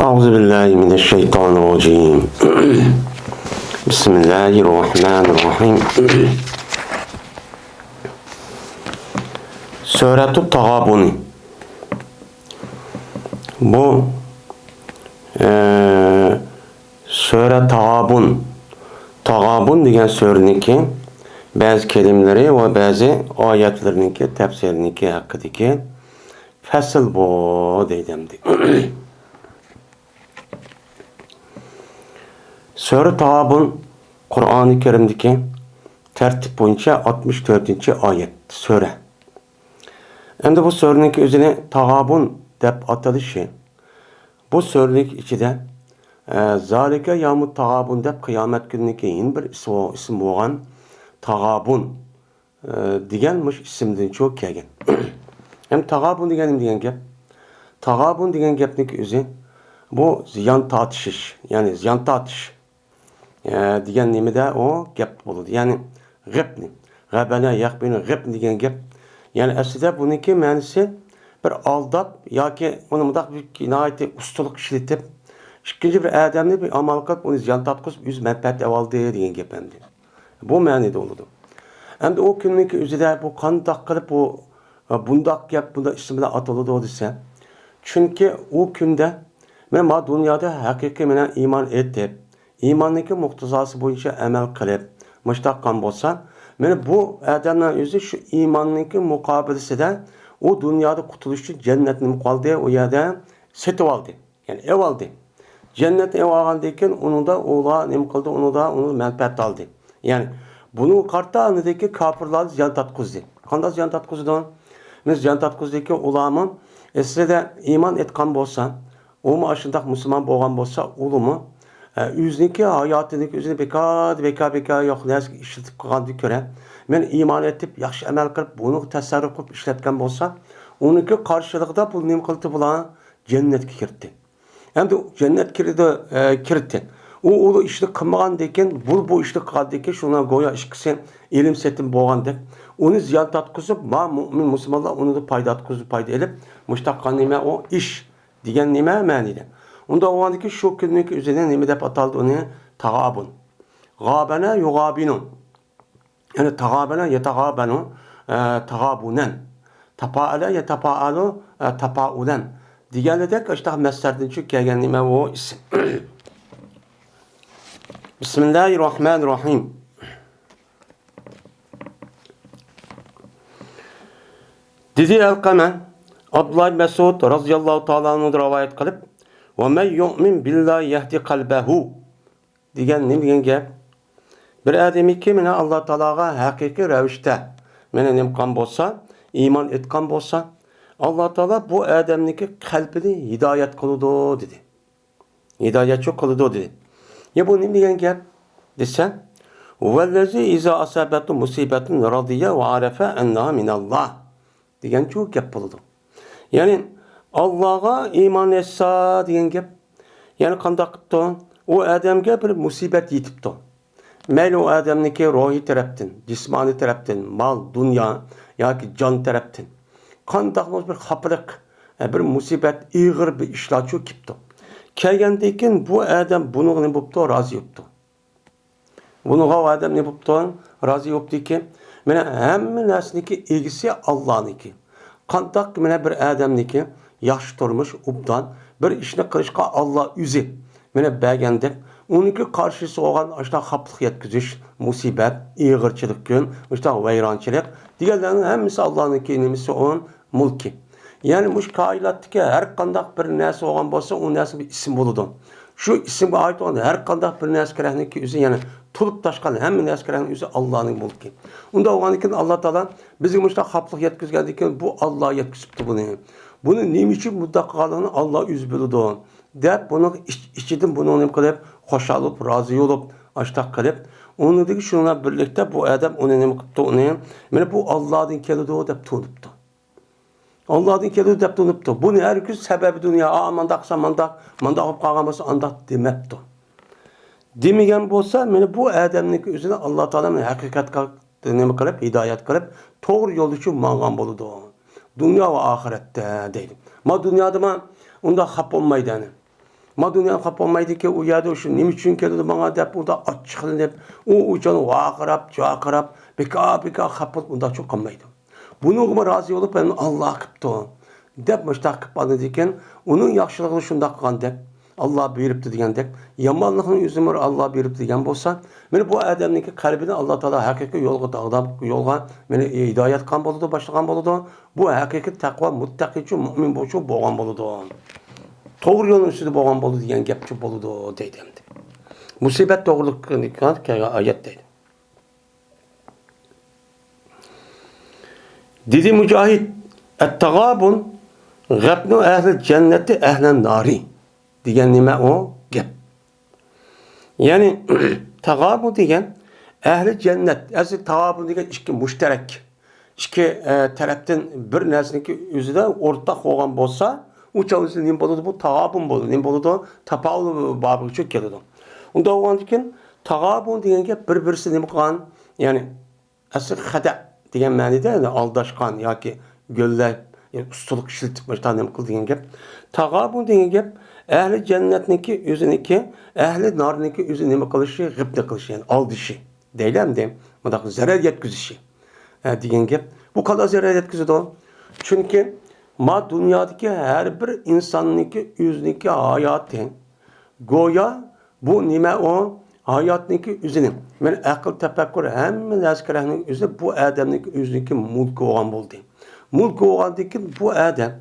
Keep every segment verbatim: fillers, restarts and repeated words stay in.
أعوذ بالله من الشيطان الرجيم. بسم الله الرحمن الرحيم. سۈرەتۇت تاغابۇنى. بۇ، ئە، سۈرە تاغابۇن. تاغابۇن دېگەن سۈرىنىڭكى بەزى كەلىمىلىرى ۋە بەزى ئايەتلىرىنىڭكى تەپسىرىنىڭكى ھەققىدىكى پەسىل بۇ دەيدۇ ئەمدى. سۈرە تاغابۇن قۇرئانى كەرىمدىكى تەرتىپ بويىچە ئاتمىش تۆتىنچى ئايەت سۈرە. ئەمدى بۇ سۈرىنىڭكى ئۆزىنى تاغابۇن دەپ ئاتىلىشى، بۇ سۈرىنىڭكى ئىچىدە، ئە، زالىكە يەۋمۇت تاغابۇن دەپ قىيامەت كۈنىنىڭكى يەنە بىر ئىسمى، ئىسمى بولغان تاغابۇن، ئە، دېگەن مۇشۇ ئىسىمدىنچۇ كەلگەن. ھەم تاغابۇن دېگەن نېمە دېگەن گەپ؟ تاغابۇن دېگەن گەپنىڭكى ئۆزى بۇ زىيان تارتىشىش، يەنى زىيان تارتىش. ئە، دېگەن نېمىدە ئۇ گەپ بولىدۇ. يەنى غەپنى، غەبەنە يەغبىنۇ غەپنى دېگەن گەپ. يەنى ئەسلىدە بۇنىڭكى مەنىسى بىر ئالداپ ياكى ئۇنى مۇنداق بىر ناھايىتى ئۇستىلىق ئىشلىتىپ، ئىككىنچى بىر ئادەمنى بىر ئامال قىلىپ، ئۇنى زىيان تارتقۇزۇپ، ئۆزى مەنپەئەت ئېلىۋالدى دېگەن گەپ ئەمدى. بۇ مەنىدە بولىدۇ. ئەمدى ئۇ كۈننىڭكى ئۆزىدە بۇ قانداق قىلىپ بۇ، بۇنداق گەپ، بۇنداق ئىسىم بىلەن ئاتىلىدۇ دېسە، چۈنكى ئۇ كۈندە مەن ما دۇنيادا ھەقىقىي مەنە ئىمان ئېيتىپ، ئىماننىڭكى مۇقتىزاسى بويىچە ئەمەل قىلىپ، مۇشتاق قىلغان بولسا، مانا بۇ ئادەمنىڭ ئۆزى شۇ ئىماننىڭكى مۇقابىلىسىدە ئۇ دۇنيادا قۇتۇلۇش ئۈچۈن جەننەتنى نېمە قىلدى، ئۇ يەردە سېتىۋالدى. يەنى ئېۋالدى. جەننەتنى ئېۋالغاندىن كېيىن ئۇنىڭدا ئۇلار نېمە قىلدى، ئۇنىڭدا ئۇنىڭ مەنپەئەت ئالدى. يەنى بۇنىڭغا قارىتا ئاندىكى كاپىرلارنى زىيان تارتقۇزدى. قانداق زىيان تارتقۇزىدۇ؟ مانا زىيان تارتقۇزدىكى ئۇلارمۇ ئەسلىدە ئىمان ئېيتقان بولسا، ئۇمۇ ئاشۇنداق مۇسۇلمان بولغان بولسا، ئۇلىمۇ، ئە، ئۆزىنىڭكى ھاياتىنىڭكى ئۆزىنى بىكار، بىكار، بىكار يوق نەرسىگە ئىشلىتىپ قىلغاندىن كۆرە، مەن ئىمان ئېيتىپ، ياخشى ئەمەل قىلىپ، بۇنىڭغا تەسەررۇپ قىلىپ ئىشلەتكەن بولسا، ئۇنىڭكى قارشىلىقىدا بۇ نېمە قىلدى بۇلار؟ جەننەتكە كىردى. ئەمدى جەننەت كىردى، ئە، كىردى. ئۇ ئۇلۇغ ئىشنى قىلمىغاندىن كېيىن، بۇ، بۇ ئىشنى قىلغاندىن كېيىن، شۇنىڭ گويا ئىككىسى ئېلىم سېتىم بولغاندەك، ئۇنى زىيان تارتقۇزۇپ، ما مۇئمىن مۇسۇلمانلار ئۇنىڭدىن پايدا تارتقۇزۇپ، پايدا ئېلىپ، مۇشتاق قىلغان نېمە ئۇ ئىش. دېگەن نېمە مەنىدە؟ ئۇنداق بولغاندىكىن شۇ كۈننىڭكى ئۆزىنى نېمە دەپ ئاتالدى ئۇنى؟ تاغابۇن. غابەنە يۇغابىنۇ. يەنى تاغابەنە يەتاغابەنۇ، ئە، تاغابۇنەن. تاپائەلە يەتاپائەلۇ، ئە، تاپائۇلەن. دېگەنلىدەك ئاشۇنداق مەسدەردىن چۈشۈپ كەلگەن نېمە ئۇ ئىسىم. بىسمىللاھىر راھمانىر راھىم. دېدى ئەلقەمە، ئابدۇللا ئىبن مەسئۇد رازىياللاھۇ تائالا ئەنھۇدىن رىۋايەت قىلىپ، «ۋە مەن يۇئمىن بىللاھى يەھدى قەلبەھۇ» دېگەن نېمە دېگەن گەپ؟ بىر ئادەمكى مانا ئاللا تائالاغا ھەقىقىي رەۋىشتە مانا نېمە قىلغان بولسا، ئىمان ئېيتقان بولسا، ئاللا تائالا بۇ ئادەمنىڭكى قەلبىنى ھىدايەت قىلىدۇ دېدى. ھىدايەتچى قىلىدۇ دېدى. يا بۇ نېمە دېگەن گەپ دېسە، «ھۇۋەللەزى ئىزا ئاسابەتۇ مۇسىبەتۇن رەزىيە ۋە ئەرەفە ئەننەھا مىنەللاھ» دېگەنچۇ گەپ بولىدۇ. يەنى، ئاللاغا ئىمان ئېيتسا دېگەن گەپ. يەنى قانداق قىپتۇ؟ ئۇ ئادەمگە بىر مۇسىبەت يېتىپتۇ. مەيلى ئۇ ئادەمنىڭكى روھىي تەرەپتىن، جىسمانىي تەرەپتىن، مال، دۇنيا ياكى جان تەرەپتىن قانداقمۇ بىر خاپىلىق، بىر مۇسىبەت، ئېغىر بىر ئىشلارچۇ كېلىپتۇ. كەلگەندىن كېيىن بۇ ئادەم بۇنىڭغا نېمە بوپتۇ؟ رازى بوپتۇ. بۇنىڭغا ئۇ ئادەم نېمە بوپتۇ؟ رازى بوپتۇكى، مانا ھەممە نەرسىنىڭكى ئىگىسى ئاللانىڭكى. قانداق مانا بىر ئادەمنىڭكى ياخشى تۇرمۇش، ئوبدان بىر ئىشنى قىلىشقا ئاللا ئۆزى مانا بەرگەندەك، ئۇنىڭكى قارشىسى بولغان ئاشۇنداق خاپىلىق يەتكۈزۈش، مۇسىبەت، ئېغىرچىلىق كۈن، ئاشۇنداق ۋەيرانچىلىق دېگەنلەرنىڭ ھەممىسى ئاللانىڭكى نېمىسى ئۇ؟ مۇلكى. يەنى مۇشۇ كائىناتتىكى ھەر قانداق بىر نەرسە بولغان بولسا، ئۇ نەرسىگە بىر ئىسىم بولىدۇ. شۇ ئىسىمگە ئائىت بولغان ھەر قانداق بىر نەرسە كېرەكنىكى ئۆزى، يەنى تولۇپ تاشقان ھەممە نەرسە كېرەكنىڭ ئۆزى ئاللانىڭ مۇلكى. ئۇنداق بولغاندىن كېيىن ئاللا تائالا بىزگە مۇشۇنداق خاپىلىق يەتكۈزگەندىن كېيىن، بۇ ئاللا يەتكۈزۈپتۇ بۇنى. بۇنى نېمە ئۈچۈن بۇنداق قىلغانلىقىنى ئاللا ئۆزى بىلىدۇ، دەپ بۇنىڭ ئىچ-، ئىچىدىن بۇنىڭ نېمە قىلىپ، خۇشال بولۇپ، رازى بولۇپ، ئاشتاق قىلىپ، ئۇنىڭدىكى شۇنىڭ بىلەن بىرلىكتە بۇ ئادەم ئۇنى نېمە قىپتۇ، ئۇنى، مانا بۇ ئاللادىن كېلىدۇ دەپ تونۇپتۇ. ئاللادىن كېلىدۇ دەپ تونۇپتۇ. بۇنى ھەرگىز سەۋەبى دۇنيا، ئا، مانداق قىلسا مانداق، مانداق بولۇپ قالغان بولسا ئانداق دېمەپتۇ. دېمىگەن بولسا، مانا بۇ ئادەمنىڭكى ئۆزىنى ئاللا تائالا مانا ھەقىقەتكە نېمە قىلىپ، ھىدايەت قىلىپ، توغرا يولدا شۇ ماڭغان بولىدۇ. دۇنيا ۋە ئاخىرەتتە دەيدۇ. ما دۇنيادىمۇ ئۇنداق خاپا بولمايدۇ ئەنە. ما دۇنيا خاپا بولمايدىكى، ئۇ يەردە شۇ نېمە ئۈچۈن كېلىدۇ ماڭا دەپ، ئۇنداق ئاچچىقلىنىپ، ئۇ ئۇچان ۋارقىراپ، جارقىراپ، بىكار، بىكار خاپا بولۇپ، ئۇنداقچۇ قالمايدۇ. بۇنىڭغىمۇ رازى بولۇپ، مەن ئاللا قىپتۇ دەپ مۇشتاق قىپ ئاندىن كېيىن، ئۇنىڭ ياخشىلىقىنى شۇنداق قىلغاندەك، ئاللا بېرىپتۇ دېگەندەك، يامانلىقنىڭ ئۆزىمۇ ئاللا بېرىپتۇ دېگەن بولسا، مانا بۇ ئادەمنىڭكى قەلبىنى ئاللا تائالا ھەقىقىي يولغا، داغدام يولغا مانا ھىدايەت قىلغان بولىدۇ، باشلىغان بولىدۇ. بۇ ھەقىقىي تەقۋا، مۇتتەقىچۇ، مۇئمىن بولۇشۇ بولغان بولىدۇ. توغرا يولنىڭ ئۈستىدە بولغان بولىدۇ دېگەن گەپچۇ بولىدۇ دەيدۇ ئەمدى. مۇسىبەت توغرىلىق كەلگەن ئايەت دەيدۇ. دېدى مۇجاھىد، ئەتتاغابۇن غەپنۇ ئەھلى جەننەتى ئەھلەن نارى دېگەن نېمە ئۇ گەپ؟ يەنى تاغابۇن دېگەن ئەھلى جەننەت، ئەسلى تاغابۇن دېگەن ئىككى مۇشتەرەك، ئىككى، ئە، تەرەپتىن بىر نەرسىنىڭكى ئۆزىدە ئورتاق بولغان بولسا، ئۇ چاغدا نېمە بولىدۇ؟ بۇ تاغابۇن بولىدۇ. نېمە بولىدۇ؟ تاپاۋۇل بابىغىچۇ كېلىدۇ. ئۇنداق بولغاندىكىن تاغابۇن دېگەن گەپ بىر-بىرسى نېمە قىلغان؟ يەنى ئەسلى خەدە دېگەن مەنىدە، يەنى ئالداشقان ياكى گۆللەپ، يەنى ئۇستىلىق ئىشلىتىپ، مۇشۇنداق نېمە قىل دېگەن گەپ. تاغابۇن دېگەن گەپ ئەھلى جەننەتنىڭكى ئۆزىنىڭكى، ئەھلى نارنىڭكى ئۆزى نېمە قىلىشى، غىپنە قىلىشى، يەنى ئالدىشى دەيلى ئەمدى، مۇنداق زەرەر يەتكۈزۈشى، ئە، دېگەن گەپ. بۇ قانداق زەرەر يەتكۈزىدۇ؟ چۈنكى ما دۇنيادىكى ھەر بىر ئىنساننىڭكى ئۆزىنىڭكى ھاياتى، گويا بۇ نېمە ئۇ؟ ھاياتنىڭكى ئۆزىنى، مەن ئەقىل، تەپەككۇر، ھەممە نەرسە كېرەكنىڭ ئۆزى بۇ ئادەمنىڭكى ئۆزىنىڭكى مۇلكى بولغان بولدى. مۇلكى بولغاندىن كېيىن بۇ ئادەم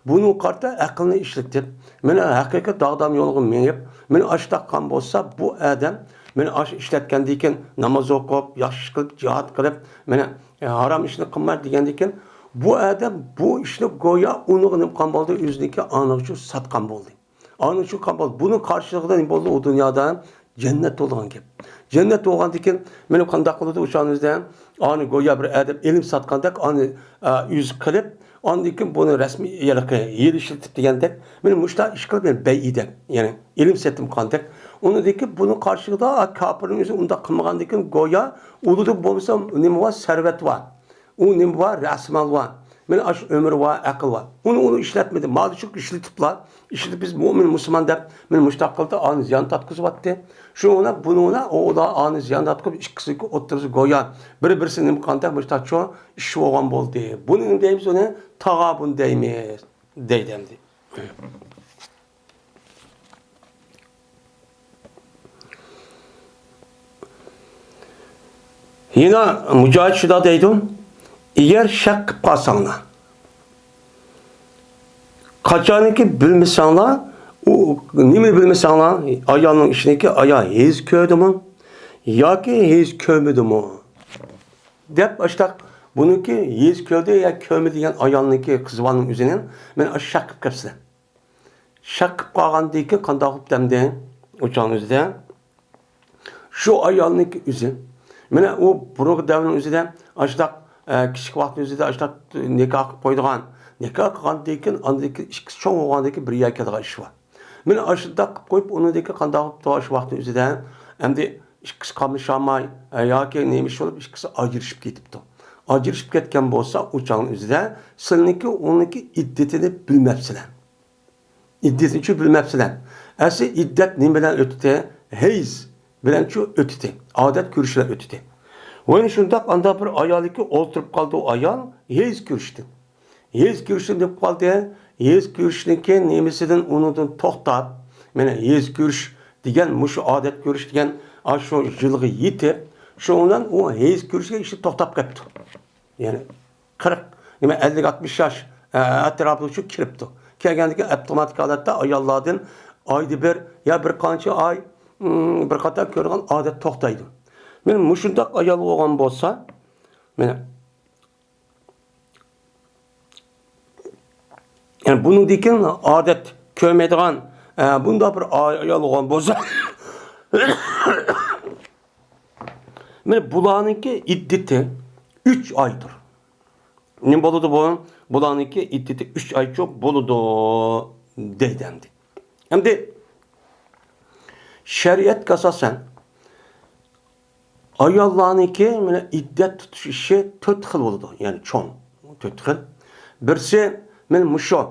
بۇنىڭغا قارىتا ئەقىلنى ئىشلىتىپ، مانا ھەقىقىي داغدام يولغا مېڭىپ، مانا ئاشۇنداق قىلغان بولسا، بۇ ئادەم مانا ئاشۇ ئىشلەتكەندىن كېيىن ناماز ئوقۇپ، ياخشى ئىش قىلىپ، جىھاد قىلىپ، مانا ھارام ئىشنى قىلماي دېگەندىن كېيىن، بۇ ئادەم بۇ ئىشنى گويا ئۇنىڭغا نېمە قىلغان بولدى؟ ئۆزىنىڭكى ئانىغىچۇ ساتقان بولدى. ئانا شۇ قان بولدى. بۇنىڭ قارشىلىقىدا نېمە بولدى؟ ئۇ دۇنيادا جەننەت بولىدىغان گەپ. جەننەت بولغاندىن كېيىن، مانا قانداق قىلىدۇ ئۇ چاغنىڭىزدا؟ ئانا گويا بىر ئادەم ئىلىم ساتقاندەك، ئانا، ئا، ئۆزى قىلىپ، ئاندىن كېيىن بۇنى رەسمىي يەرلىكى يېرى ئىشلىتىپ دېگەندەك، مانا مۇشۇنداق ئىش قىلىپ، يەنى بەيئىدەك، يەنى ئىلىم سېتىم قىلغاندەك. ئۇنىڭدىن كېيىن بۇنىڭ قارشىلىقىدا، ئا، كاپىرنىڭ ئۆزى ئۇنداق قىلمىغاندىن كېيىن، گويا ئۇلىدا بولمىسا نېمە بار؟ سەرۋەت بار. ئۇ نېمە بار؟ رەسىمال بار. مانا ئاشۇ ئۆمۈر بار، ئەقىل بار. ئۇنى، ئۇنى ئىشلەتمىدى. مانا شۇ ئىشلىتىپلا، ئىشلىتىپ بىز مۆمىن، مۇسۇلمان دەپ، مانا مۇشۇنداق قىلدى، ئانى زىيان تارتقۇزۇۋاتتى. شۇنىڭ بىلەن بۇنىڭ بىلەن ئۇ ئانى زىيان تارتقۇزۇپ، ئىككىسىنىڭكى ئوتتۇرىسى گويا بىر-بىرسى نېمە قىلغاندەك مۇشۇنداق چوڭ ئىش بولغان بولدى. بۇنى نېمە دەيمىز؟ ئۇنى تاغابۇن دەيمىز، دەيدۇ ئەمدى. يەنە مۇجاھىد شۇنداق دەيدۇ، ئەگەر شەك قىلىپ قالساڭلار، قاچانكى بىلمىسەڭلار، ئۇ نېمىنى بىلمىسەڭلار، ئايالنىڭ ئىشىنىكى، ئايال ھېز كۆردىمۇ ياكى ھېز كۆرمىدىمۇ دەپ، ئاشتاق بۇنىڭكى ھېز كۆردى يا كۆرمىدى دېگەن ئايالنىڭكى، قىز بالىنىڭ ئۆزىنى مەن شەك قىلىپ قېلىپسىلەر. شەك قىلىپ قالغاندىن كېيىن قانداق بولۇپ دەمدى؟ ئۇ چاغنىڭ ئۆزىدە شۇ ئايالنىڭكى ئۆزى، مانا ئۇ بۇرۇنقى دەۋرنىڭ ئۆزىدە ئاشۇنداق، ئە، كىچىك ۋاقىتنىڭ ئۆزىدە ئاشۇنداق نىكاھ قىلىپ قويىدىغان، نىكاھ قىلغاندىن كېيىن، ئاندىن كېيىن ئىككىسى چوڭ بولغاندىن كېيىن بىر يەرگە كېلىدىغان ئىش بار. مانا ئاشۇنداق قىلىپ قويۇپ، ئۇنىڭدىن كېيىن قانداق بولۇپتۇ؟ شۇ ۋاقىتنىڭ ئۆزىدە ئەمدى ئىككىسى قاملىشالماي، ئە، ياكى نېمە ئىش بولۇپ، ئىككىسى ئاجرىشىپ كېتىپتۇ. ئاجرىشىپ كەتكەن بولسا، ئۇ چاغنىڭ ئۆزىدە سىلىنىڭكى ئۇنىڭكى ئىددىتىنى بىلمەپسىلەر. ئىددىتىنىچۇ بىلمەپسىلەر. ئەسلى ئىددەت نېمە بىلەن ئۆتتى؟ ھەيز بىلەنچۇ ئۆتتى. ئادەت كۆرۈش بىلەن ئۆتتى. ۋاي شۇنداق ئاندا بىر ئايالىكى ئولتۇرۇپ قالدى ئۇ ئايال ھەيز كۆرۈشتىن. ھەيز كۆرۈشتىن دەپ قالدى. ھەيز كۆرۈشنىڭكى نېمىسىدىن ئۇنىڭدىن توختاپ، مانا ھەيز كۆرۈش دېگەن مۇشۇ ئادەت كۆرۈش دېگەن ئاشۇ يىلغا يېتىپ، شۇنىڭ بىلەن ئۇ ھەيز كۆرۈشكە ئىشى توختاپ قاپتۇ. يەنى قىرىق، نېمە، ئەللىك، ئاتمىش ياش، ئە، ئەتراپىدا شۇ كىرىپتۇ. كەلگەندىكىن ئاپتوماتىك ھالەتتە ئاياللاردىن ئايدا بىر يا بىر قانچە ئاي، ئىم، بىر قاتار كۆرىدىغان ئادەت توختايدۇ. مانا مۇشۇنداق ئايال بولغان بولسا، مانا، يەنى بۇنىڭدىن كېيىن ئادەت كۆرمەيدىغان، ئە، بۇنداق بىر ئاي-، ئايال بولغان بولسا، مانا بۇلارنىڭكى ئىددىتى ئۈچ ئايدۇر. نېمە بولىدۇ بۇ؟ بۇلارنىڭكى ئىددىتى ئۈچ ئايچۇ بولىدۇ، دەيدۇ ئەمدى. ئەمدى شەرىئەتكە ئاساسەن، ئاياللارنىڭكى مانا ئىددەت تۇتۇش ئىشى تۆت خىل بولىدۇ، يەنى چوڭ تۆت خىل. بىرسى، مانا مۇشۇ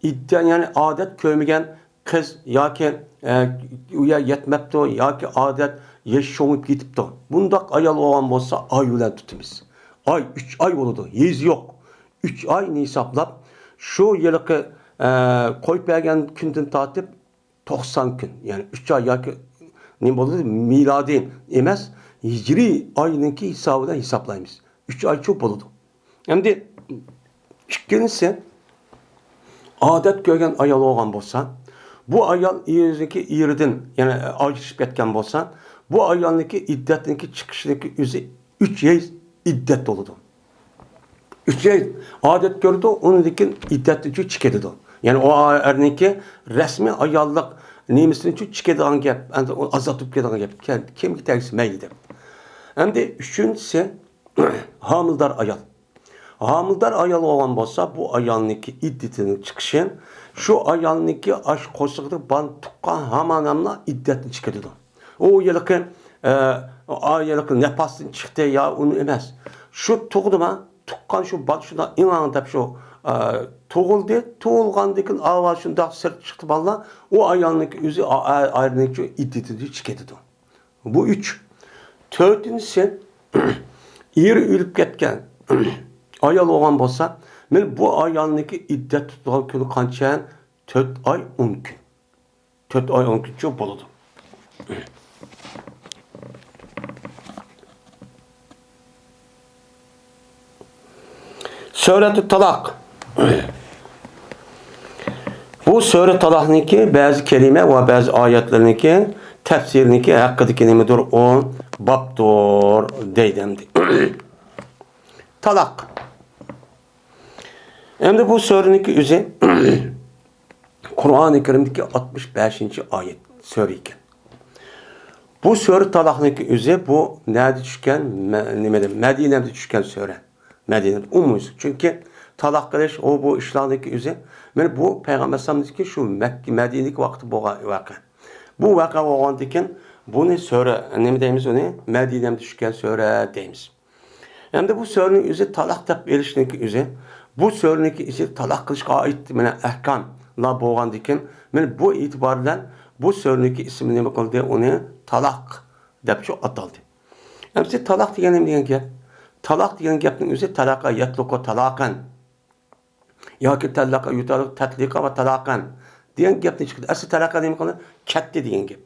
ئىددە، يەنى ئادەت كۆرمىگەن قىز ياكى، ئە، ئۇ يەر يەتمەپتۇ ياكى ئادەت يېشى چوڭىيىپ كېتىپتۇ. بۇنداق ئايال بولغان بولسا ئاي بىلەن تۇتىمىز. ئاي، ئۈچ ئاي بولىدۇ، يېزى يوق. ئۈچ ئاينى ھېسابلاپ، شۇ ھېلىقى، ئە، قويۇپ بەرگەن كۈندىن تارتىپ توقسان كۈن، يەنى ئۈچ ئاي ياكى نېمە بولىدۇ، مىلادىي ئەمەس، ھىجرىي ئاينىڭكى ھېسابىدا ھېسابلايمىز. ئۈچ ئايچۇ بولىدۇ. ئەمدى ئىككىنچىسى، ئادەت كۆرگەن ئايال بولغان بولسا، بۇ ئايال ئۆزىنىڭكى ئېرىدىن، يەنى ئاجرىشىپ كەتكەن بولسا، بۇ ئايالنىڭكى ئىددەتنىڭكى چىقىشىنىڭكى ئۆزى ئۈچ يىل ئىددەت بولىدۇ. ئۈچ يىل ئادەت كۆرىدۇ، ئۇنىڭدىن كېيىن ئىددەتنىڭكى چىقىدۇ. يەنى ئۇ ئەرنىڭكى رەسمىي ئاياللىق نېمىسىنىڭكى چىقىدىغان گەپ، ئەمدى ئۇ ئازاد بولۇپ كېتىدىغان گەپ، كىم-، كىمگە تەگسە مەيلى دەپ. ئەمدى ئۈچىنچىسى، ھامىلىدار ئايال. ھامىلىدار ئايال بولغان بولسا، بۇ ئايالنىڭكى ئىددىتىنىڭ چىقىشى، شۇ ئايالنىڭكى ئاش قورسىقىدا بار تۇغقان ھامان ئىددەتنى چىقىرىدۇ. ئۇ ھېلىقى، ئە، ئا، ھېلىقى نەپەستىن چىقتى يا ئۇنى ئەمەس. شۇ تۇغدىما، تۇغقان شۇ بالا شۇنداق ئىڭاڭ دەپ شۇ، ئە، تۇغۇلدى. تۇغۇلغاندىن كېيىن ئاۋاز شۇنداق سىرت چىقتى بالىلار. ئۇ ئايالنىڭكى ئۆزى ئا-، ئا-، ئايالنىڭكى ئىددىتىدىن چىقىدۇ. بۇ ئۈچ. تۆتىنچىسى، ئېرى ئۆلۈپ كەتكەن ئايال بولغان بولسا، مانا بۇ ئايالنىڭكى ئىددەت تۇتىدىغان كۈنى قانچە؟ تۆت ئاي ئون كۈن. تۆت ئاي ئون كۈنچە بولىدۇ. سۈرەتۇ تالاق. بۇ سۈرە تالاقنىڭكى بەزى كەلىمە ۋە بەزى ئايەتلەرنىڭكى تەپسىرىنىڭكى ھەققىدىكى نېمىدۇر ئۇ بابتۇر دەيدۇ ئەمدى. تالاق. ئەمدى بۇ سۈرىنىڭكى ئۆزى قۇرئانى كەرىمدىكى ئاتمىش بەشىنچى ئايەت سۈرە ئىكەن. بۇ سۈرە تالاقنىڭكى ئۆزى بۇ نەدە چۈشكەن؟ مە-، نېمىدە؟ مەدىنەدە چۈشكەن سۈرە. مەدىنەدە ئومۇمىي. چۈنكى تالاق قىلىش، ئۇ بۇ ئىشلارنىڭكى ئۆزى، مانا بۇ پەيغەمبەر ئەلەيھىسسالامنىڭكى شۇ مەككە، مەدىنىدىكى ۋاقتىدا بولغان ۋەقە. بۇ ۋەقە بولغاندىن كېيىن بۇنى سۈرە، نېمە دەيمىز ئۇنى؟ مەدىنەدە چۈشكەن سۈرە دەيمىز. ئەمدى بۇ سۈرىنىڭ ئۆزى تالاق دەپ ئېلىشنىڭكى ئۆزى، بۇ سۈرىنىڭكى ئىچىدە تالاق قىلىشقا ئائىت مانا ئەھكاملار بولغاندىكىن، مانا بۇ ئېتىبار بىلەن بۇ سۈرىنىڭكى ئىسمى نېمە قىلدى؟ ئۇنى تالاق دەپ شۇ ئاتالدى. ئەمدى تالاق دېگەن نېمە دېگەن گەپ؟ تالاق دېگەن گەپنىڭ ئۆزى تالاقا يەتلۇقۇ تالاقەن. ياكى تەللەقە يۇتالىق تەتلىقا ۋە تالاقەن دېگەن گەپنى چىقىدۇ. ئەسلى تەلەقە نېمە قىلدى؟ كەتتى دېگەن گەپ.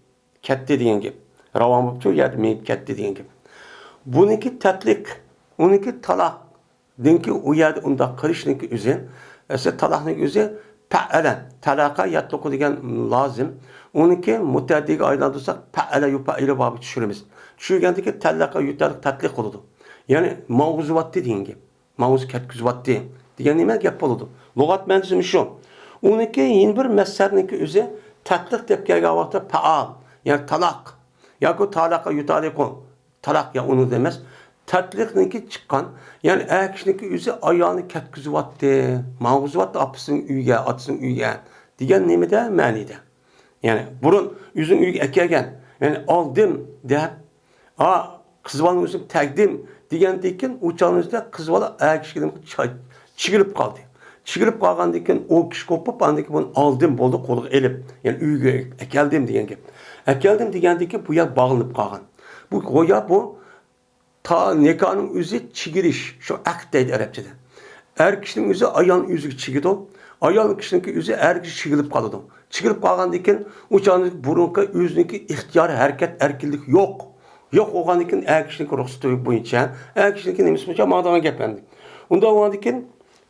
كەتتى دېگەن گەپ. راۋان بوپتۇ، يەردە مېڭىپ كەتتى دېگەن گەپ. بۇنىڭكى تەتلىق، ئۇنىڭكى تالاق. دىنكى ئۇ يەردە ئۇنداق قىلىشنىڭكى ئۆزى، ئەسلى تالاقنىڭكى ئۆزى پەئەلە، تەلەقە يەتلۇقۇ دېگەن لازىم. ئۇنىڭكى مۇتەئەددىگە ئايلاندۇرساق، پەئەلە يۇپەئىلۇ بابىغا چۈشۈرىمىز. چۈشۈرگەندىكى تەلەقە يۇتەلىق تەتلىق بولىدۇ. يەنى ماڭغۇزۇۋاتتى دېگەن گەپ. ماڭغۇزۇپ كەتكۈزۈۋاتتى دېگەن نېمە گەپ بولىدۇ؟ لۇغەت مەنىسى شۇ. ئۇنىڭكى يەنە بىر مەسدەرنىڭكى ئۆزى تەتلىق دەپ كەلگەن ۋاقىتتا پەئال، يەنى تالاق ياكى تالاقە يۇتالىقۇ. تالاق يا ئۇنىڭ ئەمەس. تەتلىقنىڭكى چىققان، يەنى ئەر كىشىنىڭكى ئۆزى ئايالىنى كەتكۈزۈۋاتتى، ماڭغۇزۇۋاتتى ئاپىسىنىڭ ئۆيىگە، ئاتىسىنىڭ ئۆيىگە دېگەن نېمىدە؟ مەنىدە. يەنى بۇرۇن ئۆزىنىڭ ئۆيىگە ئەكەلگەن، يەنى ئالدىم دەپ، ئا، قىز بالىنىڭ ئۆزىنى تەگدىم دېگەندىن كېيىن، ئۇ چاغنىڭ ئۆزىدە قىز بالا ئەر كىشىگە نېمە چا-، چىگىلىپ قالدى. چىگىلىپ قالغاندىن كېيىن ئۇ كىشى قوپۇپ، ئاندىن كېيىن بۇنى ئالدىم بولدى، قولىغا ئېلىپ، يەنى ئۆيگە ئەكەلدىم دېگەن گەپ. ئەكەلدىم دېگەندىن كېيىن بۇ يەر باغلىنىپ قالغان. بۇ گويا بۇ تا نىكاھنىڭ ئۆزى چىگىرىش، شۇ ئەقىد دەيدۇ ئەرەبچىدە. ئەر كىشىنىڭ ئۆزى ئايالنىڭ ئۆزىگە چىگىدۇ، ئايال كىشىنىڭكى ئۆزى ئەر كىشى چىگىلىپ قالىدۇ. چىگىلىپ قالغاندىن كېيىن ئۇ چاغدا بۇرۇنقى ئۆزىنىڭكى ئىختىيار، ھەرىكەت ئەركىنلىكى يوق. يوق بولغاندىن كېيىن ئەر كىشىنىڭكى رۇخسىتى بويىچە، ئەر كىشىنىڭكى نېمىسى بويىچە ماڭىدىغان گەپ ئەمدى. ئۇنداق بولغاندىن كېيىن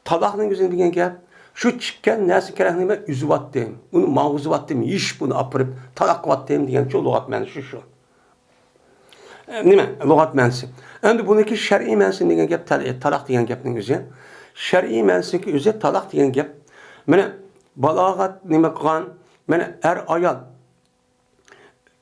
تالاقنىڭ ئۆزى دېگەن گەپ، شۇ چىققان نەرسە كېرەك نېمە ئۈزۈۋاتتىم، ئۇنى ماڭغۇزۇۋاتتىم، يېشىپ ئۇنى ئاپىرىپ تالاق قىلىۋاتتىم دېگەن شۇ لۇغەت مەنىسى شۇ. نېمە؟ لۇغەت مەنىسى. ئەمدى بۇنىڭكى شەرئىي مەنىسى دېگەن گەپ، تال-، تالاق دېگەن گەپنىڭ ئۆزى. شەرئىي مەنىسىنىڭكى ئۆزى تالاق دېگەن گەپ. مانا بالاغەت نېمە قىلغان؟ مانا ئەر ئايال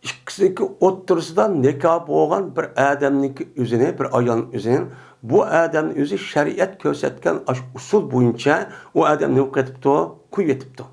ئىككىسىنىڭكى ئوتتۇرىسىدا نىكاھ بولغان بىر ئادەمنىڭكى ئۆزىنى، بىر ئايالنىڭ ئۆزىنى، بۇ ئادەمنىڭ ئۆزى شەرىئەت كۆرسەتكەن ئاشۇ ئۇسۇل بويىچە ئۇ ئادەم نېمە قىلىۋېتىپتۇ؟ قويۇۋېتىپتۇ.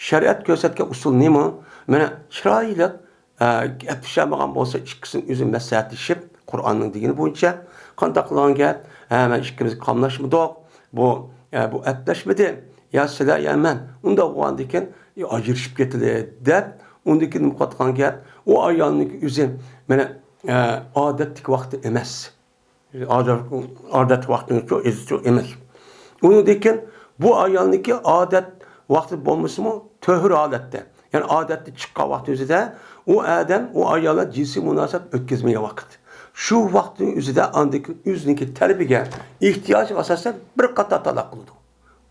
شەرىئەت كۆرسەتكەن ئۇسۇل نېمە؟ مانا چىرايلىق، ئە، گەپلىشەلمىگەن بولسا، ئىككىسىنىڭ ئۆزى مەسلىھەتلىشىپ، قۇرئاننىڭ دېگىنى بويىچە قانداق قىلغان گەپ؟ ھە، مەن ئىككىمىز قاملاشمىدۇق. بۇ، ئە، بۇ ئەپلەشمىدى. يا سىلەر، يا مەن. ئۇنداق بولغاندىكىن، ئاجرىشىپ كېتىلى دەپ، ئۇندىن كېيىن نېمە قىلىۋاتقان گەپ؟ ئۇ ئايالنىڭكى ئۆزى، مانا، ئە، ئادەتتىكى ۋاقتى ئەمەس. ئادەت، ئادەت ۋاقتىنىڭكى ئۆزىچۇ ئەمەس. ئۇنىڭدىن كېيىن بۇ ئايالنىڭكى ئادەت ۋاقتى بولمىسىمۇ، تۆھۈر ھالەتتە، يەنى ئادەتتىن چىققان ۋاقتى ئۆزىدە ئۇ ئادەم، ئۇ ئاياللار جىنسىي مۇناسىۋەت ئۆتكۈزمىگەن ۋاقىت. شۇ ۋاقىتنىڭ ئۆزىدە ئاندىن كېيىن ئۆزىنىڭكى تەلىپىگە، ئېھتىياجىغا ئاساسەن بىر قاتار تالاق قىلىدۇ.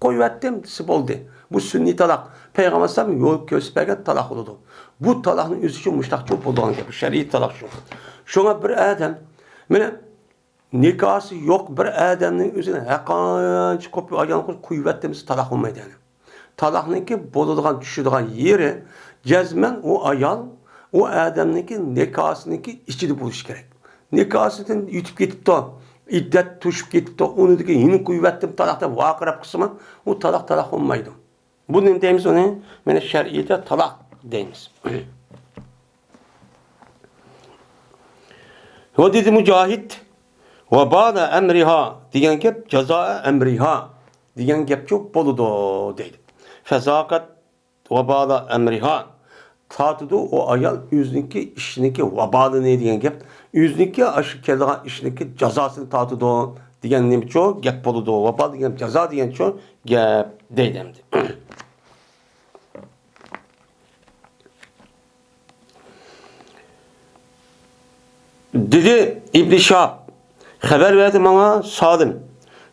قويۇۋەتتىم دېسە بولدى. بۇ سۈننىي تالاق. پەيغەمبەر ئەلەيھىسسالام يول كۆرسىتىپ بەرگەن تالاق بولىدۇ. بۇ تالاقنىڭ ئۆزى شۇ مۇشتاقچۇ بولىدىغان گەپ. شەرئىي تالاق شۇ. شۇڭا بىر ئادەم، مانا، نىكاھسى يوق بىر ئادەمنىڭ ئۆزىنى ھەققانچە قويۇپ ئايالنى قويۇۋەتتىم دېسە تالاق بولمايدۇ يەنى. تالاقنىڭكى بولىدىغان، چۈشىدىغان يېرى جەزمەن ئۇ ئايال، ئۇ ئادەمنىڭكى نىكاھسىنىڭكى ئىچىدە بولۇشى كېرەك. نىكاھسىدىن ئۆتۈپ كېتىپتۇ، ئىددەت توشۇپ كېتىپتۇ، ئۇنىڭدىن كېيىن يەنە قويۇۋەتتىم تالاق دەپ ۋارقىراپ قىلسىمۇ، ئۇ تالاق تالاق بولمايدۇ. بۇ نېمە دەيمىز ئۇنى؟ مانا شەرئىيدە تالاق دەيمىز. ۋە دېدى مۇجاھىد، ۋە بادا ئەمرىھا دېگەن گەپ، جازا ئەمرىھا دېگەن گەپچۇ بولىدۇ دەيدۇ. فەزاقەت ۋە بادا ئەمرىھا، تارتىدۇ ئۇ ئايال ئۆزىنىڭكى ئىشىنىڭكى ۋابالىنى دېگەن گەپ، ئۆزىنىڭكى ئاشۇ كېلىدىغان ئىشىنىڭكى جازاسىنى تارتىدۇ دېگەن نېمىچۇ گەپ بولىدۇ. ۋابال دېگەن جازا دېگەنچۇ گەپ دەيدۇ ئەمدى. دېدى ئىبنى شىھاب، خەۋەر بەردى ماڭا سالىم.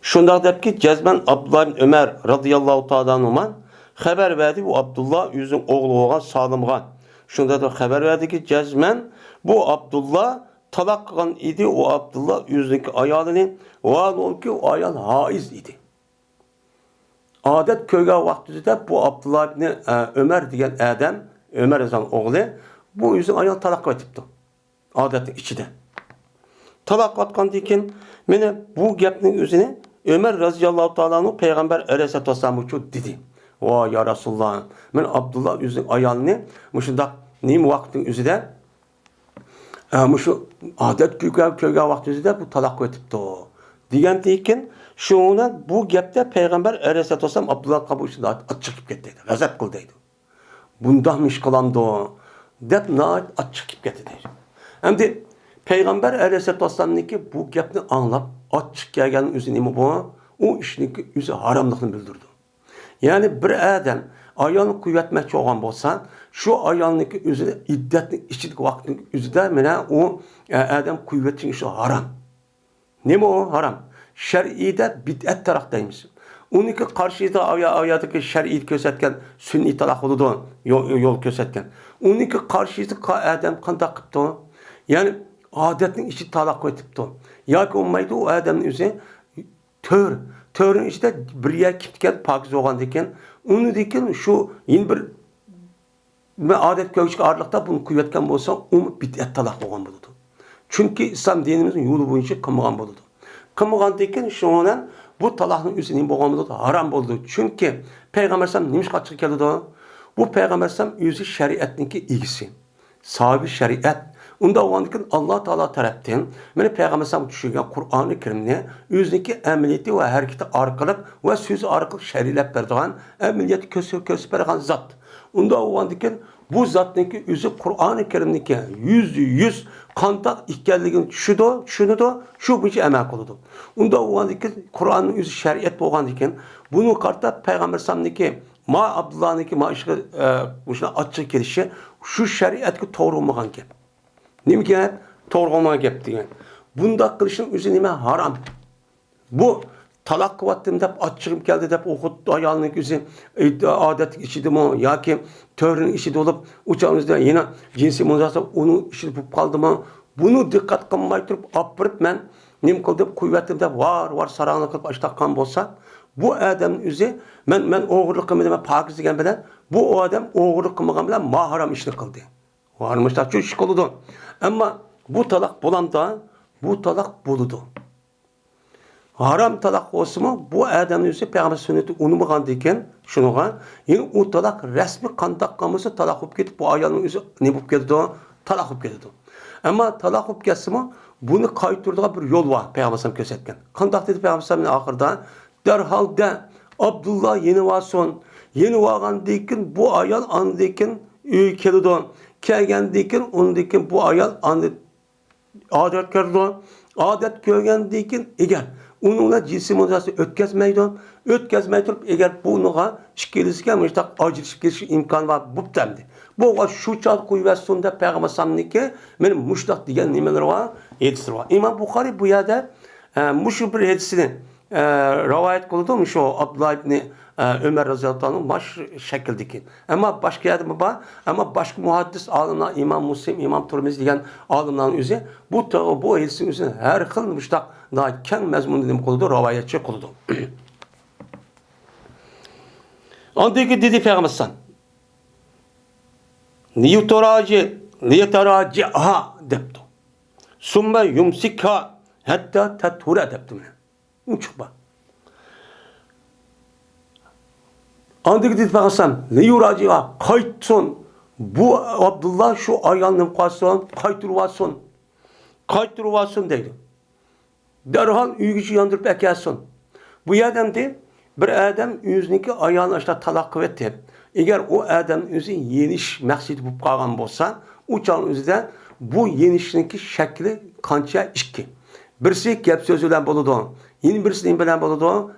شۇنداق دەپكى، جەزمەن ئابدۇللا ئىبن ئۆمەر رازىياللاھۇ تائالا ئەنھۇما خەۋەر بەردى، بۇ ئابدۇللا ئۆزىنىڭ ئوغلى بولغان سالىمغا. شۇنداق دەپ خەۋەر بەردىكى، جەزمەن بۇ ئابدۇللا تالاق قىلغان ئىدى، ئۇ ئابدۇللا ئۆزىنىڭكى ئايالىنى، ۋە ئۇنىڭكى ئايال ھائىز ئىدى. ئادەت كۆرگەن ۋاقتىدا بۇ ئابدۇللا ئىبنى، ئە، ئۆمەر دېگەن ئادەم، ئۆمەر رەزىياللاھۇ ئوغلى، بۇ ئۆزىنىڭ ئايالىنى تالاق قىلىۋېتىپتۇ. ئادەتنىڭ ئىچىدە. تالاق قىلىۋاتقاندىن كېيىن، مانا بۇ گەپنىڭ ئۆزىنى ئۆمەر رەزىياللاھۇ تائالا ئەنھۇ پەيغەمبەر ئەلەيھىسسالاتۇ ۋەسسالامغا دېدى. ۋا يا رەسۇلاللا، مەن ئابدۇللا ئۆزىنىڭ ئايالىنى مۇشۇنداق نېمە ۋاقىتنىڭ ئۆزىدە ئە، مۇشۇ ئادەت كۆرگەن، كۆرگەن ۋاقتىمىزدا بۇ تالاق ئۆتۈپتۇ دېگەندىن كېيىن، شۇنىڭ بىلەن بۇ گەپتە پەيغەمبەر ئەلەيھىسسالاتۇ ۋەسسالام ئابدۇللاغا بۇ ئىشتا ئاچچىق كېلىپ كەتتى، غەزەپ قىلدى دەيدۇ. بۇنداقمۇ ئىش قىلامدۇ دەپ ناھايىتى ئاچچىق كېلىپ كەتتى دەيدۇ. ئەمدى پەيغەمبەر ئەلەيھىسسالاتۇ ۋەسسالامنىڭكى بۇ گەپنى ئاڭلاپ ئاچچىق كەلگەن ئۆزى نېمە بۇ؟ ئۇ ئىشنىڭكى ئۆزى ھاراملىقىنى بىلدۈرىدۇ. يەنى بىر ئادەم ئايالنى قويۇۋەتمەكچى بولغان بولسا، شۇ ئايالنىڭكى ئۆزى ئىددەتنىڭ ئىچىدىكى ۋاقىتنىڭ ئۆزىدە مانا ئۇ، ئە، ئادەم قويۇۋېتىشنىڭ ئىشى ھارام. نېمە ئۇ ھارام؟ شەرئىيدە بىدئەت تالاق دەيمىز. ئۇنىڭكى قارشىسىدا ئايا-، ئايادىكى شەرئىي كۆرسەتكەن سۈنئىي تالاق بولىدۇ، يو-، يول كۆرسەتكەن. ئۇنىڭكى قارشىسىدا قا-، ئادەم قانداق قىپتۇ؟ يەنى ئادەتنىڭ ئىچىدە تالاق قويۇپتۇ. ياكى بولمايدۇ، ئۇ ئادەمنىڭ ئۆزى تۆر، تۆرنىڭ ئىچىدە بىر يەر كېپتىكەن، پاكىز بولغاندىكىن، ئۇنىڭدىن كېيىن شۇ يەنە بىر، بىر ئادەت كۆرگۈچىگە ئارىلىقتا بۇنى قويۇۋەتكەن بولسا، ئۇمۇ بىدئەت تالاق بولغان بولىدۇ. چۈنكى ئىسلام دىنىمىزنىڭ يولى بويىچە قىلمىغان بولىدۇ. قىلمىغاندىن كېيىن شۇنىڭ بىلەن بۇ تالاقنىڭ ئۆزى نېمە بولغان بولىدۇ؟ ھارام بولىدۇ. چۈنكى پەيغەمبەر ئەلەيھىسسالام نېمىشقا ئاچچىقى كېلىدۇ؟ بۇ پەيغەمبەر ئەلەيھىسسالام ئۆزى شەرىئەتنىڭكى ئىگىسى. ساھىبى شەرىئەت. ئۇنداق بولغاندىكىن، ئاللا تائالا تەرەپتىن مانا پەيغەمبەر ئەلەيھىسسالامغا چۈشۈرگەن قۇرئانى كەرىمنى ئۆزىنىڭكى ئەمەلىيىتى ۋە ھەرىكىتى ئارقىلىق ۋە سۆزى ئارقىلىق شەرىئەتلەپ بەرىدىغان، ئەمەلىيەتتە كۆرسە-، كۆرسىتىپ بەرگەن زات. ئۇنداق بولغاندىكىن، بۇ زاتنىڭكى ئۆزى قۇرئانى كەرىمنىڭكى يۈزدە يۈز قانداق ئىكەنلىكىنى چۈشىدۇ، چۈشىنىدۇ، شۇ بويىچە ئەمەل قىلىدۇ. ئۇنداق بولغاندىكىن، قۇرئاننىڭ ئۆزى شەرىئەت بولغاندىكىن، بۇنىڭغا قارىتا پەيغەمبەر ئەلەيھىسسالامنىڭكى ما ئابدۇللانىڭكى ما ئىشقا، ئە، مۇشۇنداق ئاچچىقى كېلىشى شۇ شەرىئەتكە توغرا بولمىغان گەپ. نېمە گەپ؟ توغرا بولمىغان گەپ دېگەن. بۇنداق قىلىشنىڭ ئۆزى نېمە؟ ھارام. بۇ تالاق قىلىۋاتتىم دەپ، ئاچچىقىم كەلدى دەپ، ئۇ خۇددى ئايالنىڭ ئۆزى ئادەتنىڭ ئىچىدىمۇ ياكى تۆرىنىڭ ئىچىدە بولۇپ، ئۇ چاغدا يەنە جىنسىي مۇناسىۋەت ئۇنىڭ ئىچىدە بولۇپ قالدىمۇ؟ بۇنى دىققەت قىلماي تۇرۇپ، ئاپىرىپ مەن نېمە قىلدىم، قويۇۋەتتىم دەپ ۋار-ۋار ساراڭلىق قىلىپ ئاشتاققان بولسا، بۇ ئادەمنىڭ ئۆزى، مەن، مەن ئوغرىلىق قىلمىدىم، مەن پاكىز دېگەن بىلەن، بۇ ئادەم ئوغرىلىق قىلمىغان بىلەن ما ھارام ئىشنى قىلدى. ھارام ئىشلار شۇ ئىش قىلىدۇ. ئەمما بۇ تالاق بولامدا؟ بۇ تالاق بولىدۇ. ھارام تالاق بولسىمۇ، بۇ ئادەمنىڭ ئۆزى پەيغەمبەر سۈننىتى ئۇنىمىغاندىكىن، شۇنىڭغا يەنى ئۇ تالاق رەسمىي قانداق قىلمىسا تالاق بولۇپ كېتىپ، بۇ ئايالنىڭ ئۆزى نېمە بولۇپ كېتىدۇ؟ تالاق بولۇپ كېتىدۇ. ئەمما تالاق بولۇپ كەتسىمۇ، بۇنى قايتۇرىدىغان بىر يول بار، پەيغەمبەر ئەلەيھىسسالام كۆرسەتكەن. قانداق دېدى پەيغەمبەر ئەلەيھىسسالام ئاخىرىدا؟ دەرھال دە، ئابدۇللا يېنىۋالسۇن، يېنىۋالغاندىن كېيىن بۇ ئايال ئاندىن كېيىن ئۆيگە كېلىدۇ. كەلگەندىن كېيىن ئۇندىن كېيىن بۇ ئايال ئاندىن ئادەت كۆرىدۇ. ئادەت كۆرگەندىن كېيىن ئەگەر ئۇنىڭ بىلەن جىنسىي مۇناسىۋەت ئۆتكۈزمەيدۇ. ئۆتكۈزمەي تۇرۇپ ئەگەر بۇنىڭغا ئىككىلىسىگە مۇشۇنداق ئاجرىشىپ كېتىش ئىمكانى بار بوپتۇ ئەمدى. بۇ شۇ چاغدا قويۇۋەتسۇن دەپ پەيغەمبەر ئەلەيھىسسالامنىڭكى مانا مۇشۇنداق دېگەن نېمىلىرى بار، ھەدىسلىرى بار. ئىمام بۇخارىي بۇ يەردە ئە، مۇشۇ بىر ھەدىسىنى، ئە، رىۋايەت قىلىدۇ، مۇشۇ ئابدۇللا ئىبنى، ئە، ئۆمەر رەزىياللاھۇ تائالا ئەنھۇ ماش شەكىلدىكى. ئەمما باشقا يەردىمۇ بار، ئەمما باشقا مۇھەددىس ئالىملار، ئىمام مۇسلىم، ئىمام تۇرمۇزى دېگەن ئالىملارنىڭ ئۆزى بۇ تو-، بۇ ھەدىسنىڭ ئۆزىنى ھەر خىل مۇشۇنداق ناھايىتى كەڭ مەزمۇندا نېمە قىلىدۇ، رىۋايەتچى قىلىدۇ. ئاندىن كېيىن دېدى پەيغەمبەر ئەلەيھىسسالام، ليتراجع، ليتراجعها دەپتۇ. ثم يمسكها حتى تطهر دەپتۇ مانا. ئوچۇق بار. ئاندىن كېيىن دېدى پەيغەمبەر ئەلەيھىسسالام، ليراجعها، قايتسۇن. بۇ ئابدۇللا شۇ ئايالنى نېمە قىلسۇن، قايتۇرۇۋالسۇن. قايتۇرۇۋالسۇن دەيدۇ. دەرھال ئۆيگىچە ياندۇرۇپ ئەكەلسۇن. بۇ يەردە ئەمدى بىر ئادەم ئۆزىنىڭكى ئايالىنى ئاشۇنداق تالاق قىلىۋېتىپ، ئەگەر ئۇ ئادەم ئۆزى يېنىش مەقسىتى بولۇپ قالغان بولسا، ئۇ چاغنىڭ ئۆزىدە بۇ يېنىشنىڭكى شەكلى قانچە؟ ئىككى. بىرسى گەپ سۆز بىلەن بولىدۇ، يەنە بىرسى نېمە بىلەن بولىدۇ؟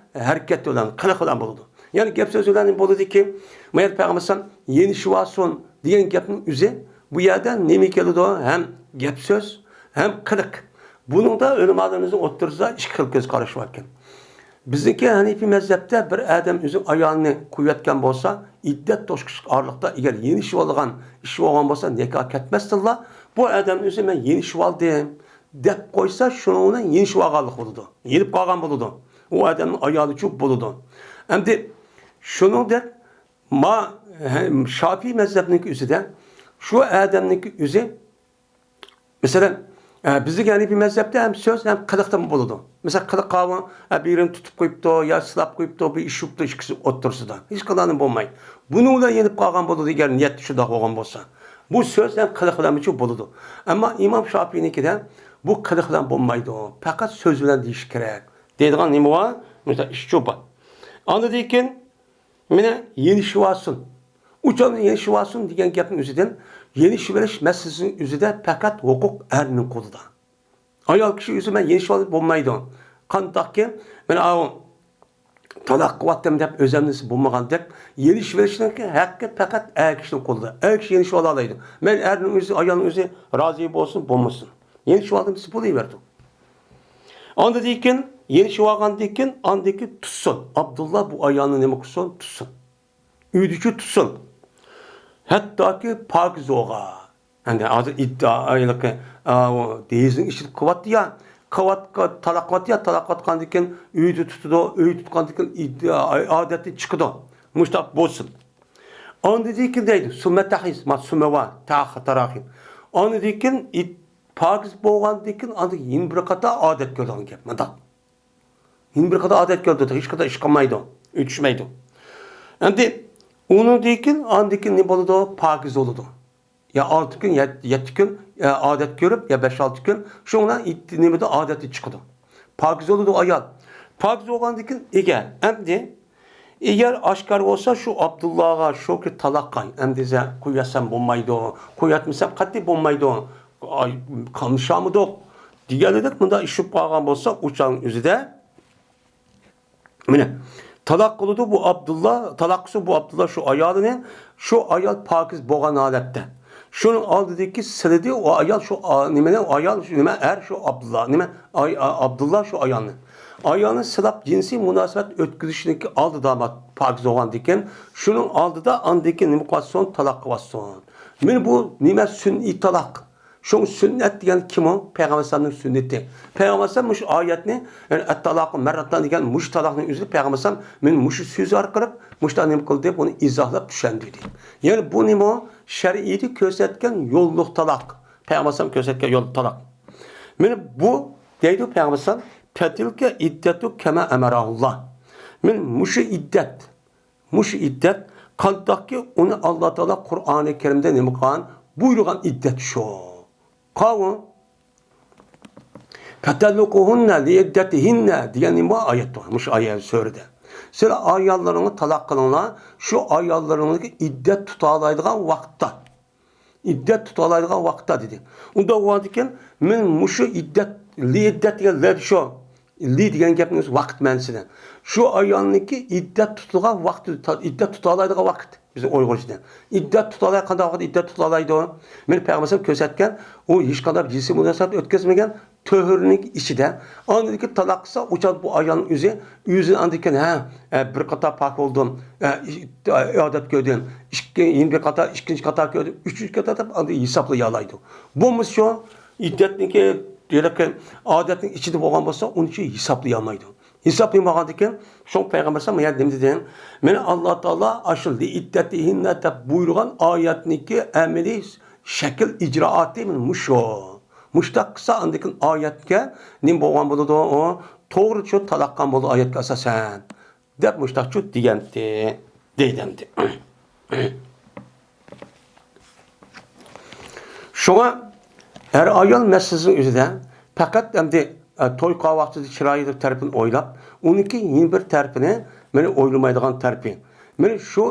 ھەرىكەت بىلەن، قىلىق بىلەن بولىدۇ. يەنى گەپ سۆز بىلەن نېمە بولىدۇكى؟ ما يەردە پەيغەمبەر ئەلەيھىسسالام يېنىشىۋالسۇن دېگەن گەپنىڭ ئۆزى بۇ يەردە نېمە كېلىدۇ؟ ھەم گەپ سۆز، ھەم قىلىق. بۇنىڭدا ئۆلىمالىرىمىزنىڭ ئوتتۇرىسىدا ئىككى خىل كۆز قاراش بار ئىكەن. بىزنىڭكى ھەنىپىي مەزھەپتە بىر ئادەم ئۆزىنىڭ ئايالىنى قويۇۋەتكەن بولسا، ئىددەت توشقۇچلۇق ئارىلىقتا ئەگەر يېنىشىۋالىدىغان ئىش بولغان بولسا، نىكاھ كەتمەستىنلا، بۇ ئادەم ئۆزى مەن يېنىشىۋالدىم دەپ قويسا، شۇنىڭ بىلەن يېنىشىۋالغانلىق بولىدۇ. يېنىپ قالغان بولىدۇ. ئۇ ئادەمنىڭ ئايالىچۇ بولىدۇ. ئەمدى شۇنىڭدەك ما، ھە، شافىي مەزھەپنىڭكى ئۆزىدە شۇ ئادەمنىڭكى ئۆزى، مەسىلەن، ئە، بىزدىكى ھەنىپىي مەزھەپتە ھەم سۆز، ھەم قىلىقتىن بولىدۇ. مەسىلەن، قىلىق قاۋۇ، ئە، بىرىنى تۇتۇپ قويۇپتۇ يا سىلاپ قويۇپتۇ، بىر ئىش بوپتۇ ئىككىسى ئوتتۇرىسىدا. ھېچقانداق نېمە بولمايدۇ. بۇنىڭ بىلەن يېنىپ قالغان بولىدۇ، ئەگەر نىيەت شۇنداق بولغان بولسا. بۇ سۆز ھەم قىلىق بىلەنمۇچۇ بولىدۇ. ئەمما ئىمام شافىينىڭكىدە بۇ قىلىق بىلەن بولمايدۇ، پەقەت سۆز بىلەن دېيىش كېرەك دەيدىغان نېمە بار؟ مۇشۇنداق ئىشچۇ بار. ئاندىن كېيىن مانا يېنىشىۋالسۇن. ئۇ چاغدا يېنىشىۋالسۇن دېگەن گەپنىڭ ئۆزىدىن، يېنىشىۋېلىش مەسىلىسىنىڭ ئۆزىدە پەقەت ھوقۇق ئەرنىڭ قولىدا. ئايال كىشى ئۆزى مەن يېنىشىۋالدىم بولمايدۇ. قانداقكى، مەن ئاۋۇ تالاق قىلىۋاتتىم دەپ ئۆزەمنىسى بولمىغاندەك، يېنىشىۋېلىشنىڭكى ھەققى پەقەت ئەر كىشىنىڭ قولىدا. ئەر كىشى يېنىشىۋالالايدۇ. مەيلى ئەرنىڭ ئۆزى، ئايالنىڭ ئۆزى رازى بولسۇن، بولمىسۇن. يېنىشىۋالدىم دېسە بولۇۋېرىدۇ. ئاندىن كېيىن، يېنىشىۋالغاندىن كېيىن، ئاندىن كېيىن تۇتسۇن. ئابدۇللا بۇ ئايالنى نېمە قىلسۇن؟ تۇتسۇن. ئۆيدىچۇ تۇتسۇن. ھەتتاكى پاكىز بولغان. ئەمدى ھازىر ئىددا، ھېلىقى، ئا، ئۇ دېيىزنىڭ ئىچىدە قىلىۋاتتى يا، قىلىۋاتقا-، تالاق قىلىۋاتتى يا، تالاق قىلىۋاتقاندىن كېيىن ئۆيدە تۇتىدۇ، ئۆيدە تۇتقاندىن كېيىن ئىددا، ئادەتتىن چىقىدۇ. مۇشۇنداق بولسۇن. ئاندىن كېيىن دەيدۇ، سۈممە تەھرىز، ما سۈممە ۋا، تاخ، تاراخىم. ئاندىن كېيىن ئىد-، پاكىز بولغاندىن كېيىن ئاندىن يەنە بىر قاتار ئادەت كۆرىدىغان گەپ، مۇنداق. يەنە بىر قاتار ئادەت كۆرىدۇ، ھېچ قاتار ئىش قىلمايدۇ، ئۆتۈشمەيدۇ. ئەمدى ئۇنىڭدىن كېيىن، ئاندىن كېيىن نېمە بولىدۇ؟ پاكىز بولىدۇ. يا ئالتە كۈن، يا يەتتە كۈن، يا ئادەت كۆرۈپ، يا بەش-ئالتە كۈن، شۇنىڭ بىلەن ئىت-، نېمىدە ئادەتتىن چىقىدۇ. پاكىز بولىدۇ ئايال. پاكىز بولغاندىن كېيىن ئەگەر، ئەمدى ئەگەر ئاشكارا بولسا، شۇ ئابدۇللاغا شۇكى تالاققا، ئەمدى دېسە، قويۇۋەتسەم بولمايدۇ، قويۇۋەتمىسەم قەتئىي بولمايدۇ، ئاي، قاملىشالمىدۇق دېگەنلىك مۇنداق ئىش بولۇپ قالغان بولسا، ئۇ چاغنىڭ ئۆزىدە، مانا، تالاق قىلىدۇ بۇ ئابدۇللا، تالاق قىلسا بۇ ئابدۇللا شۇ ئايالىنى، شۇ ئايال پاكىز بولغان ھالەتتە. شۇنىڭ ئالدىدىكى سىلىدى، ئۇ ئايال شۇ، ئا، نېمىنى، ئايال شۇ، نېمە، ئەر شۇ ئابدۇللا، نېمە، ئاي، ئا، ئابدۇللا شۇ ئايالنى. ئايالنى سىلاپ جىنسىي مۇناسىۋەت ئۆتكۈزۈشنىڭكى ئالدىدا ما-، پاكىز بولغاندىكىن، شۇنىڭ ئالدىدا ئاندىكىن نېمە قىلىۋاتسۇن؟ تالاق قىلىۋاتسۇن. مانا بۇ نېمە؟ سۈنئىي تالاق. شۇڭا سۈننەت دېگەن كىم ئۇ؟ پەيغەمبەر ئەلەيھىسسالامنىڭ سۈننىتى. پەيغەمبەر ئەلەيھىسسالام مۇشۇ ئايەتنى، يەنى ئەت-تالاقۇ مەرراتان دېگەن مۇشۇ تالاقنىڭ ئۆزىنى پەيغەمبەر ئەلەيھىسسالام مانا مۇشۇ سۆزى ئارقىلىق مۇشۇنداق نېمە قىلدى؟ بۇنى ئىزاھلاپ چۈشەندۈردى. يەنى بۇ نېمە؟ شەرئىيدە كۆرسەتكەن يوللۇق تالاق. پەيغەمبەر ئەلەيھىسسالام كۆرسەتكەن يول تالاق. مانا بۇ دەيدۇ پەيغەمبەر ئەلەيھىسسالام، «فتلك العدة كما أمرها الله.» مانا مۇشۇ ئىددەت، مۇشۇ ئىددەت قانداقكى ئۇنى ئاللا تائالا قۇرئانى كەرىمدە نېمە قىلغان؟ بۇيرۇغان ئىددەت شۇ. قاۋۇ. «فطلقوهن لعدتهن» دېگەن نېمە بار؟ ئايەت بار مۇشۇ ئايەت سۈرىدە. سىلەر ئاياللىرىڭلارنى تالاق قىلىڭلار، شۇ ئاياللىرىڭلارنىڭكى ئىددەت تۇتالايدىغان ۋاقىتتا. ئىددەت تۇتالايدىغان ۋاقىتتا دېدى. ئۇنداق بولغاندىكىن، مەن مۇشۇ ئىددەت، لى ئىددەت دېگەن لى شۇ. لى دېگەن گەپنىڭ ئۆزى ۋاقىت مەنىسىدە. شۇ ئايالنىڭكى ئىددەت تۇتىدىغان ۋاقتى، تا-، ئىددەت تۇتالايدىغان ۋاقىت. بىز ئۇيغۇرچىدا. ئىددەت تۇتالاي، قانداق ۋاقىت ئىددەت تۇتالايدۇ؟ مەن پەيغەمبەر كۆرسەتكەن، ئۇ ھېچقانداق جىنسىي مۇناسىۋەت ئۆتكۈزمىگەن، تۆھرىنىڭ ئىچىدە. ئاندىن كېيىن تالاق قىلسا، ئۇ چاغدا بۇ ئايالنىڭ ئۆزى، ئۆزىنى ئاندىن كېيىن، ھە، ئە، بىر قاتار پاك بولدۇم، ئە، ئى-، ئادەت كۆردۈم، ئىككى، يەنە بىر قاتار، ئىككىنچى قاتار كۆردۈم، ئۈچىنچى قاتار دەپ ئاندىن ھېسابلىيالايدۇ. بولمىسا شۇ ئىددەتنىڭكى، ھېلىقى ئادەتنىڭ ئىچىدە بولغان بولسا، ئۇنى ھېسابلىيالمايدۇ. ھېسابلىمىغاندىكىن، شۇڭا پەيغەمبەر ئەلەيھىسسالام يەنە نېمە دېدى؟ مەن ئاللا تائالا ئاشۇ لىئىددەتىھىننە دەپ بۇيرۇغان ئايەتنىڭكى ئەمەلىي شەكىل ئىجرائاتى مانا مۇشۇ. مۇشۇنداق قىلسا، ئاندىن كېيىن ئايەتكە نېمە بولغان بولىدۇ؟ ئۇ توغرا چۈشۈپ تالاق قىلغان بولىدۇ ئايەتكە ئاساسەن، دەپ مۇشۇنداق چۈشۈپ دېگەنتى، دەيدۇ ئەمدى. شۇڭا ھەر ئايال مەسىلىسىنىڭ ئۆزىدە پەقەت ئەمدى، ئە، توي قىلغان ۋاقتىدا چىرايلىق تەرىپىنى ئويلاپ، ئۇنىڭكى يەنە بىر تەرىپىنى مانا ئويلىمايدىغان تەرىپى. مانا شۇ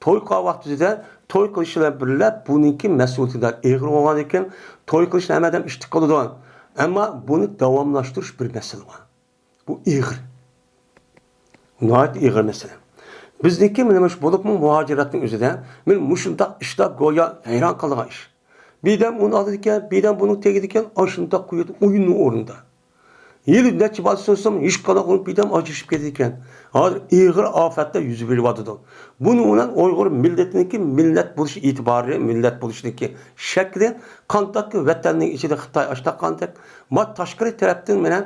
توي قىلغان ۋاقتىدا توي قىلىش بىلەن بىللە بۇنىڭكى مەسئۇلىيىتى ئېغىر بولغاندىكىن، توي قىلىشنى ھەممە ئادەم ئىشتىك قىلىدۇ. ئەمما بۇنى داۋاملاشتۇرۇش بىر مەسىلە بار. بۇ ئېغىر. ناھايىتى ئېغىر مەسىلە. بىزنىڭكى مانا مۇشۇ بولۇپمۇ مۇھاجىرەتنىڭ ئۆزىدە مانا مۇشۇنداق ئىشلار گويا ھەيران قالىدىغان ئىش. بىردەم ئۇنى ئالىدىكەن، بىردەم بۇنىڭ تېگىدىكەن، ئاشۇنداق قويۇۋېتىپ ئويۇننىڭ ئورنىدا. يىلى نەچچە بالا سۆزسەم، ھېچقانداق بولماي بىردەم ئاجرىشىپ كېتىدىكەن. ھازىر ئېغىر ئاپەتلەر يۈز بېرىۋاتىدۇ. بۇنىڭ بىلەن ئۇيغۇر مىللىتىنىڭكى مىللەت بولۇش ئېتىبارى، مىللەت بولۇشىدىكى شەكلى، قانداقكى ۋەتەننىڭ ئىچىدە خىتاي ئاشتاققاندەك، ما تاشقىرى تەرەپتىن مانا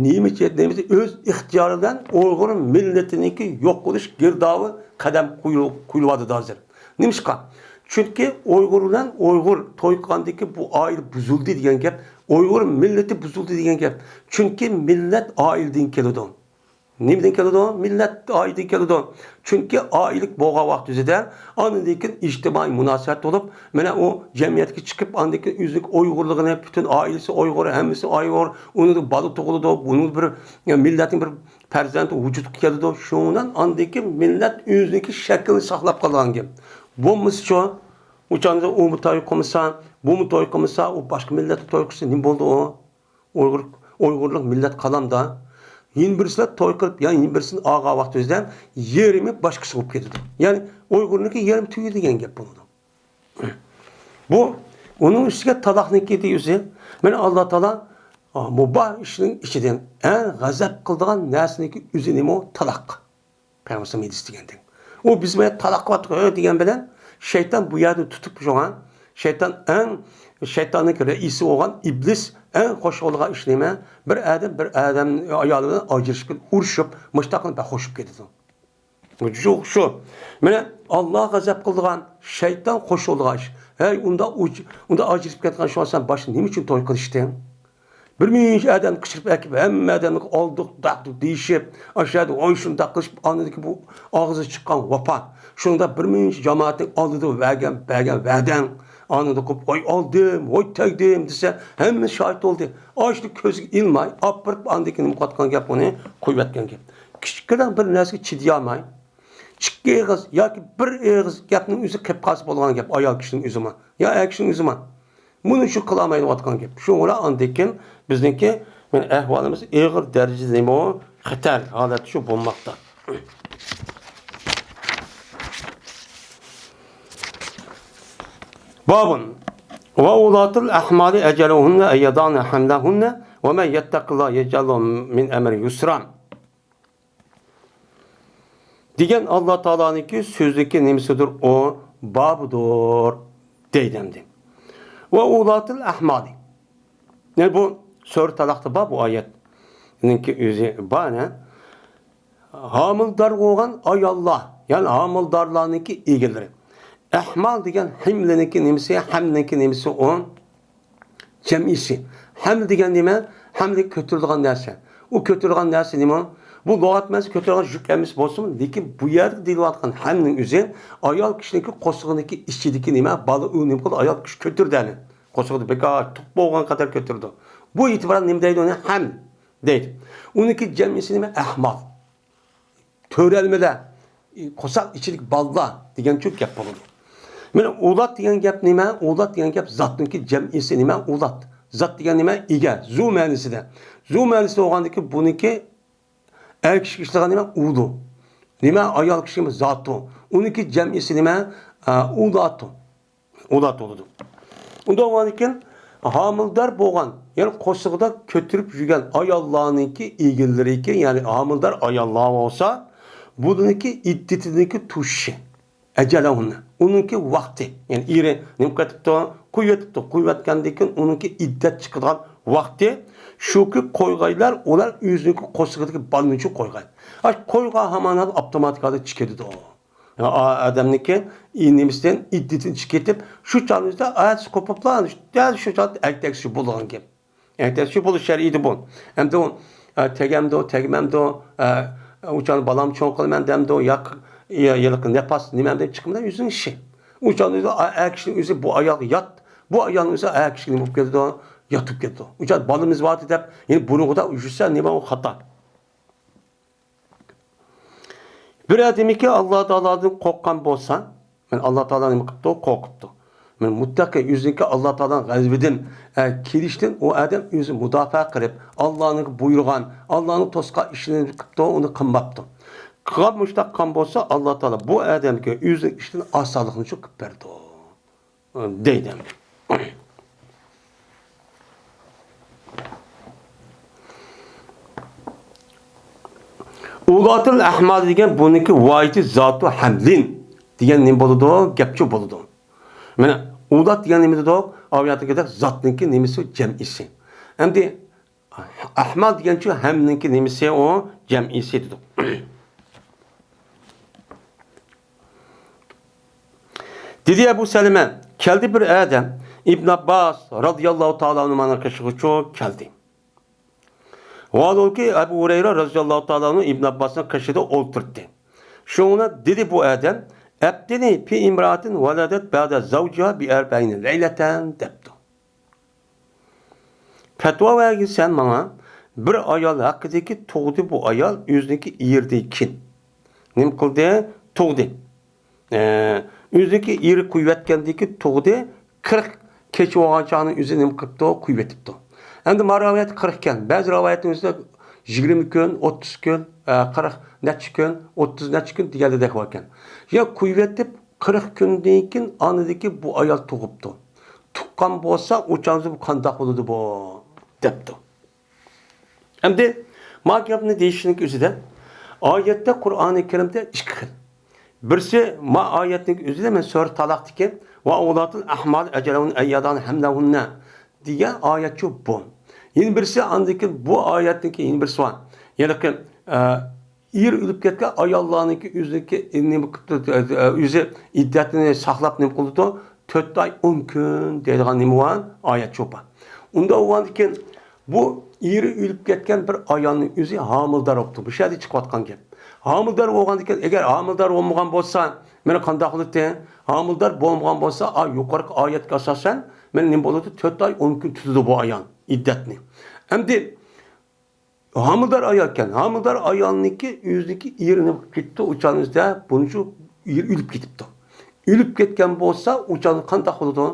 نېمىچە، نېمىچە ئۆز ئىختىيارى بىلەن ئۇيغۇر مىللىتىنىڭكى يوق بولۇش گىردابى قەدەم قويۇ-، قويۇلۇۋاتىدۇ ھازىر. نېمىشقا؟ چۈنكى ئۇيغۇر بىلەن ئۇيغۇر توي قىلغاندىكى بۇ ئائىلە بۇزۇلدى دېگەن گەپ، ئۇيغۇر مىللىتى بۇزۇلدى دېگەن گەپ. چۈنكى مىللەت ئائىلىدىن كېلىدۇ. نېمىدىن كېلىدۇ؟ مىللەت ئائىلىدىن كېلىدۇ. چۈنكى ئائىلىلىك بولغان ۋاقتىدا ئاندىن كېيىن ئىجتىمائىي مۇناسىۋەت بولۇپ، مانا ئۇ جەمئىيەتكە چىقىپ، ئاندىن كېيىن ئۆزىنىڭ ئۇيغۇرلۇقىنى، پۈتۈن ئائىلىسى ئۇيغۇر، ھەممىسى ئۇيغۇر، ئۇنىڭدىن بالا تۇغۇلىدۇ، بۇنىڭ بىر مىللەتنىڭ بىر پەرزەنتى ۋۇجۇدقا كېلىدۇ. شۇنىڭ بىلەن ئاندىن كېيىن مىللەت ئۆزىنىڭكى شەكلىنى ساقلاپ قالىدىغان گەپ. بولمىسىچۇ، ئۇ چاغدا ئۇمۇ توي قىلمىسا، بۇمۇ توي قىلمىسا، ئۇ باشقا مىللەتتە توي قىلسا نېمە بولدى ئۇ؟ ئۇيغۇر، ئۇيغۇرلۇق مىللەت قالامدا؟ يەنە بىرسىلەر توي قىلىپ، يەنە بىرسىنى ئالغان ۋاقتىمىزدا يېرىمى باشقىسى بولۇپ كېتىدۇ. يەنى ئۇيغۇرنىڭكى يېرىمى تۈگىدى دېگەن گەپ بولىدۇ. بۇ، ئۇنىڭ ئۈستىگە تالاقنىڭكى دېيىسى، مانا ئاللا تائالا، ئا، مۇباھ ئىشنىڭ ئىچىدىن ئەڭ غەزەپ قىلىدىغان نەرسىنىڭكى ئۆزى نېمە؟ تالاق. پەيغەمبەر ھەدىس دېگەندەك. ئۇ بىز بىلەن تالاق قىلىۋاتىدۇ دېگەن بىلەن، شەيتان بۇ يەردە تۇتۇپ شۇڭا، شەيتان ئەڭ، شەيتاننىڭكى رەئىسى بولغان ئىبلىس ئەڭ خوش بولىدىغان ئىش نېمە؟ بىر ئادەم بىر ئادەم ئايالى بىلەن ئاجرىشىپ، ئۇرۇشۇپ، مۇشۇنداق قىلىپ خوش بولۇپ كېتىدۇ. شۇ، شۇ. مانا، ئاللا غەزەپ قىلىدىغان، شەيتان خوش بولىدىغان ئىش. ھەي، ئۇنداق ئۇج-، ئۇنداق ئاجرىشىپ كەتكەن شۇڭا سەن باشتا نېمە ئۈچۈن توي قىلىشتىڭ؟ بىر مۇنچە ئادەمنى قىچقىرىپ ئەكىپ، ھەممە ئادەمنى ئالدۇق، داقدۇق دېيىشىپ، ئاشۇ يەردە ۋاي شۇنداق قىلىشىپ، ئاندىن بۇ ئاغزى چىققان ۋاپا. شۇنىڭدا بىر مۇنچە جامائەتنىڭ ئالدىدا بەرگەن، بەرگەن ۋەدەڭ. ئاندىن قىلىپ، ۋاي ئالدىم، ۋاي تەگدىم دېسە، ھەممە شاھىت بولدى. ئاشۇنى كۆزگە ئىلماي، ئاپىرىپ، ئاندىن كېيىن نېمە قىلىۋاتقان گەپ ئۇنى قويۇۋەتكەن گەپ. كىچىككىنە بىر نەرسىگە چىدىيالماي، ئىككى ئېغىز ياكى بىر ئېغىز گەپنىڭ ئۆزى قېلىپ قالسا بولغان گەپ، ئايال كىشىنىڭ ئۆزىمۇ، يا ئەر كىشىنىڭ ئۆزىمۇ. مۇنى شۇ قىلالمايۋاتقان گەپ. شۇڭا ئاندىن كېيىن بىزنىڭكى، مانا، ئەھۋالىمىز ئېغىر دەرىجىدە نېمە، خەتەر ھالەتتە شۇ بولماقتا. بابٌ. وأولاة الأحمال أجلهن أن يضعن حملهن ومن يتق الله يجعل له من أمره يسرا. دېگەن ئاللا تائالانىڭكى سۆزىدىكى نېمىسىدۇر ئۇ؟ بابىدۇر دەيدۇ ئەمدى. ۋە ئۇلاتىل ئەھمالى. يەنى بۇ سۈرە تالاقتا بار بۇ ئايەتنىڭكى ئۆزى بار، ھە؟ ھامىلىدار بولغان ئاياللار، يەنى ھامىلىدارلارنىڭكى ئىگىلىرى. ئەھمال دېگەن ھىملىنىڭكى نېمىسى، ھەملىنىڭكى نېمىسى ئۇ؟ جەمئىيسى. ھەمل دېگەن نېمە؟ ھەمل كۆتۈرىدىغان نەرسە. ئۇ كۆتۈرىدىغان نەرسە نېمە؟ بۇ لۇغەت مەنىسى كۆتۈرىدىغان يۈك ئەمەس بولسىمۇ، لېكىن بۇ يەردە دېيىلىۋاتقان ھەملنىڭ ئۆزى ئايال كىشىنىڭكى قورسىقىنىڭكى ئىچىدىكى نېمە؟ بالا ئۇ نېمە قىلىدۇ؟ ئايال كىشى كۆتۈرىدۇ ھەملنى. قورسىقىدا بىكار تۇق بولغان قەدەر كۆتۈرىدۇ. بۇ ئېتىبارەن نېمە دەيدۇ ئۇنى؟ ھەمل دەيدۇ. ئۇنىڭكى جەمئىيسى نېمە؟ ئەھمال. كۆرەلمىدە، قورساق ئىچىدىكى بالىلار دېگەنچۇ گەپ بولىدۇ. مانا ئۇلاد دېگەن گەپ نېمە؟ ئۇلاد دېگەن گەپ زاتنىڭكى جەمئىسى نېمە؟ ئۇلاد. زات دېگەن نېمە؟ ئىگە. زۇ مەنىسىدە. زۇ مەنىسىدە بولغاندىكىن بۇنىڭكى ئەر كىشىگە ئىشلىگەن نېمە؟ ئۇدۇ. نېمە؟ ئايال كىشى نېمە؟ زاتۇ. ئۇنىڭكى جەمئىسى نېمە؟ ئە، ئۇلاتۇ. ئۇلاتۇ بولىدۇ. ئۇنداق بولغاندىكىن ھامىلىدار بولغان، يەنى قورسىقىدا كۆتۈرۈپ يۈرگەن ئاياللارنىڭكى ئىگىلىرىكى، يەنى ھامىلىدار ئاياللار بولسا، بۇنىڭكى ئىددىتىنىڭكى توشۇشى. ئەجەلەھۇننە. ئۇنىڭكى ۋاقتى. يەنى ئېرى نېمە قىلىۋېتىپتۇ؟ قويۇۋېتىپتۇ. قويۇۋەتكەندىن كېيىن ئۇنىڭكى ئىددەت چىقىدىغان ۋاقتى شۇكى، قويغايلار، ئۇلار ئۆزىنىڭكى قورسىقىدىكى بالىنى شۇ قويغاي. ئاش قويغا ھامان ئاپتوماتىكادا چىقىدۇ. يا، ئا-، ئادەمنىڭكى ئى-، نېمىسىدىن ئىددىتىدىن چىقىپ كېتىپ، شۇ چاغنىڭ ئۆزىدە ئايات قوپۇپلا، دەل شۇ چاغدا ئەگدەكسى بولىدىغان گەپ. ئەگدەكسى بولۇش شەرئىيدە بۇ. ئەمدى ئۇ، ئە، تەگەمدۇ، تەگمەمدۇ، ئە، ئۇ چاغدا بالام چوڭ قىلىمەن دەمدۇ، ياق، يا، يىلقى نەپەس نېمەمدە چىقمىدى، ئۆزىنىڭ ئىشى. ئۇ چاغدا ئۆزى ئا-، ئەر كىشىنىڭ ئۆزى بۇ ئايالغا يات، بۇ ئايالنىڭ ئۆزى ئەر كىشىگە نېمە بولۇپ كېتىدۇ، يات بولۇپ كېتىدۇ. ئۇ چاغدا بالىمىز بار دەپ، يەنە بۇرۇنقىدا يۈرسە نېمە ئۇ خاتا. بىر ئادەمكى ئاللا تائالادىن قورققان بولسا، مانا ئاللا تائالا نېمە قىپتۇ؟ قورقۇپتۇ. مانا مۇتلەق ئۆزىنىڭكى ئاللا تائالانىڭ غەزىپىدىن، ئە، كېلىشتىن ئۇ ئادەم ئۆزىنى مۇداپىئە قىلىپ، ئاللانىڭ بۇيرۇغان، ئاللانىڭ توسقان ئىشىنى قىپتۇ، ئۇنى قىلماپتۇ. قىلغان مۇشۇنداق قىلغان بولسا، ئاللا تائالا بۇ ئادەمگە ئۆزىنىڭ ئىشىدىن ئاسانلىقنى شۇ قىلىپ بەردى. دەيدۇ. ئۇلاتىل ئەھمال دېگەن بۇنىڭكى ۋايىتى زاتۇ ھەملىن دېگەن نېمە بولىدۇ؟ گەپچۇ بولىدۇ. مانا ئۇلات دېگەن نېمە دېدۇق؟ ئاۋۇ يەردىكىدەك زاتنىڭكى نېمىسى؟ جەمئىسى. ئەمدى ئەھمال دېگەنچۇ ھەمنىڭكى نېمىسى؟ ئۇ جەمئىسى دېدۇق. دېدى ئەبۇ سەلىمە، كەلدى بىر ئادەم ئىبن ئابباس رازىياللاھۇ تائالا ئەنھۇمانىڭ قېشىغىچۇ كەلدى. ۋاھالۇكى، ئەبۇ ھۇرەيرە رازىياللاھۇ تائالا ئەنھۇ ئىبن ئابباسنىڭ قېشىدا ئولتۇرتتى. شۇڭا دېدى بۇ ئادەم، ئەپتىنى پى ئىمرائەتىن ۋەلەدەت بەدە زەۋجىھا بىئەربەئىنە لەيلەتەن دەپتۇ. پەتىۋا بەرگىن سەن ماڭا، بىر ئايال ھەققىدىكى تۇغدى بۇ ئايال ئۆزىنىڭكى ئېرىدىن كېيىن. نېمە قىلدى؟ تۇغدى. ئە، ئۆزىنىڭكى ئېرى قويۇۋەتكەندىكى تۇغدى، قىرىق كېچە بولغان چاغنى ئۆزى نېمە قىپتۇ؟ قويۇۋېتىپتۇ. ئەمدى ما رىۋايەت قىرىق ئىكەن. بەزى رىۋايەتنىڭ ئۆزىدە يىگىرمە كۈن، ئوتتۇز كۈن، ئە، قىرىق نەچچە كۈن، ئوتتۇز نەچچە كۈن دېگەندەك باركەن. يا قويۇۋېتىپ، قىرىق كۈندىن كېيىن ئاندىن كېيىن بۇ ئايال تۇغۇپتۇ. تۇغقان بولسا، ئۇ چاغدا بۇ قانداق بولىدۇ بۇ؟ دەپتۇ. ئەمدى ما گەپنى دېيىشنىڭ ئۆزىدە ئايەتتە، قۇرئانى كەرىمدە ئىككى خىل. بىرسى ما ئايەتنىڭ ئۆزىدە، مەن سۈرە تالاقتىكى ۋە ئۇلاتىل ئەھمال ئەجەلۇن ئەييادان ھەملەھۇننە دېگەن ئايەتچۇ بۇ. يەنە بىرسى ئاندىن كېيىن بۇ ئايەتنىڭكى يەنە بىرسى بار. يەنى، ئە، ئېرى ئۆلۈپ كەتكەن ئاياللارنىڭكى ئۆزىنىڭكى نېمە قىپتۇ، ئۆزى ئىددەتىنى ساقلاپ نېمە قىلىدۇ؟ تۆت ئاي ئون كۈن دەيدىغان نېمە بار؟ ئايەت شۇ بار. ئۇنداق بولغاندىكىن بۇ ئېرى ئۆلۈپ كەتكەن بىر ئايالنىڭ ئۆزى ھامىلىدار بوپتۇ. بۇ شەھەردە چىقىۋاتقان گەپ. ھامىلىدار بولغاندىكىن، ئەگەر ھامىلىدار بولمىغان بولسا، مانا قانداق بولىدۇ؟ ھامىلىدار بولمىغان بولسا، ئا، يۇقىرىقى ئايەتكە ئاساسەن، مانا نېمە بولىدۇ؟ تۆت ئاي ئون كۈن تۇتىدۇ بۇ ئايال ئىددەتنى. ئەمدى ھامىلىدار ئايالكەن. ھامىلىدار ئايالنىڭكى ئۆزىنىڭكى ئېرى نېمە قىلىپ كېتىپتۇ، ئۇ چاغنىڭ ئۆزىدە بۇنىڭچۇ ئېرى ئۆلۈپ كېتىپتۇ. ئۆلۈپ كەتكەن بولسا، ئۇ چاغدا قانداق بولىدۇ؟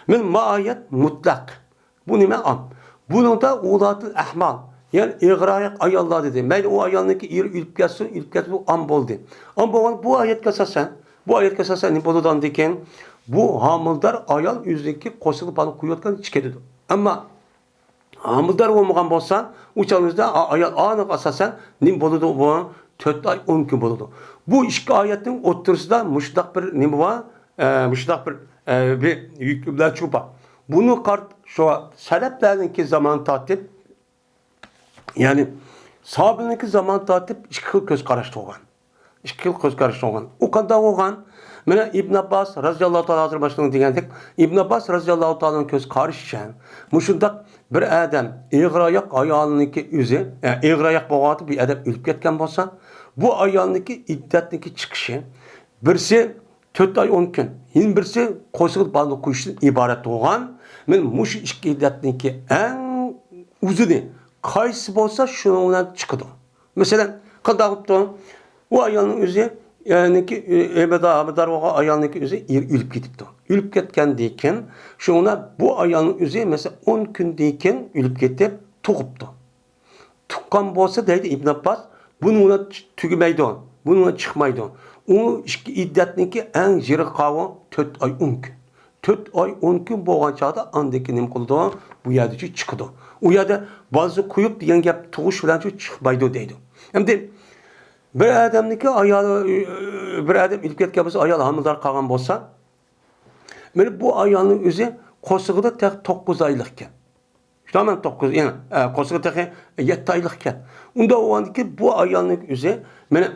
مانا ما ئايەت مۇتلەق. بۇ نېمە؟ ئام. بۇنىڭدا ئۇلاتىل ئەھمال، يەنى ئېغىراياق ئاياللار دېدى. مەيلى ئۇ ئايالنىڭكى ئېرى ئۆلۈپ كەتسۇن، ئۆلۈپ كەتسۇن، بۇ ئام بولدى. ئام بولغان بۇ ئايەتكە ئاساسەن، بۇ ئايەتكە ئاساسەن نېمە بولىدۇ ئاندىن كېيىن؟ بۇ ھامىلىدار ئايال ئۆزىنىڭكى قورسىقىدا بالىنى قويۇۋاتقان چىقىدۇ. ئەمما ھامىلىدار بولمىغان بولسا، ئۇ چاغنىڭ ئۆزىدە ئا-، ئايال ئانىق ئاساسەن نېمە بولىدۇ؟ بۇ تۆت ئاي ئون كۈن بولىدۇ. بۇ ئىككى ئايەتنىڭ ئوتتۇرىسىدا مۇشۇنداق بىر نېمە بار؟ ئە، مۇشۇنداق بىر، ئە، بىر يۈكلەشۈۋ بار. بۇنى قارت-، شۇ سەلەپلەرنىڭكى زامان تارتىپ، يەنى ساھابىلەرنىڭكى زامان تارتىپ ئىككى خىل كۆز قاراشتا بولغان. ئىككى خىل كۆز قاراشتا بولغان. ئۇ قانداق بولغان؟ مانا ئىبن ئابباس رازىياللاھۇ تائالا ھازىر باشلىغان دېگەندەك، ئىبن ئابباس رازىياللاھۇ تائالانىڭ كۆز قارىشىچە، مۇشۇنداق بىر ئادەم ئېغىراياق ئايالىنىڭكى ئۆزى، ئە، ئېغىراياق بولغان بىر ئادەم ئۆلۈپ كەتكەن بولسا، بۇ ئايالنىڭكى ئىددەتنىڭكى چىقىشى، بىرسى تۆت ئاي ئون كۈن، يەنە بىرسى قورسىقىدا بالىنى قويۇشتىن ئىبارەت بولغان. مانا مۇشۇ ئىككى ئىددەتنىڭكى ئەڭ ئۇزۇنى قايسى بولسا، شۇنىڭ بىلەن چىقىدۇ. مەسىلەن، قانداق بوپتۇ؟ ئۇ ئايالنىڭ ئۆزى، يەنىكى، ئۆمىدار، ھامىلىدار بولغان ئايالنىڭكى ئۆزى ئېرى ئۆلۈپ كېتىپتۇ. ئۆلۈپ كەتكەندىن كېيىن، شۇڭا بۇ ئايالنىڭ ئۆزى، مەسىلەن، ئون كۈندىن كېيىن ئۆلۈپ كېتىپ، تۇغۇپتۇ. تۇغقان بولسا، دەيدۇ ئىبن ئابباس، بۇنىڭ بىلەن تۈگىمەيدۇ، بۇنىڭ بىلەن چىقمايدۇ. ئۇ ئىككى ئىددەتنىڭكى ئەڭ يىراقى قاۋۇ تۆت ئاي ئون كۈن. تۆت ئاي ئون كۈن بولغان چاغدا ئاندىن كېيىن نېمە قىلىدۇ؟ بۇ يەردىن چىقىدۇ. ئۇ يەردە بالىسىنى قويۇپ دېگەن گەپ تۇغۇش بىلەن چىقمايدۇ دەيدۇ. ئەمدى بىر ئادەمنىڭكى ئايالى، بىر ئادەم ئۆلۈپ كەتكەن بولسا، ئايال ھامىلىدار قالغان بولسا، مانا بۇ ئايالنىڭ ئۆزى قورسىقىدا تېخى توققۇز ئايلىق ئىكەن. شۇنداقمۇ؟ توققۇز، يەنى، ئە، قورسىقى تېخى يەتتە ئايلىق ئىكەن. ئۇنداق بولغاندىكىن بۇ ئايالنىڭ ئۆزى، مانا،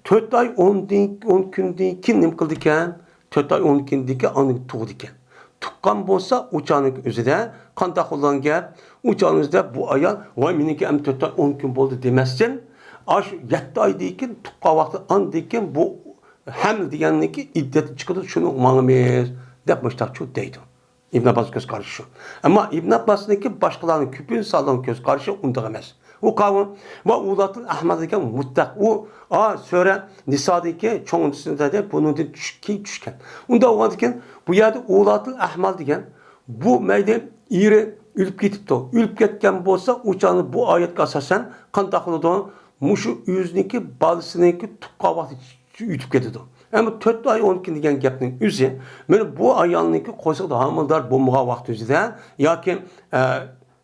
تۆت ئاي ئون دىن، ئون كۈندىن كېيىن نېمە قىلىدىكەن؟ تۆت ئاي ئون كۈندىن كېيىن ئاندىن تۇغىدىكەن. تۇغقان بولسا، ئۇ چاغنىڭ ئۆزىدە قانداق بولغان گەپ؟ ئۇ چاغنىڭ ئۆزىدە بۇ ئايال، ۋاي، مېنىڭكى ئەمدى تۆت ئاي ئون كۈن بولدى دېمەستىن، ئاشۇ يەتتە ئايدىن كېيىن تۇغقان ۋاقتى، ئاندىن كېيىن بۇ ھەملە دېگەننىڭكى ئىددەتى چىقىدۇ، شۇنى ماڭىمىز دەپ مۇشتاقچۇ دەيدۇ. ئىبن ئابباسنىڭ كۆز قارىشى شۇ. ئەمما ئىبن ئابباسنىڭكى باشقىلارنىڭ كۆپىنچە سانلىرىنىڭ كۆز قارىشى ئۇنداق ئەمەس. ئۇ قاۋۇ ۋە ئۇلاتىل ئەھمال دېگەن مۇتلەق. ئۇ، ئا، سۈرە نىسادىكى چوڭ سۈرىدە بۇنىڭدىن چۈش-، كېيىن چۈشكەن. ئۇنداق بولغاندىكىن بۇ يەردە ئۇلاتىل ئەھمال دېگەن بۇ مەيدە ئېرى ئۆلۈپ كېتىپتۇ. ئۆلۈپ كەتكەن بولسا، ئۇ چاغدا بۇ ئايەتكە ئاساسەن قانداق قىلىدۇ؟ مۇشۇ ئۆزىنىڭكى بالىسىنىڭكى تۇغقان ۋاقتى ئۆتۈپ كېتىدۇ. ئەمما تۆت ئاي ئون كۈن دېگەن گەپنىڭ ئۆزى، مانا بۇ ئايالنىڭكى قورسىقىدا ھامىلىدار بولمىغان ۋاقتى ئۆزىدە ياكى، ئە،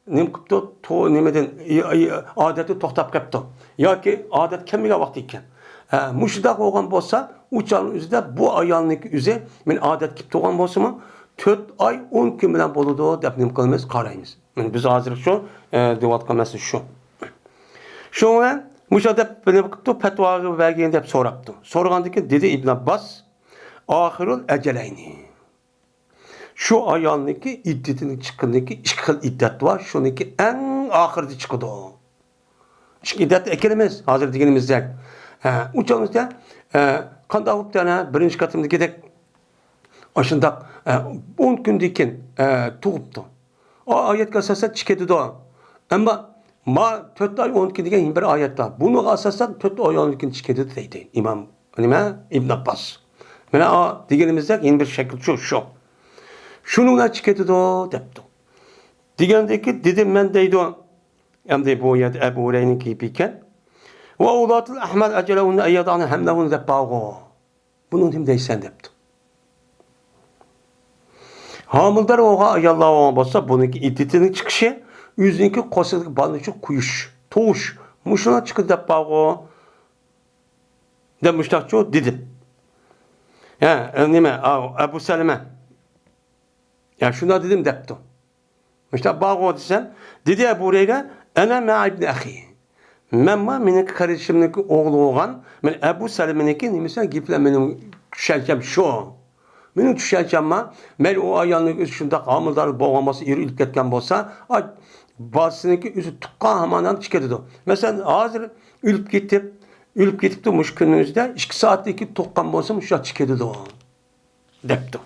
نېمە قىپتۇ، تو-، نېمىدىن، ئى-، ئى-، ئادەتتە توختاپ قېپتۇ ياكى ئادەت كەلمىگەن ۋاقتى ئىكەن. ئە، مۇشۇنداق بولغان بولسا، ئۇ چاغنىڭ ئۆزىدە بۇ ئايالنىڭكى ئۆزى، مانا ئادەت كېلىپ تۇرغان بولسىمۇ، تۆت ئاي ئون كۈن بىلەن بولىدۇ دەپ نېمە قىلىمىز، قارايمىز. مانا بىز ھازىر شۇ، ئە، دەۋاتقان مەسىلە شۇ. شۇڭا مۇشۇ دەپ نېمە قىپتۇ، پەتۋا بەرگىن دەپ سوراپتۇ. سورىغاندىن كېيىن دېدى ئىبن ئابباس، ئاخىرۇل ئەجەلەينى. شۇ ئايالنىڭكى ئىددىتىنىڭ چىققىنىدىكى ئىككى خىل ئىددەت بار. شۇنىڭكى ئەڭ ئاخىرىدا چىقىدۇ. ئىككى ئىددەتنى ئەكېلىمىز، ھازىر دېگىنىمىزدەك. ھە، ئۇ چاغدا، ھە، قانداق بوپتۇ ئەنە بىرىنچى قېتىمدىكىدەك ئاشۇنداق، ھە، ئون كۈندىن كېيىن، ھە، تۇغۇپتۇ. ئا-، ئايەتكە ئاساسەن چىقىدۇ. ئەمما ما تۆت ئاي ئون كۈن دېگەن يەنە بىر ئايەت بار. بۇنىڭغا ئاساسەن تۆت ئاي ئون كۈن چىقىدۇ دەيدۇ ئىمام، نېمە، ئىبن ئابباس. مانا، ئا، دېگىنىمىزدەك يەنە بىر شەكىل شۇ، شۇ. شۇنىڭ بىلەن چىقىدۇ دەپتۇ. دېگەندىكى دېدىم مەن دەيدۇ. ئەمدى بۇ يەردە ئەبۇ ھۇرەيرىنىڭ گېپى ئىكەن. ۋە ئۇلاتىل ئەھمال ئەجەلەھۇننە ئەييەدەئنە ھەملەھۇننە دەپ بارغۇ. بۇنىڭ نېمە دەيسەن دەپتۇ. ھامىلىدار بولغان ئاياللار بولغان بولسا، بۇنىڭكى ئىددىتىنىڭ چىقىشى، ئۆزىنىڭكى قورسىقىدىكى بالىنى شۇ قويۇش، تۇغۇش، مۇشۇلار چىقىدۇ دەپ بارغۇ، دەپ مۇشتاقچۇ دېدىم. ھە، نېمە، ئەبۇ سەلىمە. يا، شۇنداق دېدىم دەپتۇ. مۇشتاق بارغۇ دېسەم، دېدى ئەبۇ ھۇرەيرە، ئەنە مەئە ئىبنى ئەخى. مەنمۇ مېنىڭ قېرىندىشىمنىڭكى ئوغلى بولغان، مەن ئەبۇ سەلىمىنىڭكى نېمىسى گېپى بىلەن مېنىڭ چۈشەنچەم شۇ. مېنىڭ چۈشەنچەممۇ، مەيلى ئۇ ئايالنىڭ ئۆزى شۇنداق ھامىلىدار بولغان بولسا، ئېرى ئۆلۈپ كەتكەن بولسا، ئاي، بالىسىنىڭكى ئۆزى تۇغقان ھامان چىقىدۇ. مەسىلەن، ھازىر ئۆلۈپ كېتىپ، ئۆلۈپ كېتىپتۇ، مۇشۇ كۈننىڭ ئۆزىدە ئىككى سائەتتىن كېيىن تۇغقان بولسا، مۇشۇ چىقىدۇ. دەپتۇ.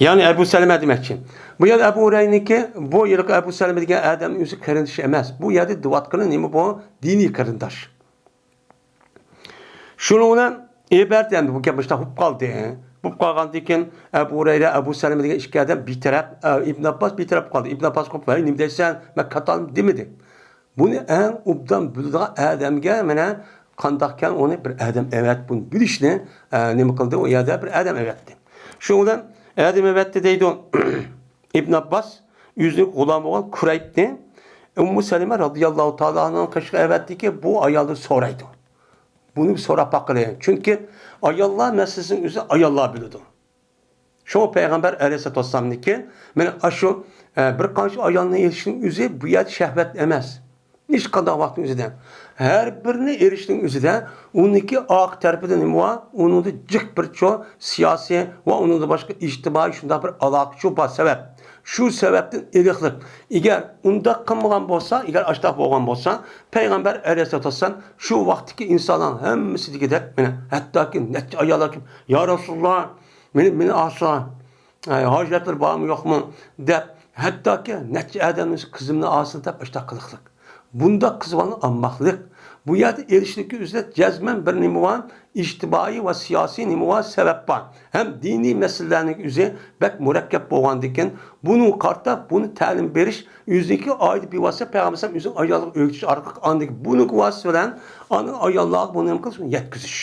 يەنى ئەبۇ سەلىمە دېمەكچى. بۇ يەردە ئەبۇ ھۇرەيرىنىڭكى، بۇ ھېلىقى ئەبۇ سەلىمە دېگەن ئادەم ئۆزى قېرىندىشى ئەمەس. بۇ يەردە دەۋاتقىنى نېمە بۇ؟ دىنىي قېرىنداش. شۇنىڭ بىلەن ئىبارەت ئەمدى بۇ گەپ مۇشۇنداق بولۇپ قالدى. بولۇپ قالغاندىن كېيىن ئەبۇ ھۇرەيرە، ئەبۇ سەلىمە دېگەن ئىككى ئادەم بىتەرەپ، ئە، ئىبن ئابباس بىتەرەپ قالدى. ئىبن ئابباس قوپۇپ، ھەي، نېمە دەيسەن؟ مەن كاتالىم دېمىدى. بۇنى ئەڭ ئوبدان بىلىدىغان ئادەمگە مانا قانداقكەن ئۇنى بىر ئادەم ئەۋەت، بۇنى بىلىشنى، ئە، نېمە قىلدى؟ ئۇ يەردە بىر ئادەم ئەۋەتتى. شۇ بىلەن ئادەم ئەۋەتتى دەيدۇ ئىبن ئابباس، ئۆزىنىڭ غۇلامى بولغان كۇرەيبنى ئۇممۇ سەلىمە رازىياللاھۇ تائالا ئانھانىڭ قېشىغا ئەۋەتتىكى، بۇ ئايالدىن سورايدۇ. بۇنى بىر سوراپ باققىلى. چۈنكى ئاياللار مەسىلىسىنىڭ ئۆزى ئاياللار بىلىدۇ. شۇڭا پەيغەمبەر ئەلەيھىسسالاتۇ ۋەسسالامنىڭكى، مانا ئاشۇ، ئە، بىر قانچە ئايالنى ئېلىشنىڭ ئۆزى بۇ يەردە شەھۋەت ئەمەس. ھېچقانداق ۋاقىتنىڭ ئۆزىدە. ھەر بىرىنى ئېلىشنىڭ ئۆزىدە ئۇنىڭكى ئارقا تەرىپىدە نېمە بار؟ ئۇنىڭدا جىق بىر چوڭ سىياسىي ۋە ئۇنىڭدىن باشقا ئىجتىمائىي شۇنداق بىر ئالاقە شۇ بار سەۋەب. شۇ سەۋەبتىن ئېلىقلىق. ئەگەر ئۇنداق قىلمىغان بولسا، ئەگەر ئاشتاق بولغان بولسا، پەيغەمبەر ئەلەيھىسسالاتۇ ۋەسسالام شۇ ۋاقىتتىكى ئىنسانلار ھەممىسى دېگۈدەك، مانا، ھەتتاكى نەچچە ئاياللار كېلىپ، يا رەسۇلاللا، مېنى، مېنى ئالسا، ئەي، ھاجەتلىرى بارمۇ، يوقمۇ دەپ، ھەتتاكى نەچچە ئادەمنىڭ قىزىمنى ئالسۇن دەپ ئاشتاق قىلىقلىق. بۇنداق قىز بالىنى ئالماقلىق، بۇ يەردە ئېلىشنىڭكى ئۆزىدە جەزمەن بىر نېمە بار، ئىجتىمائىي ۋە سىياسىي نېمە بار، سەۋەب بار. ھەم دىنىي مەسىلىلەرنىڭ ئۆزى بەك مۇرەككەپ بولغاندىكىن، بۇنىڭغا قارىتا بۇنى تەلىم بېرىش، ئۆزىنىڭكى ئائىلە بىۋاسىتە پەيغەمبەر ئالەيھىسسالام ئۆزىنىڭ ئايالىغا ئۆگىتىش ئارقىلىق ئاندىن بۇنىڭ ۋاسىتىسى بىلەن ئانا ئاياللارغا بۇنى نېمە قىلىش، يەتكۈزۈش.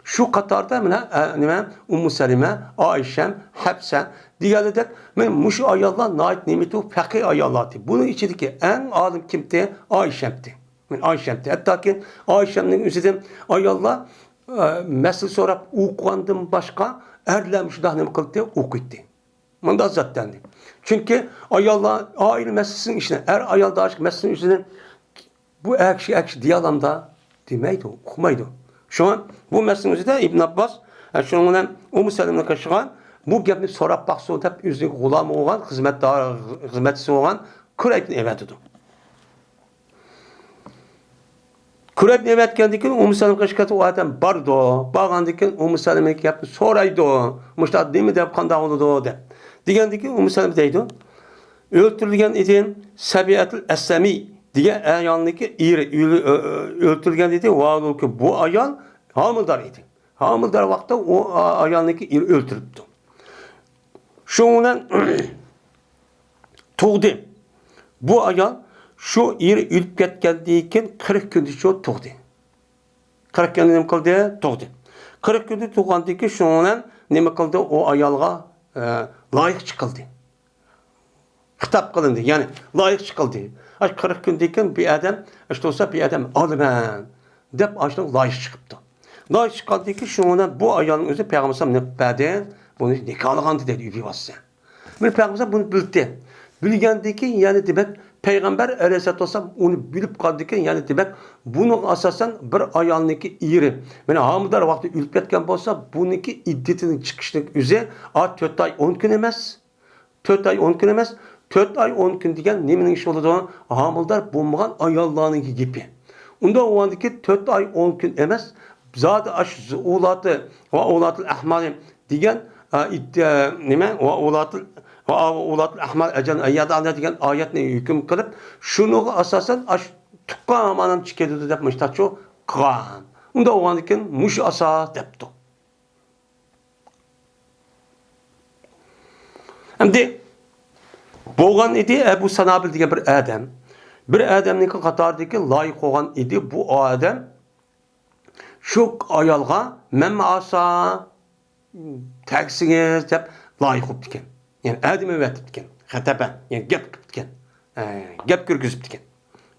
شۇ قاتاردا مانا، ئە، نېمە، ئۇممۇ سەلىمە، ئائىشەم، ھەپسە دېگەنلىدەك، مانا مۇشۇ ئاياللار ناھايىتى نېمىتۇ، پەقىر ئاياللاردى. بۇنىڭ ئىچىدىكى ئەڭ ئالىم كىمتى؟ ئائىشەمتى. مانا ئائىشەمتى. ھەتتاكى ئائىشەمنىڭ ئۆزىدىن ئاياللار، ئە، مەسىلە سوراپ ئوقۇغاندىن باشقا ئەرلەرمۇ شۇنداق نېمە قىلدى، ئوقۇيتتى. مۇنداق زات ئەمدى. چۈنكى ئاياللار ئائىلە مەسىلىسىنىڭ ئىشىنى، ئەر ئايال دائىشلىق مەسىلىسىنىڭ ئىشىنى بۇ ئەر كىشى، ئەر كىشى دېيالامدا؟ دېمەيدۇ، ئۇقمايدۇ. شۇڭا بۇ مەسىلىنىڭ ئۆزىدە ئىبن ئابباس، ھە، شۇنىڭ بىلەن ئۇممۇ سەلىمىنىڭ قېشىغا بۇ گەپنى سوراپ باقسۇن دەپ ئۆزىنىڭ غۇلامى بولغان، خىزمەتدار، خىزمەتچىسى بولغان كۇرەيبنى ئەۋەتىدۇ. كۇرەيبنى ئەۋەتكەندىن كېيىن ئۇممۇ سەلىمە قېشىغا ئۇ ئادەم بارىدۇ. بارغاندىن كېيىن ئۇممۇ سەلىمە گەپنى سورايدۇ. مۇشۇنداق نېمە دەپ قانداق بولىدۇ دەپ. دېگەندىن كېيىن ئۇممۇ سەلىمە دەيدۇ. ئۆلتۈرۈلگەن ئىدى سەبىئەتۇل ئەسلەمى دېگەن ئايالنىڭكى ئېرى ئۆل-، ئۆ-، ئۆ-، ئۆلتۈرۈلگەن ئىدى. ۋاھالۇلكى بۇ ئايال ھامىلىدار ئىدى. ھامىلىدار ۋاقىتتا ئۇ ئا-، ئايالنىڭكى ئېرى ئۆلتۈرۈپتۇ. شۇنىڭ بىلەن تۇغدى. بۇ ئايال شۇ ئېرى ئۆلۈپ كەتكەندىن كېيىن قىرىق كۈندىچۇ تۇغدى. قىرىق كۈندە نېمە قىلدى؟ تۇغدى. قىرىق كۈندە تۇغقاندىن كېيىن شۇنىڭ بىلەن نېمە قىلدى؟ ئۇ ئايالغا، ئە، لايىق چىقىلدى. خىتاب قىلىندى، يەنى لايىق چىقىلدى. ئاشۇ قىرىق كۈندىن كېيىن بىر ئادەم، ئىشتە بولسا بىر ئادەم ئالىمەن دەپ ئاشۇنىڭ لايىق چىقىپتۇ. لايىق چىققاندىن كېيىن شۇنىڭ بىلەن بۇ ئايالنىڭ ئۆزى پەيغەمبەر ئەلەيھىسسالام نېمە قىلىپ بەردى؟ بۇنى نىكاھلىغانتى دەيدۇ ئۆيگە بارسا. بىر پەيغەمبەر بۇنى بىلدى. بىلگەندىن كېيىن، يەنى دېمەك، پەيغەمبەر ئەلەيھىسسالاتۇ ۋەسسالام ئۇنى بىلىپ قالدىكەن، يەنى دېمەك، بۇنىڭغا ئاساسەن بىر ئايالنىڭكى ئېرى، مانا ھامىلىدار ۋاقتىدا ئۆلۈپ كەتكەن بولسا، بۇنىڭكى ئىددىتىنىڭ چىقىشلىق ئۆزى، ئا، تۆت ئاي ئون كۈن ئەمەس. تۆت ئاي ئون كۈن ئەمەس، تۆت ئاي ئون كۈن دېگەن نېمىنىڭ ئىشى بولىدۇ؟ ھامىلىدار بولمىغان ئاياللارنىڭكى گېپى. ئۇنداق بولغاندىكىن تۆت ئاي ئون كۈن ئەمەس، زادى ئاشۇ ئۇلاتى ۋە ئۇلاتىل ئەھمالى دېگەن، ئا، ئىت-، ئە، نېمە؟ ۋە ئۇلاتىل، ۋە ئۇلاتىل ئەھمال ئەجەل ئەييادانە دېگەن ئايەتنى ھۆكۈم قىلىپ، شۇنىڭغا ئاساسەن ئاشۇ تۇغقان مانام چىقىدۇ دەپ مۇشتاچۇ قىلغان. ئۇنداق بولغاندىكىن مۇشۇ ئاساس دەپتۇ. ئەمدى بولغان ئىدى ئەبۇ سانابىل دېگەن بىر ئادەم. بىر ئادەمنىڭكى قاتارىدىكى لايىق بولغان ئىدى بۇ ئادەم. شۇ ئايالغا مەن ئاسا تەگسىڭىز دەپ لايىق بوپتىكەن. يەنى ئادەم ئەۋەتىپتىكەن. خەتەبە، يەنى گەپ قىپتىكەن. ئە، گەپ كىرگۈزۈپتىكەن.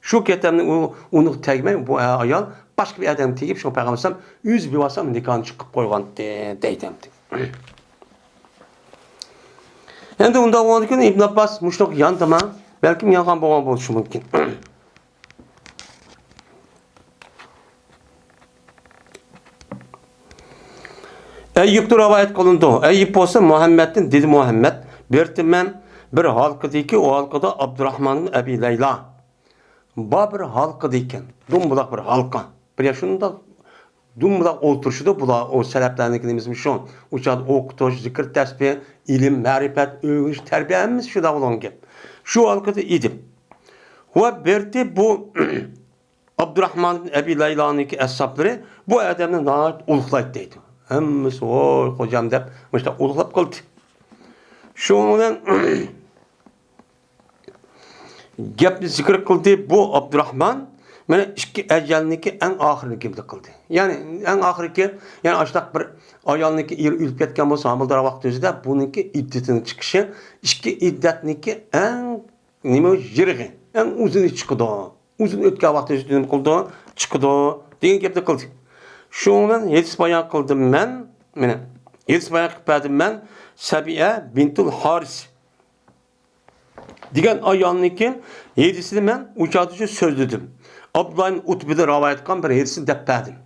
شۇ قېتىمنى ئۇ، ئۇنىڭغا تەگمەي، بۇ ئايال باشقا بىر ئادەمگە تېگىپ، شۇ پەيغەمبەر ئەلەيھىسسالام ئۆزى بىۋاسىتە نىكاھنى چىقىپ قويغانتى، دەيدۇ ئەمدى. ئەمدى ئۇنداق بولغاندىكىن ئىبن ئابباس مۇشۇنىڭغا ياندىما؟ بەلكىم يانغان بولغان بولۇشى مۇمكىن. ئەييۇبتىن رىۋايەت قىلىنىدۇ. ئەييۇب بولسا مۇھەممەدتىن، دېدى مۇھەممەد، بېرىپتىمەن بىر ھالقىدىكى، ئۇ ھالقىدا ئابدۇراھمان ئىبن ئەبى لەيلا بار بىر ھالقىدا ئىكەن. دومبىلاق بىر ھالقا. بىر يا شۇنداق دومبىلاق ئولتۇرۇشىدۇ بۇلار، ئۇ سەلەپلەرنىڭكى نېمىسىمۇ شۇ. ئۇ چاغدا ئوقۇتۇش، زىكىر تەسبىھ، ئىلىم، مەرىپەت، ئۆگىنىش، تەربىيە ھەممىسى شۇنداق بولغان گەپ. شۇ ھالقىدا ئىدىم. ۋە بېرىپتى بۇ ئابدۇراھمان ئىبن ئەبى لەيلانىڭكى ئەسھابلىرى بۇ ئادەمنى ناھايىتى ئۇلۇغلايتتى دەيدۇ. ھەممىسى، ۋوي، خوجام دەپ، مۇشۇنداق ئۇلۇغلاپ قالدى. شۇنىڭ بىلەن گەپنى زىكىر قىلدى بۇ ئابدۇراھمان. مانا ئىككى ئەجەلنىڭكى ئەڭ ئاخىرىنى گەپنى قىلدى. يەنى ئەڭ ئاخىرىكى، يەنى ئاشۇنداق بىر ئايالنىڭكى ئېرى ئۆلۈپ كەتكەن بولسا، ھامىلىدار ۋاقتى ئۆزىدە بۇنىڭكى ئىددىتىنىڭ چىقىشى، ئىككى ئىددەتنىڭكى ئەڭ نېمە يىرىغى، ئەڭ ئۇزۇنى چىقىدۇ. ئۇزۇن ئۆتكەن ۋاقىت ئۆزى نېمە قىلىدۇ؟ چىقىدۇ، دېگەن گەپنى قىلدى. شۇنىڭ بىلەن ھەدىس بايان قىلدىم مەن، مانا، ھەدىس بايان قىلىپ بەردىم مەن، سەبىئە بىنتۇل ھارىس دېگەن ئايالنىڭكى ھەدىسىنى مەن ئۇ چاغدىچۇ سۆزلىدىم. ئابدۇللا ئىبن ئۇتبىدىن رىۋايەت قىلغان بىر ھەدىسنى دەپ بەردىم.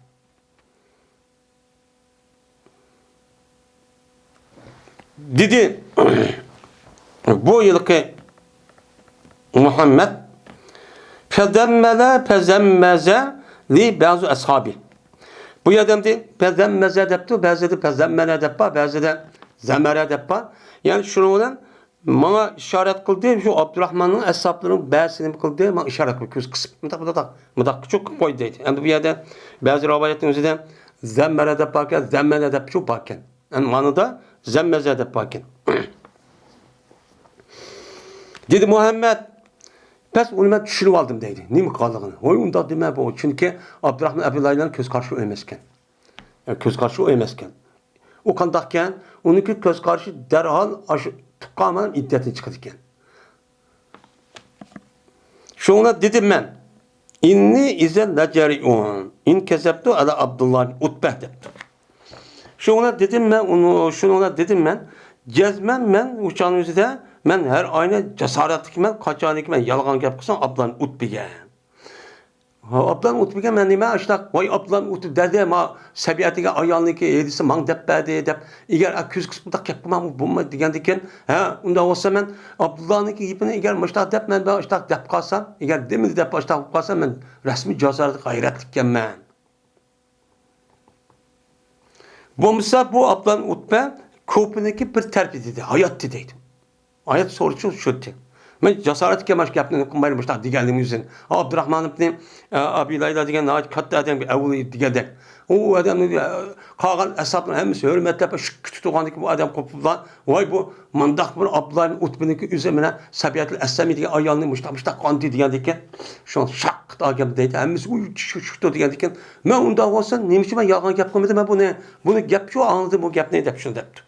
دېدى، بۇ يىلقى مۇھەممەد، فەزەممەلە، فەزەممەزە لى بەزۇ ئەسھابى. بۇ يەردە ئەمدى فەزەممەزە دەپتۇ، بەزىدە فەزەممەلە دەپ بار، بەزىدە زەمەرە دەپ بار. يەنى شۇنىڭ بىلەن ماڭا ئىشارەت قىلدى، شۇ ئابدۇراخماننىڭ ئەسھابلىرىنىڭ بەزىسى نېمە قىلدى، ماڭا ئىشارەت قىلدى، كۆز قىسىپ، مۇنداق، مۇنداق، مۇنداق، مۇنداق قىلىپ قويدى دەيدۇ. ئەمدى بۇ يەردە بەزى رىۋايەتنىڭ ئۆزىدە زەممەرە دەپ باركەن، زەممەنە دەپ شۇ باركەن. ئەمدى مانىدا زەممەزە دەپ باركەن. دېدى مۇھەممەد، بەس ئۇنى مەن چۈشىنىۋالدىم دەيدۇ، نېمە قىلغانلىقىنى. ۋاي ئۇنداق دېمە بۇ، چۈنكى ئابدۇراخمان ئەبۇ لەيلانىڭ كۆز قارىشى ئۇ ئەمەسكەن. ئە، كۆز قارىشى ئۇ ئەمەسكەن. ئۇ قانداقكەن؟ ئۇنىڭكى كۆز قارىشى دەرھال ئاشۇ تۇغقان بىلەن ئىددەتنى چىقىدىكەن. شۇڭا دېدىم مەن، ئىننى ئىزەن لەجەرىئۇن، ئىن كەزەپتۇ ئەلا ئابدۇللا ئۇتبە دەپتۇ. شۇڭا دېدىم مەن ئۇنى، شۇنىڭ دېدىم مەن، جەزمەن مەن ئۇ چاغنىڭ ئۆزىدە مەن ھەر ئاينى جاسارەتلىكمەن، قاچانكى مەن يالغان گەپ قىلسام ئابدۇللا ئۇتبىگە. ھا، ئابدۇللا ئۇتبىگە مەن نېمە ئاشتاق، ۋاي ئابدۇللا ئۇتبى دەدە، ما سەبىئە دېگەن ئايالنىڭكى ھېلىسى ماڭا دەپ بەردى دەپ، ئېگەر ئە كۆز قىسىپ بۇنداق گەپ قىلماڭ، بولمايدۇ دېگەندىكىن، ھە، ئۇنداق بولسا مەن ئابدۇللانىڭكى گېپىنى ئېگەر مۇشتاق دەپ، مەن بۇ ئاشتاق دەپ قالسام، ئېگەر دېمىدى دەپ ئاشتاق بولۇپ قالسام، مەن رەسمىي جاسارەتلىك، غەيرەتلىككەنمەن. بولمىسا بۇ ئابدۇللا ئۇتبە كوپىنىڭكى بىر تەرىپى دېدى، ھاياتتى دەيدۇ. ھايات سورىشى شۇ ئىدى. مەن جاسارەتكە مانا شۇ گەپنى قىلمايلا مۇشۇنداق دېگەنلىكىم ئۈچۈن. ئابدۇراخمان ئىبنى، ئە، ئەبى لەيلا دېگەن ناھايىتى كاتتا ئادەم، ئەۋلى دېگەندەك. ئۇ ئادەمنى، ئە، قالغان ئەسھابلار ھەممىسى ھۆرمەتلەپ شۈكۈر تۇتۇۋالغاندىكىن بۇ ئادەم قوپۇپلا، ۋاي بۇ مۇنداق بىر ئابدۇللا ئىبنى ئۇتبىنىڭكى ئۆزى مانا سەبىئەتۇل ئەسلەمى دېگەن ئايالنى مۇشۇنداق، مۇشۇنداق قاندى دېگەندىكىن، شۇڭا شاق ئاكام دەيدۇ، ھەممىسى ئۇ شۈكۈر دېگەندىكىن، مەن ئۇنداق بولسا نېمە ئۈچۈن مەن يالغان گەپ قىلمىدىم، مەن بۇنى، بۇنى گەپ شۇ ئاڭلىدىم بۇ گەپنى دەپ شۇنى دەپتۇ.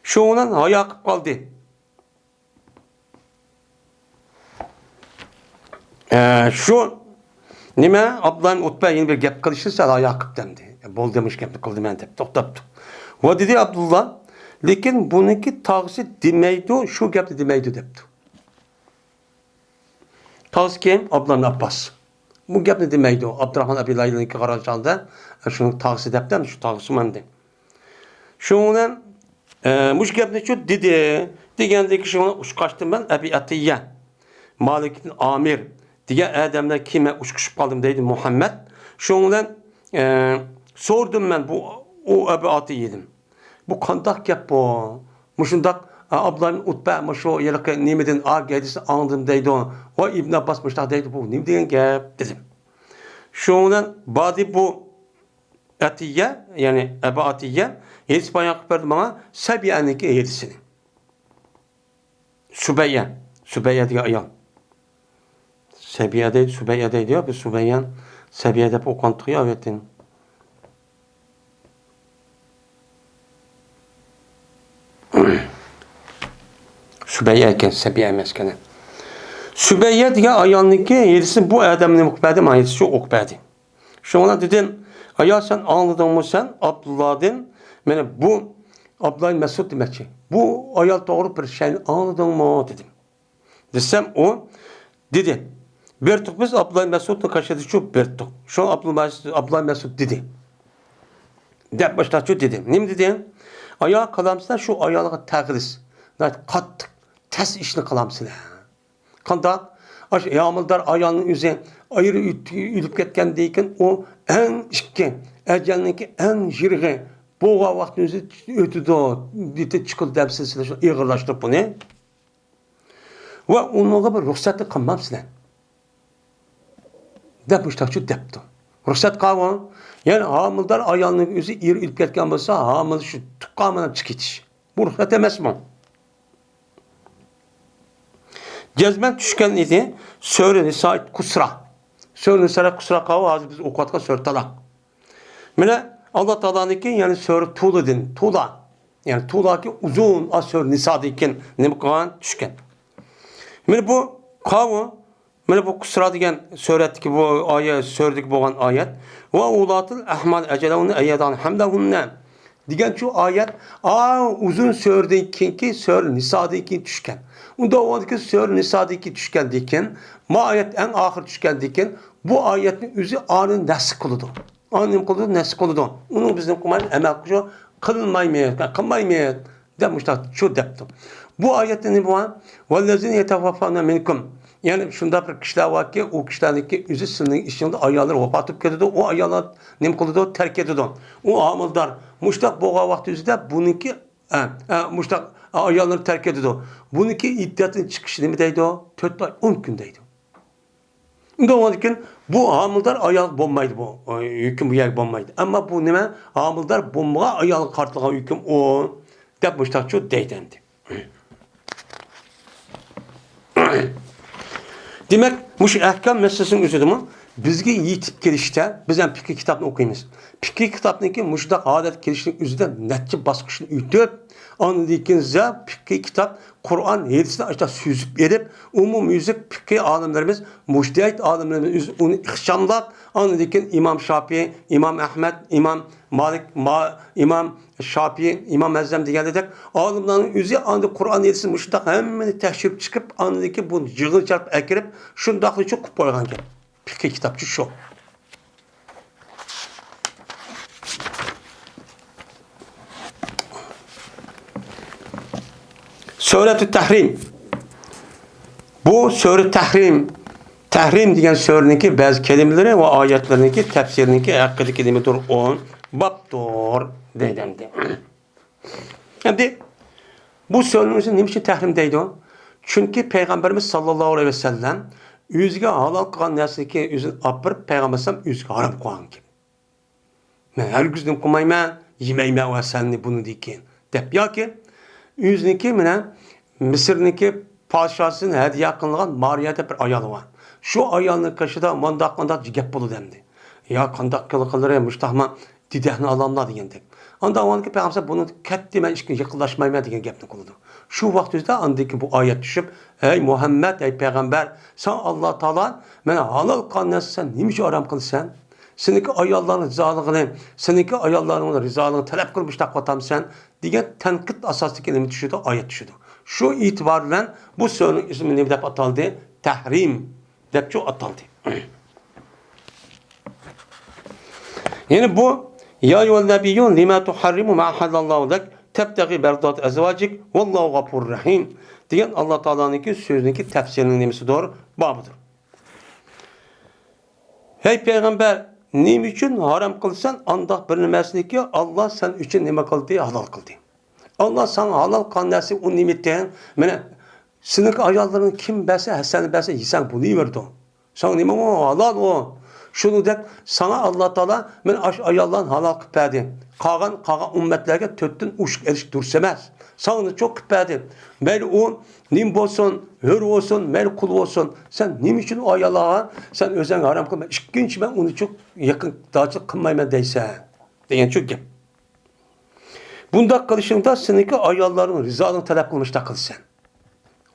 شۇنىڭ بىلەن ھايا قىلىپ قالدى. ئە، شۇ نېمە، ئابدۇللا ئۇتبە يەنە بىر گەپ قىلىشنى سەل ھايا قىپتۇ ئەمدى. بولدى، مۇشۇ گەپنى قىلدىم مەن دەپ توختاپتۇ. ۋە دېدى ئابدۇللا، لېكىن بۇنىڭكى تاغىسى دېمەيدۇ، شۇ گەپنى دېمەيدۇ دەپتۇ. تاغىسى كىم؟ ئابدۇللا ئىبن ئابباس. بۇ گەپنى دېمەيدۇ. ئابدۇراخمان ئەبى لەيلانىڭكى قارىغان چاغدا، ئە، شۇنىڭ تاغىسى دەپتۇ، شۇ تاغىسىمۇ ئەمدى. شۇنىڭ بىلەن، ئە، مۇشۇ گەپنىچۇ دېدى. دېگەندىن كېيىن شۇنىڭ ئۇچقاچتىن مەن ئەبى ئەتىيە، مالىك ئىبن ئامىر دېگەن ئادەملەر كېيىن مەن ئۇچقۇشۇپ قالدىم دەيدۇ مۇھەممەد. شۇنىڭ بىلەن، ئە، سورىدىم مەن بۇ، ئۇ ئەبى ئەتىيەدىن. بۇ قانداق گەپ بۇ؟ مۇشۇنداق، ئە، ئابدۇللا ئىبن ئۇتبە مۇشۇ ھېلىقى نېمىدىن، ئا، ھەدىسنى ئاڭلىدىم دەيدۇ. ۋاي ئىبن ئابباس مۇشۇنداق دەيدۇ، بۇ نېمە دېگەن گەپ دېدىم. شۇنىڭ بىلەن باردى بۇ ئەتىيە، يەنى ئەبۇ ئەتىيە ھېدىس بايان قىلىپ بەردى ماڭا سەبىئەنىڭكى ھېدىسىنى. سۇبەييە، سۇبەييە دېگەن ئايال. سەبىئە دەيدۇ، سۇبەييە دەيدۇ يا، بىز سۇبەييە، سەبىئە دەپ ئوقۇغانتۇق يا ئەۋەتتىن. سۇبەييە ئىكەن، سەبىئە ئەمەس ئىكەن. سۇبەييە دېگەن ئايالنىڭكى ھېدىسىنى بۇ ئادەم نېمە قىلىپ بەردى؟ مانا ھېدىسى شۇ ئوقۇپ بەردى. شۇڭا دېدىم، ئايال، سەن ئاڭلىدىڭمۇ سەن ئابدۇللادىن؟ مانا بۇ ئابدۇللا مەسئۇد دېمەكچى. بۇ ئايال توغرا بىر شەينى ئاڭلىدىڭمۇ؟ دېدىم. دېسەم، ئۇ دېدى، بېرىتتۇق بىز ئابدۇللا مەسئۇدنىڭ قېشىدىچۇ بېرىتتۇق. شۇ ئابدۇللا مەسئۇد، ئابدۇللا مەسئۇد دېدى. دەپ باشلاپچۇ دېدى. نېمە دېدى؟ ئايال قالامسىلەر شۇ ئايالغا تەقلىس. ناھايىتى قاتتىق، تەس ئىشنى قىلامسىلەر. قانداق؟ ئاشۇ ھامىلىدار ئايالنىڭ ئۆزى ئېرى ئۆت-، ئۆلۈپ كەتكەندىن كېيىن ئۇ ئەڭ ئىككى، ئەجەلنىڭكى ئەڭ يىرىغى بولغان ۋاقىتنىڭ ئۆزى ئۆتىدۇ، دېتى چىقىدۇ دەپ سىلسىلە شۇ ئېغىرلاشتۇرۇپ بۇنى. ۋە ئۇنىڭغا بىر رۇخسەتنى قىلمامسىلەر دەپ مۇشتاقچۇ دەپتۇ. رۇخسەت قاۋۇ. يەنى ھامىلىدار ئايالنىڭ ئۆزى ئېرى ئۆلۈپ كەتكەن بولسا، ھامىلە شۇ تۇغقان بىلەن چىقىپ كېتىش. بۇ رۇخسەت ئەمەسمۇ؟ جەزمەن چۈشكەن ئىدى. سۈرە نىسا قۇسرا. سۈرە نىسا قۇسرا قاۋۇ، ھازىر بىز ئوقۇۋاتقان سۈرە تالاق. مانا ئاللا تائالانىڭكى، يەنى سۈرە تۇلىدىن، تۇلا. يەنى تۇلاكى ئۇزۇن، ئا، سۈرە نىسادىن كېيىن نېمە قىلغان؟ چۈشكەن. مانا بۇ قاۋۇ، مانا بۇ قۇسرا دېگەن سۈرەتتىكى بۇ ئايە-، سۈرىدىكى بولغان ئايەت. ۋە ئۇلاتىل ئەھمال ئەجەلەھۇننە ئەييەدان ھەملەھۇننە دېگەن شۇ ئايەت، ئا، ئۇزۇن سۈرىدىن كېيىنكى سۈرە نىسادىن كېيىن چۈشكەن. ئۇنداق بولغاندىكىن سۈرە نىسادىن كېيىن چۈشكەندىن كېيىن، ما ئايەت ئەڭ ئاخىرى چۈشكەندىن كېيىن، بۇ ئايەتنىڭ ئۆزى ئانى نەسخ قىلىدۇ. ئانى نېمە قىلىدۇ؟ نەسخ قىلىدۇ. ئۇنىڭ بىز نېمە قىلمايمىز؟ ئەمەل قىلىشى قىلمايمىز، قىلمايمىز دەپ مۇشۇنداق شۇ دەپتۇ. بۇ ئايەتتە نېمە بار؟ ۋەللەزىنە يەتەۋەففەۋنە مىنكۇم. يەنى شۇنداق بىر كىشىلەر باركى، ئۇ كىشىلەرنىڭكى ئۆزى سىلىنىڭ ئىچىڭدە ئاياللىرى ۋاپات بولۇپ كېتىدۇ، ئۇ ئاياللار نېمە قىلىدۇ؟ تەرك ئېتىدۇ. ئۇ ھامىلىدار مۇشۇنداق بولغان ۋاقتى ئۆزىدە بۇنىڭكى، ئە، ئە، مۇشۇنداق ئاياللىرىنى تەرك ئېتىدۇ. بۇنىڭكى ئىددەتنىڭ چىقىشى نېمە دەيدۇ؟ تۆت ئاي، ئون كۈن دەيدۇ. ئۇنىڭدىن كېيىن بۇ ھامىلىدار ئايالغا بولمايدۇ بۇ، ھۆكۈم بۇ يەرگە بولمايدۇ. ئەمما بۇ نېمە؟ ھامىلىدار بولمىغان ئايالغا قارىتىلغان ھۆكۈم ئۇ، دەپ مۇشتاقچۇ دەيدۇ ئەمدى. دېمەك، مۇشۇ ئەھكام مەسىلىسىنىڭ ئۆزىدىمۇ بىزگە يېتىپ كېلىشتە، بىز ھەم پىقھىي كىتابنى ئوقۇيمىز. پىقھىي كىتابنىڭكى مۇشۇنداق ھالەتكە كېلىشىنىڭ ئۆزىدە نەچچە باسقۇچنى ئۆتۈپ، ئاندىن كېيىن پىقھىي كىتاب قۇرئان، ھەدىسنى ئاشۇنداق سۈزۈپ ئېلىپ، ئومۇميۈزلۈك پىقھىي ئالىملىرىمىز، مۇجتەھىد ئالىملىرىمىز ئۆزى ئۇنى ئىخچاملاپ، ئاندىن كېيىن ئىمام شاپىئى، ئىمام ئەھمەد، ئىمام مالىك، ما-، ئىمام شاپىئى، ئىمام ئەزەم دېگەندەك ئالىملارنىڭ ئۆزى ئاندىن قۇرئان، ھەدىسنى مۇشۇنداق ھەممىنى تەكشۈرۈپ چىقىپ، ئاندىن كېيىن بۇنى يىغىن چارپ ئەكىرىپ، شۇنداقلا چوقۇپ قويغان گەپ. پىقھىي كىتابچۇ شۇ. سۈرەتۇ تەھرىم. بۇ سۈرە تەھرىم. تەھرىم دېگەن سۈرىنىڭكى بەزى كەلىمىلىرى ۋە ئايەتلىرىنىڭكى تەپسىرىنىڭكى ھەققىدىكى نېمىدۇر؟ ئۇ بابتۇر دەيدۇ ئەمدى. ئەمدى بۇ سۈرىنىڭ ئۆزى نېمە ئۈچۈن تەھرىم دەيدۇ؟ چۈنكى پەيغەمبىرىمىز ساللاللاھۇ ئەلەيھى ۋەسەللەم ئۆزىگە ھالال قىلغان نەرسىنىڭكى ئۆزىنى ئاپىرىپ، پەيغەمبەر ئەلەيھىسسالام ئۆزىگە ھارام قىلغان گەپ. مەن ھەرگىز نېمە قىلمايمەن، يېمەيمەن ئۇ ھەسەلنى بۇنىڭدىن كېيىن، دەپ. ياكى ئۆزىنىڭكى مانا مىسىرنىڭكى پادىشاھىدىن ھەدىيە قىلىنغان مارىيا دەپ بىر ئايال بار. شۇ ئايالنىڭ قېشىدا مۇنداق، مۇنداق گەپ بولىدۇ ئەمدى. يا قانداق قىلغىلىرى مۇشتاقما دېدەكنى ئالاملا دېگەندەك. ئاندىن ئاۋۋالقى پەيغەمبەر بۇنى كەتتى، مەن ئىشقا يېقىنلاشمايمەن دېگەن گەپنى قىلىدۇ. شۇ ۋاقىت ئۆزىدە ئاندىن كېيىن بۇ ئايەت چۈشۈپ، ئەي مۇھەممەد، ئەي پەيغەمبەر، ساڭا ئاللا تائالا مانا ھالال قىلغان نەرسىنى سەن نېمە ئۈچۈن ھارام قىلىسەن؟ سېنىڭكى ئاياللارنىڭ رىزالىقىنى، سېنىڭكى ئاياللارنىڭ رىزالىقىنى تەلەپ قىلىپ مۇشۇنداق قىلىۋاتامسەن؟ دېگەن تەنقىد ئاساسىدىكى نېمە چۈشىدۇ؟ ئايەت چۈشىدۇ. شۇ ئېتىبار بىلەن بۇ سۈرىنىڭ ئىسمى نېمە دەپ ئاتالدى؟ تەھرىم دەپچۇ ئاتالدى. يەنى بۇ يا ئەييۇھەن نەبىييۇ لىمە تۇھەررىمۇ ما ئەھەللەللاھۇ لەك تەبتەغى مەرزاتە ئەزۋاجىك ۋەللاھۇ غەپۇرۇر رەھىم دېگەن ئاللا تائالانىڭكى سۆزىنىڭكى تەپسىرىنىڭ نېمىسىدۇر؟ بابىدۇر. ھەي پەيغەمبەر، نېمە ئۈچۈن ھارام قىلىسەن ئانداق بىر نېمىسىنىكى، ئاللا سەن ئۈچۈن نېمە قىلدى؟ ھالال قىلدى. ئاللا ساڭا ھالال قىلغان نەرسە ئۇ نېمىتىڭ؟ مانا سېنىڭكى ئاياللىرىڭ كىم بەرسە، ھەسەلنى بەرسە، يېسەڭ بولۇۋېرىدۇ. ساڭا نېمە ئۇ ھالال ئۇ؟ شۇنىڭدەك ساڭا ئاللا تائالا مانا ئاشۇ ئاياللارنى ھالال قىلىپ بەردى. قالغان، قالغان ئۈممەتلەرگە تۆتتىن ئوشۇق ئېلىش دۇرۇس ئەمەس. ساڭا چوق قىلىپ بەردى. مەيلى ئۇ نېمە بولسۇن، ھۆر بولسۇن، مەيلى قۇل بولسۇن، سەن نېمە ئۈچۈن ئۇ ئاياللارغا سەن ئۆزۈڭگە ھارام قىلما، ئىككىنچى مەن ئۇنى چوق يېقىندارچىلىق قىلمايمەن دەيسەن؟ دېگەن شۇ گەپ. بۇنداق قىلىشىڭدا سېنىڭكى ئاياللارنىڭ رىزالىقىنى تەلەپ قىلمىشتەك قىلىسەن.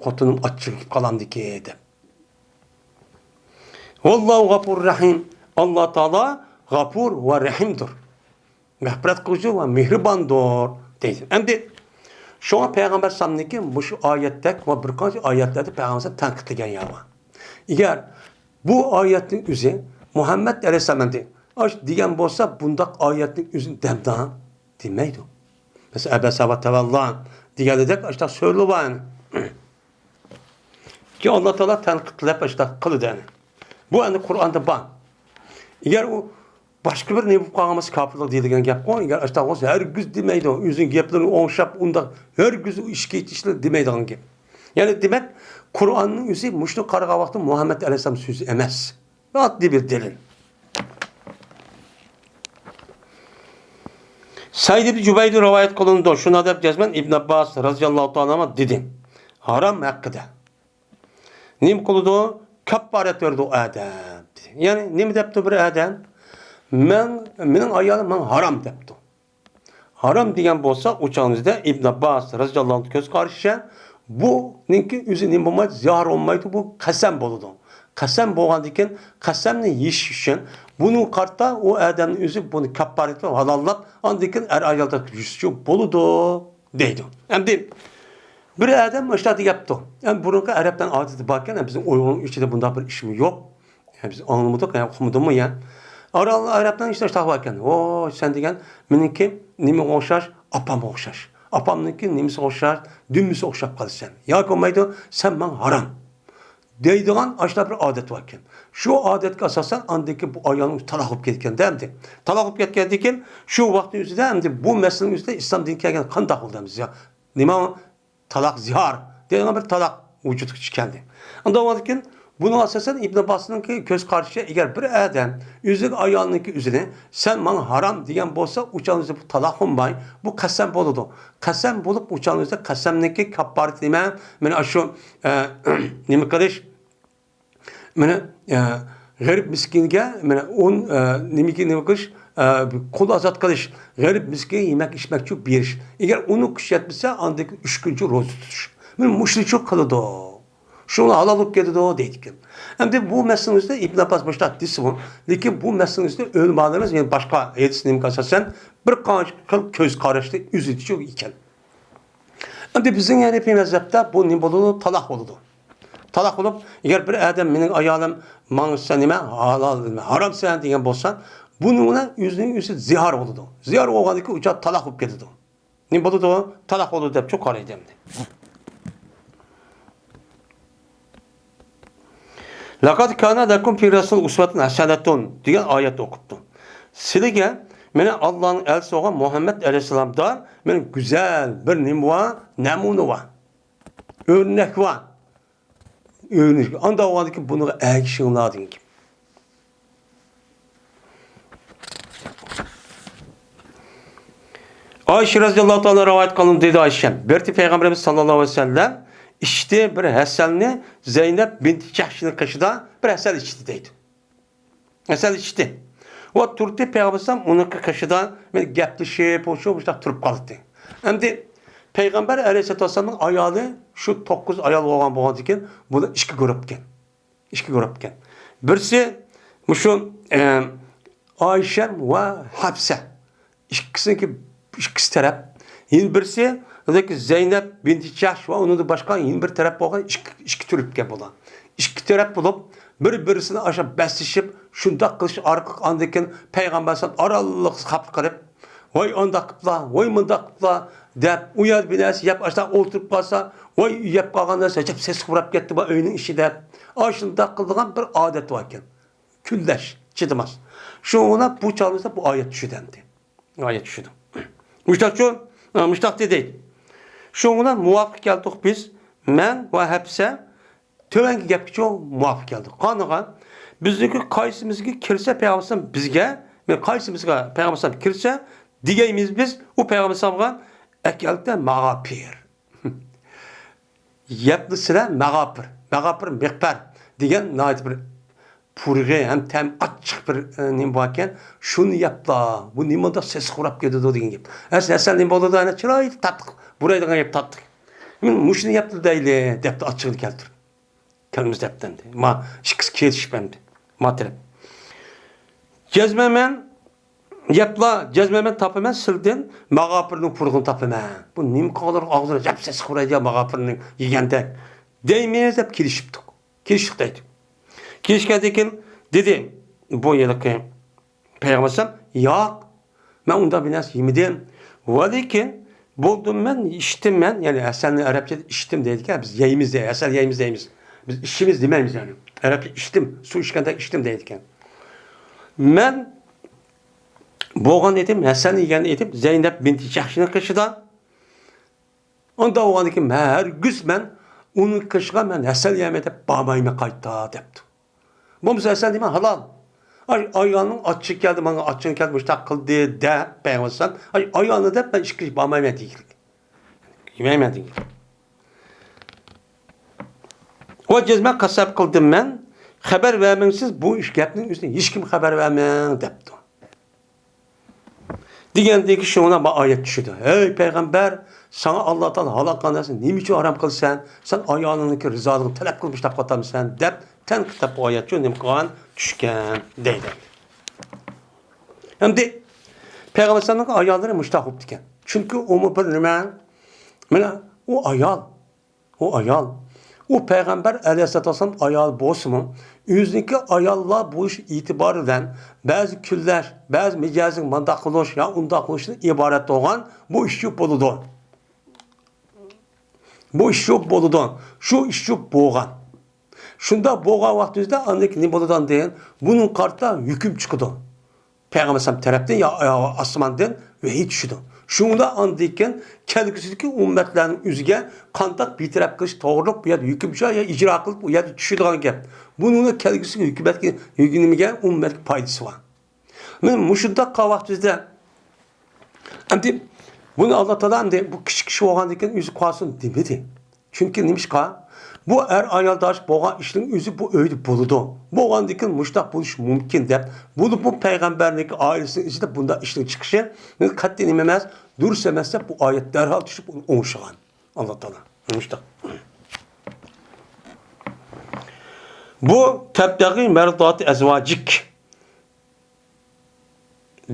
خوتۇنۇم ئاچچىق يېتىپ قالامدىكى دەپ. ۋاللاھۇ غەپۇرۇر رەھىم. ئاللا تائالا غەپۇر ۋە رەھىمدۇر. مەغپىرەت قىلغۇچى ۋە مېھرىباندۇر دەيدۇ. ئەمدى شۇڭا پەيغەمبەر ئەلەيھىسسالامنىڭكى مۇشۇ ئايەتتەك ۋە بىر قانچە ئايەتلەردە پەيغەمبەر ئەلەيھىسسالام تەنقىدلىگەن يەر بار. ئەگەر بۇ ئايەتنىڭ ئۆزى مۇھەممەد ئەلەيھىسسالام ئەمدى ئاش دېگەن بولسا، بۇنداق ئايەتنىڭ ئۆزىنى دەمدە دېمەيدۇ. مەسىلەن، ئەبەسە ۋە تەۋەللا دېگەندەك ئاشۇنداق سۆزلىرى بار. كېيىن ئاللا تائالا تەنقىدلەپ ئاشۇنداق قىلىدۇ يەنى. بۇ ئەمدى قۇرئاندا بار. ئەگەر ئۇ باشقا بىر نېمە بولۇپ قالغان بولسا، كاپىرلىق دېيىلگەن گەپقۇ. ئەگەر ئاشۇنداق بولسا، ھەرگىز دېمەيدۇ. ئۆزىنىڭ گەپلىرىنى ئوڭشاپ، ئۇنداق ھەرگىز ئۇ ئىشكە ئىشلار دېمەيدىغان گەپ. يەنى دېمەك، قۇرئاننىڭ ئۆزى مۇشۇنى قارىغان ۋاقىتتا مۇھەممەد ئەلەيھىسسالام سۆزى ئەمەس. ئاددىي بىر دەلىل. سەئىد ئىبن جۇبەيردىن رىۋايەت قىلىنىدۇ. شۇنداق دەپ جەزمەن ئىبن ئابباس رەزىياللاھۇ تائالا ئەنھۇ دېدى. ھارام ھەققىدە. نېمە قىلىدۇ؟ كاپپارەت بېرىدۇ ئادەم. يەنى نېمە دەپتۇ بىر ئادەم؟ مەن، مېنىڭ ئايالىم ماڭا ھارام دەپتۇ. ھارام دېگەن بولسا، ئۇ چاغنىڭدا ئىبن ئابباس رەزىياللاھۇ ئەنھۇ كۆز قارىشىچە، بۇنىڭكى ئۆزى نېمە بولمايدۇ؟ زىھار بولمايدۇ، بۇ قەسەم بولىدۇ. قەسەم بولغاندىن كېيىن، قەسەمنى يېشىش ئۈچۈن بۇنىڭغا قارىتا ئۇ ئادەمنىڭ ئۆزى بۇنى كاپپارەت قىلىپ ھالاللاپ، ئاندىن كېيىن ئەر-ئايالدا يۈزۈچى بولىدۇ، دەيدۇ. ئەمدى بىر ئادەم مۇشۇنداق دەپتۇ. ئەمدى بۇرۇنقى ئەرەبلەرنىڭ ئادىتى باركەن، بىزنىڭ ئۇيغۇرنىڭ ئىچىدە بۇنداق بىر ئىشمۇ يوق. يا بىز ئاڭلىمىدۇق، يا ئۇقمىدىممۇ يا. ئارال ئەرەبلەرنىڭ ئىچىدە شۇنداق باركەن. ۋوي، سەن دېگەن مېنىڭكى نېمىگە ئوخشاش؟ ئاپامغا ئوخشاش. ئاپامنىڭكى نېمىسىگە ئوخشاش؟ دۈمبىسىگە ئوخشاپ قالىسەن. ياكى بولمايدۇ، سەن ماڭا ھارام دەيدىغان ئاشۇنداق بىر ئادەت باركەن. شۇ ئادەتكە ئاساسەن ئاندىن كېيىن بۇ ئايالنىڭ تالاق بولۇپ كەتكەندە ئەمدى. تالاق بولۇپ كەتكەندىن كېيىن شۇ ۋاقىتنىڭ ئۆزىدە ئەمدى بۇ مەسىلىنىڭ ئۆزىدە ئىسلام دىنى كەلگەن قانداق بولدى ئەمدى؟ نېمە تالاق زىھار دەيدىغان بىر تالاق ۋۇجۇدقا كەلدى. ئاندىن كېيىن بۇنىڭ ئاساسەن ئىبن ئابباسنىڭكى كۆز قارىشىچە، ئەگەر بىر ئادەم ئۆزىگە ئايالنىڭكى ئۆزىنى، «سەن ماڭا ھارام» دېگەن بولسا، ئۇ چاغنىڭ ئۆزىدە بۇ تالاق بولماي، بۇ قەسەم بولىدۇ. قەسەم بولۇپ، ئۇ چاغنىڭ ئۆزىدە قەسەمنىڭكى كاپپارىتى نېمە؟ مانا شۇ، ئە، نېمە قىلىش؟ مانا، ئە، غېرىب مىسكىنگە، مانا، ئون، ئە، نېمىگە، نېمە قىلىش، ئە، قۇل ئازاد قىلىش، غېرىب مىسكىنگە يېمەك ئىچمەكچە بېرىش. ئەگەر ئۇنىڭ كۈچى يەتمىسە، ئاندىن كېيىن ئۈچ كۈنچە روزا تۇتۇش. مانا مۇشۇنچە قىلىدۇ. شۇڭا ھالال بولۇپ كېتىدۇ دەيدىكەن. ئەمدى بۇ مەسىلىنىڭ ئۈستىدە ئىبن ئابباس مۇشۇنداق دېسىمۇ، لېكىن بۇ مەسىلىنىڭ ئۈستىدە ئۆلىمالىرىمىز يەنە باشقا ھەدىس نېمىگە ئاساسەن بىر قانچە خىل كۆز قاراشنى ئۆزىتىشى ئىكەن. ئەمدى بىزنىڭ ھەنەپىي مەزھەپتە بۇ نېمە بولىدۇ؟ تالاق بولىدۇ. تالاق بولۇپ، ئەگەر بىر ئادەم «مېنىڭ ئايالىم ماڭا سەن نېمە ھالال، ھارامسەن» دېگەن بولسا، بۇنىڭ بىلەن ئۆزىنىڭ ئۆزى زىھار بولىدۇ. زىھار بولغاندىن كېيىن ئۇ چاغ تالاق بولۇپ كېتىدۇ. نېمە بولىدۇ؟ تالاق بولىدۇ دەپچۇ قارايدۇ ئەمدى. «لەقەد كانە لەكۇم فى رەسۇلىللاھى ئۇسۋەتۇن ھەسەنەتۇن» دېگەن ئايەت ئوقۇپتۇ. سىلىگە مېنىڭ ئاللانىڭ ئەلچىسى بولغان مۇھەممەد ئەلەيھىسسالامدا مېنىڭ گۈزەل بىر نېمە بار، نەمۇنە بار، ئۆرنەك بار. ئۆرنەك. ئانداق بولغاندىكىن بۇنىڭغا ئەگىشىڭلار دېگەن گەپ. ئائىشە رەزىياللاھۇ تائالا رىۋايەت قىلىنىدۇ، دېدى ئائىشە، بىر پەيغەمبىرىمىز ساللاللاھۇ ئەلەيھى ۋەسەللەم ئىچتى بىر ھەسەلنى، زەينەپ بىنتى جەھشنىڭ قېشىدا بىر ھەسەل ئىچتى دەيدۇ. ھەسەل ئىچتى. ۋە تۇردى پەيغەمبەر ئەلەيھىسسالام ئۇنىڭ قېشىدا مەن گەپلىشىپ، شۇ مۇشۇنداق تۇرۇپ قالاتتى. ئەمدى پەيغەمبەر ئەلەيھىسسالاتۇ ۋەسسالامنىڭ ئايالى شۇ توققۇز ئايال بولغان بولغاندىكىن بۇلار ئىككى گۇرۇپكەن. ئىككى گۇرۇپكەن. بىرسى مۇشۇ، ئە، ئائىشە ۋە ھەپسە. ئىككىسىنىڭكى، ئىككىسى تەرەپ. يەنە بىرسى، زەينەپ بىنتى جەھش ۋە ئۇنىڭدىن باشقا يەنە بىر تەرەپ بولغان ئىككى، ئىككى تۈرككەن بۇلار. ئىككى تەرەپ بولۇپ، بىر-بىرسىنى ئاشۇ بەسلىشىپ، شۇنداق قىلىش ئارقىلىق ئاندىن كېيىن پەيغەمبەر ئەلەيھىسسالام ئارانلىق خاپا قىلىپ، «ۋاي ئانداق قىپلا، ۋاي مۇنداق قىپلا» دەپ، ئۇ يەردە بىر نەرسە يەپ، ئاشۇنداق ئولتۇرۇپ قالسا، «ۋاي يەپ قالغان نەرسە ئەجەب سېسىق پۇراپ كەتتى بۇ ئۆينىڭ ئىچى» دەپ، ئاشۇنداق قىلىدىغان بىر ئادەت باركەن. كۈنلەش، چىدىماس. شۇڭا بۇ چاغىمىزدا بۇ ئايەت چۈشىدۇ ئەمدى. ئايەت چۈشىدۇ. مۇشتاقچۇ؟ ھە، مۇشتاق دېدى. شۇڭا مۇۋاپىق كەلدۇق بىز، مەن ۋە ھەپسە تۆۋەنكى گەپكىچۇ مۇۋاپىق كەلدۇق. قانىغا، بىزنىڭكى قايسىمىزگە كىرسە پەيغەمبەر بىزگە، مەن قايسىمىزغا پەيغەمبەر كىرسە دېگەيمىز بىز، ئۇ پەيغەمبەرگە ئەكەلتە ماغاپىر. يەپلا سىلە مەغاپىر، مەغاپىر مىغپەر دېگەن ناھايىتى بىر پۇرىقى ھەم تەم ئاچچىق بىر، ئە، نېمە باركەن، شۇنى يەپلا، بۇ نېمە ئۇنداق سېسىق پۇراپ كېتىدۇ دېگەن گەپ. ھەسەل، ھەسەل نېمە بولىدۇ، ئەنە چىرايلىق تاتلىق، بۇرايدىغان گەپ تاتلىق. مۇشۇنى يەپلا دەيلى دەپتۇ ئاچچىقىنى كەلتۈرۈپ. كەلمىز دەپتۇ ئەمدى. ما ئىككىسى كېلىشىپ ئەمدى. ما تەرەپ. جەزمەن مەن يەپلا، جەزمەن مەن تاپىمەن سىلدىن ماغاپىرنىڭ پۇرىقىنى تاپىمەن. بۇ نېمە قىلغانلار ئاغزىدا يەپ سېسىق پۇرايدۇ يا ماغاپىرنىڭ يېگەندەك دەيمىز دەپ كېلىشىپتۇق. كېلىشتۇق دەيدۇ. كېلىشكەندىن كېيىن دېدى بۇ ھېلىقى پەيغەمبەر ئەلەيھىسسالام، ياق، مەن ئۇنداق بىر نەرسە يېمىدىم. ۋەلىكىن بولدۇم مەن، ئىچتىم مەن. يەنى ھەسەلنى ئەرەبچىدە ئىچتىم دەيدىكەن. بىز يەيمىز دەي، ھەسەل يەيمىز دەيمىز. بىز ئىچىمىز دېمەيمىز يەنى. ئەرەبچە ئىچتىم، سۇ ئىچكەندەك ئىچتىم دەيدىكەن. مەن بولغان ئىدىم، ھەسەلنى يېگەن ئىدىم، زەينەپ بىنتى جەھشنىڭ قېشىدا. ئۇنداق بولغاندىكىن مەن ھەرگىز مەن ئۇنىڭ قېشىغا مەن ھەسەل يەيمەن دەپ بارمايمەن قايتا دەپتۇ. بولمىسا ھەسەل دېمە ھالال. ئاي، ئايالنىڭ ئاچچىقى كەلدى، ماڭا ئاچچىقى كەلدى، مۇشۇنداق قىلدى دەپ پەيغەمبەر ئەلەيھىسسالام، ئاي، ئايالنى دەپ مەن ئىچكىرى بارمايمەن دېگىلىك. يېمەيمەن دېگىلىك. ۋە جەزمەن قەسەم قىلدىم مەن. خەۋەر بەرمەڭ سىز، بۇ ئىش گەپنىڭ ئۈستىدىن ھېچكىم خەۋەر بەرمەڭ دەپتۇ. دېگەندىن كېيىن شۇڭا بۇ ئايەت چۈشىدۇ. ھەي پەيغەمبەر، ساڭا ئاللا تائالا ھالال قىلغان نەرسىنى نېمە ئۈچۈن ھارام قىلىسەن؟ سەن ئايالىڭنىڭكى رىزالىقىنى تەلەپ قىلىپ مۇشۇنداق قىلىۋاتامسەن؟ دەپ تەنقىدلەپ بۇ ئايەت شۇ نېمە قىلغان؟ چۈشكەن دەيدۇ. ئەمدى پەيغەمبەر ئەلەيھىسسالامنىڭ ئاياللىرى مۇشۇنداق بوپتىكەن. چۈنكى ئۇمۇ بىر نېمە؟ مانا ئۇ ئايال. ئۇ ئايال. ئۇ پەيغەمبەر ئەلەيھىسسالاتۇ ۋەسسالام ئايال بولسىمۇ، ئۆزىنىڭكى ئاياللار بولۇش ئېتىبارى بىلەن بەزى كۈنلەش، بەزى مىجەزىڭ مانداق قىلىش يا ئۇنداق قىلىشتىن ئىبارەت بولغان بۇ ئىش چۈپ بولىدۇ. بۇ ئىش چۈپ بولىدۇ. شۇ ئىش چۈپ بولغان. شۇنداق بولغان ۋاقتىمىزدا ئاندىن كېيىن نېمە بولىدۇ ئاندىن؟ بۇنىڭغا قارىتا ھۆكۈم چىقىدۇ. پەيغەمبەر ئەلەيھىسسالام تەرەپتىن يا، يا ئاسماندىن ۋەھىي چۈشىدۇ. شۇڭدا ئاندىن كېيىن كەلگۈسىدىكى ئۈممەتلەرنىڭ ئۆزىگە قانداق بىتەرەپ قىلىش توغرۇلۇق بۇ يەردە ھۆكۈم چىقار يا ئىجرا قىلىپ، بۇ يەردە چۈشىدىغان گەپ. بۇنىڭدا كەلگۈسىدىكى ھۆكۈمەتكە، ھۆكۈمەتكە پايدىسى بار. مانا مۇشۇنداق قىلغان ۋاقتىمىزدا، ئەمدى بۇنى ئاللا تائالا ئەمدى بۇ كىچىك ئىش بولغاندىن كېيىن ئۆزى قالسۇن دېمىدى. چۈنكى نېمىشقا؟ بۇ ئەر ئايالداش بولغان ئىشنىڭ ئۆزى بۇ ئۆيدە بولىدۇ. بولغاندىن كېيىن مۇشۇنداق بولۇشى مۇمكىن دەپ، بولۇپمۇ پەيغەمبەرنىڭ ئائىلىسىنىڭ ئىچىدە بۇنداق ئىشنىڭ چىقىشى قەتئىي نېمە ئەمەس، دۇرۇس ئەمەس دەپ بۇ ئايەت دەرھال چۈشۈپ ئۇنى ئوڭشىغان. ئاللا تائالا مۇشۇنداق. بۇ تەبتەغى مەرداتى ئەزۋاجىك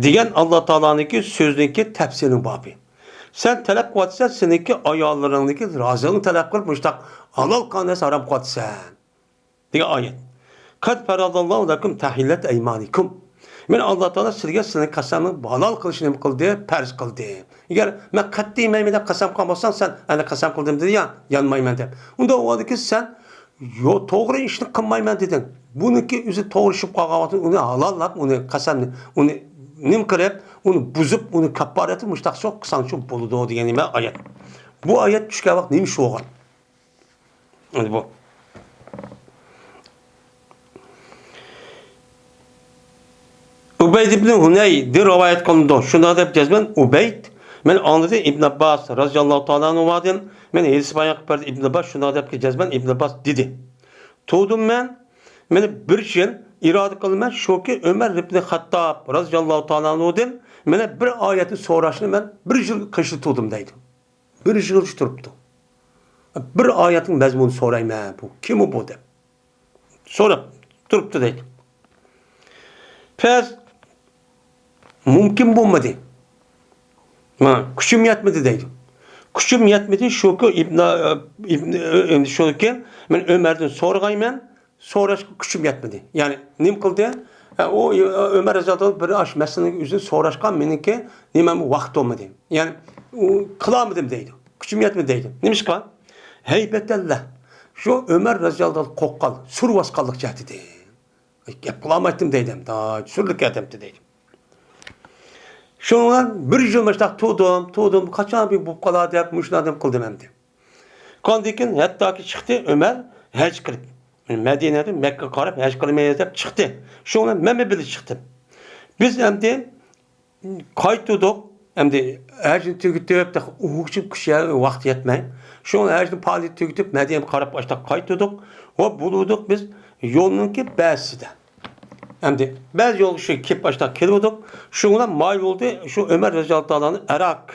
دېگەن ئاللا تائالانىڭكى سۆزىنىڭكى تەپسىرىنىڭ بابى. سەن تەلەپ قىلىۋاتىسەن، سېنىڭكى ئاياللىرىڭنىڭكى رازىلىقىنى تەلەپ قىلىپ، مۇشۇنداق ھالال قىلغان نەرسە ھارام قىلىۋاتىسەن، دېگەن ئايەت. قەد فەرەزەللاھۇ لەكۇم تەھىللەتە ئەيمانىكۇم. مەن ئاللا تائالا سىلەرگە سىلەرنىڭ قەسەمنى ھالال قىلىشنى نېمە قىلدى؟ پەرز قىلدى. ئەگەر مەن قەتئىي يېمەيمەن دەپ قەسەم قىلغان بولساڭ، سەن ئەنە قەسەم قىلدىم دېدى يا، يانمايمەن دەپ. ئۇنداق بولغاندىكىن سەن يو-، توغرا ئىشنى قىلمايمەن دېدىڭ. بۇنىڭكى ئۆزى توغرا چۈشۈپ قالغان ۋاقتىدا ئۇنى ھالاللاپ، ئۇنى قەسەمنى، ئۇنى نېمە قىلىپ، ئۇنى بۇزۇپ، ئۇنى كاپپارەتى مۇشتاق سوق قىلساڭچۇ بولىدۇ دېگەن نېمە ئايەت. بۇ ئايەت چۈشكەن ۋاقىت نېمە ئىش بولغان؟ ئەمدى بۇ. ئۇبەيد ئىبنى ھۇنەيدىن رىۋايەت قىلىنىدۇ. شۇنداق دەپ جەزمەن ئۇبەيد، مەن ئاڭلىدىم ئىبن ئابباس رازىياللاھۇ تائالا ئەنھۇدىن، مەن ھەدىس بايان قىلىپ بەردى ئىبن ئابباس، شۇنداق دەپ جەزمەن ئىبن ئابباس دېدى. تۇغدۇم مەن، مەن بىر يىل ئىرادە قىلىمەن، شۇكى ئۆمەر ئىبنى خەتتاب رازىياللاھۇ تائالا ئەنھۇدىن مەن بىر ئايەتنى سوراشنى مەن بىر يىل قېشىدا تۇردۇم دەيدۇ. بىر يىلغىچە تۇرۇپتۇ. بىر ئايەتنىڭ مەزمۇنىنى سورايمەن، بۇ كىمۇ بۇ دەپ. سوراپ تۇرۇپتۇ دەيدۇ. پەس مۇمكىن بولمىدى. مانا، كۈچۈم يەتمىدى دەيدۇ. كۈچۈم يەتمىدى، شۇكى ئىبن، ئىبن، ئەمدى شۇكى مەن ئۆمەردىن سورىغايمەن، سوراشقا كۈچۈم يەتمىدى. يەنى نېمە قىلدى؟ ئە، ئۇ، ئۆمەر رەزىياللاھۇ ئەنھۇ بىر ئاش مەسىلىنىڭ ئۆزىنى سوراشقا مېنىڭكى نېمەم ۋاقىت بولمىدى. يەنى ئۇ قىلالمىدىم دەيدۇ. كۈچۈم يەتمىدى دەيدۇ. نېمىشقا؟ ھەيبەتەللا. شۇ ئۆمەر رەزىياللاھۇ ئەنھۇدىن قورققان، سۈرۈۋاسقانلىق جەھىتىدىن. گەپ قىلالمايتتىم دەيدۇ. سۈرلۈك ئادەمتى دەيدۇ. شۇڭا بىر يىل مۇشۇنداق تۇردۇم، تۇردۇم، قاچان بىر بولۇپ قالار دەپ مۇشۇنداق نېمە قىلدىم ئەمدى. ئاندىن كېيىن ھەتتاكى چىقتى ئۆمەر ھەج قىلىپ. مەدىنەدىن مەككىگە قاراپ ھەج قىلىمىز دەپ چىقتى. شۇنىڭ بىلەن مەنمۇ بىللە چىقتىم. بىز ئەمدى قايتىدۇق. ئەمدى ھەجنى تۈگىتىپ، تېخى ئۇ كۈچ، كۈچ ۋاقتى يەتمەي. شۇڭا ھەجنى پائالىيىتى تۈگىتىپ، مەدىنىگە قاراپ ئاشتاق قايتىدۇق. ۋە بولۇۋىدۇق بىز يولنىڭكى بەزىسىدە. ئەمدى بەزى يولغا شۇ كېلىپ ئاشتاق كېلىۋىدۇق. شۇنىڭ بىلەن مايىل بولدى، شۇ ئۆمەر رەزىياللاھۇ تائالا ئەنھۇ ئەراك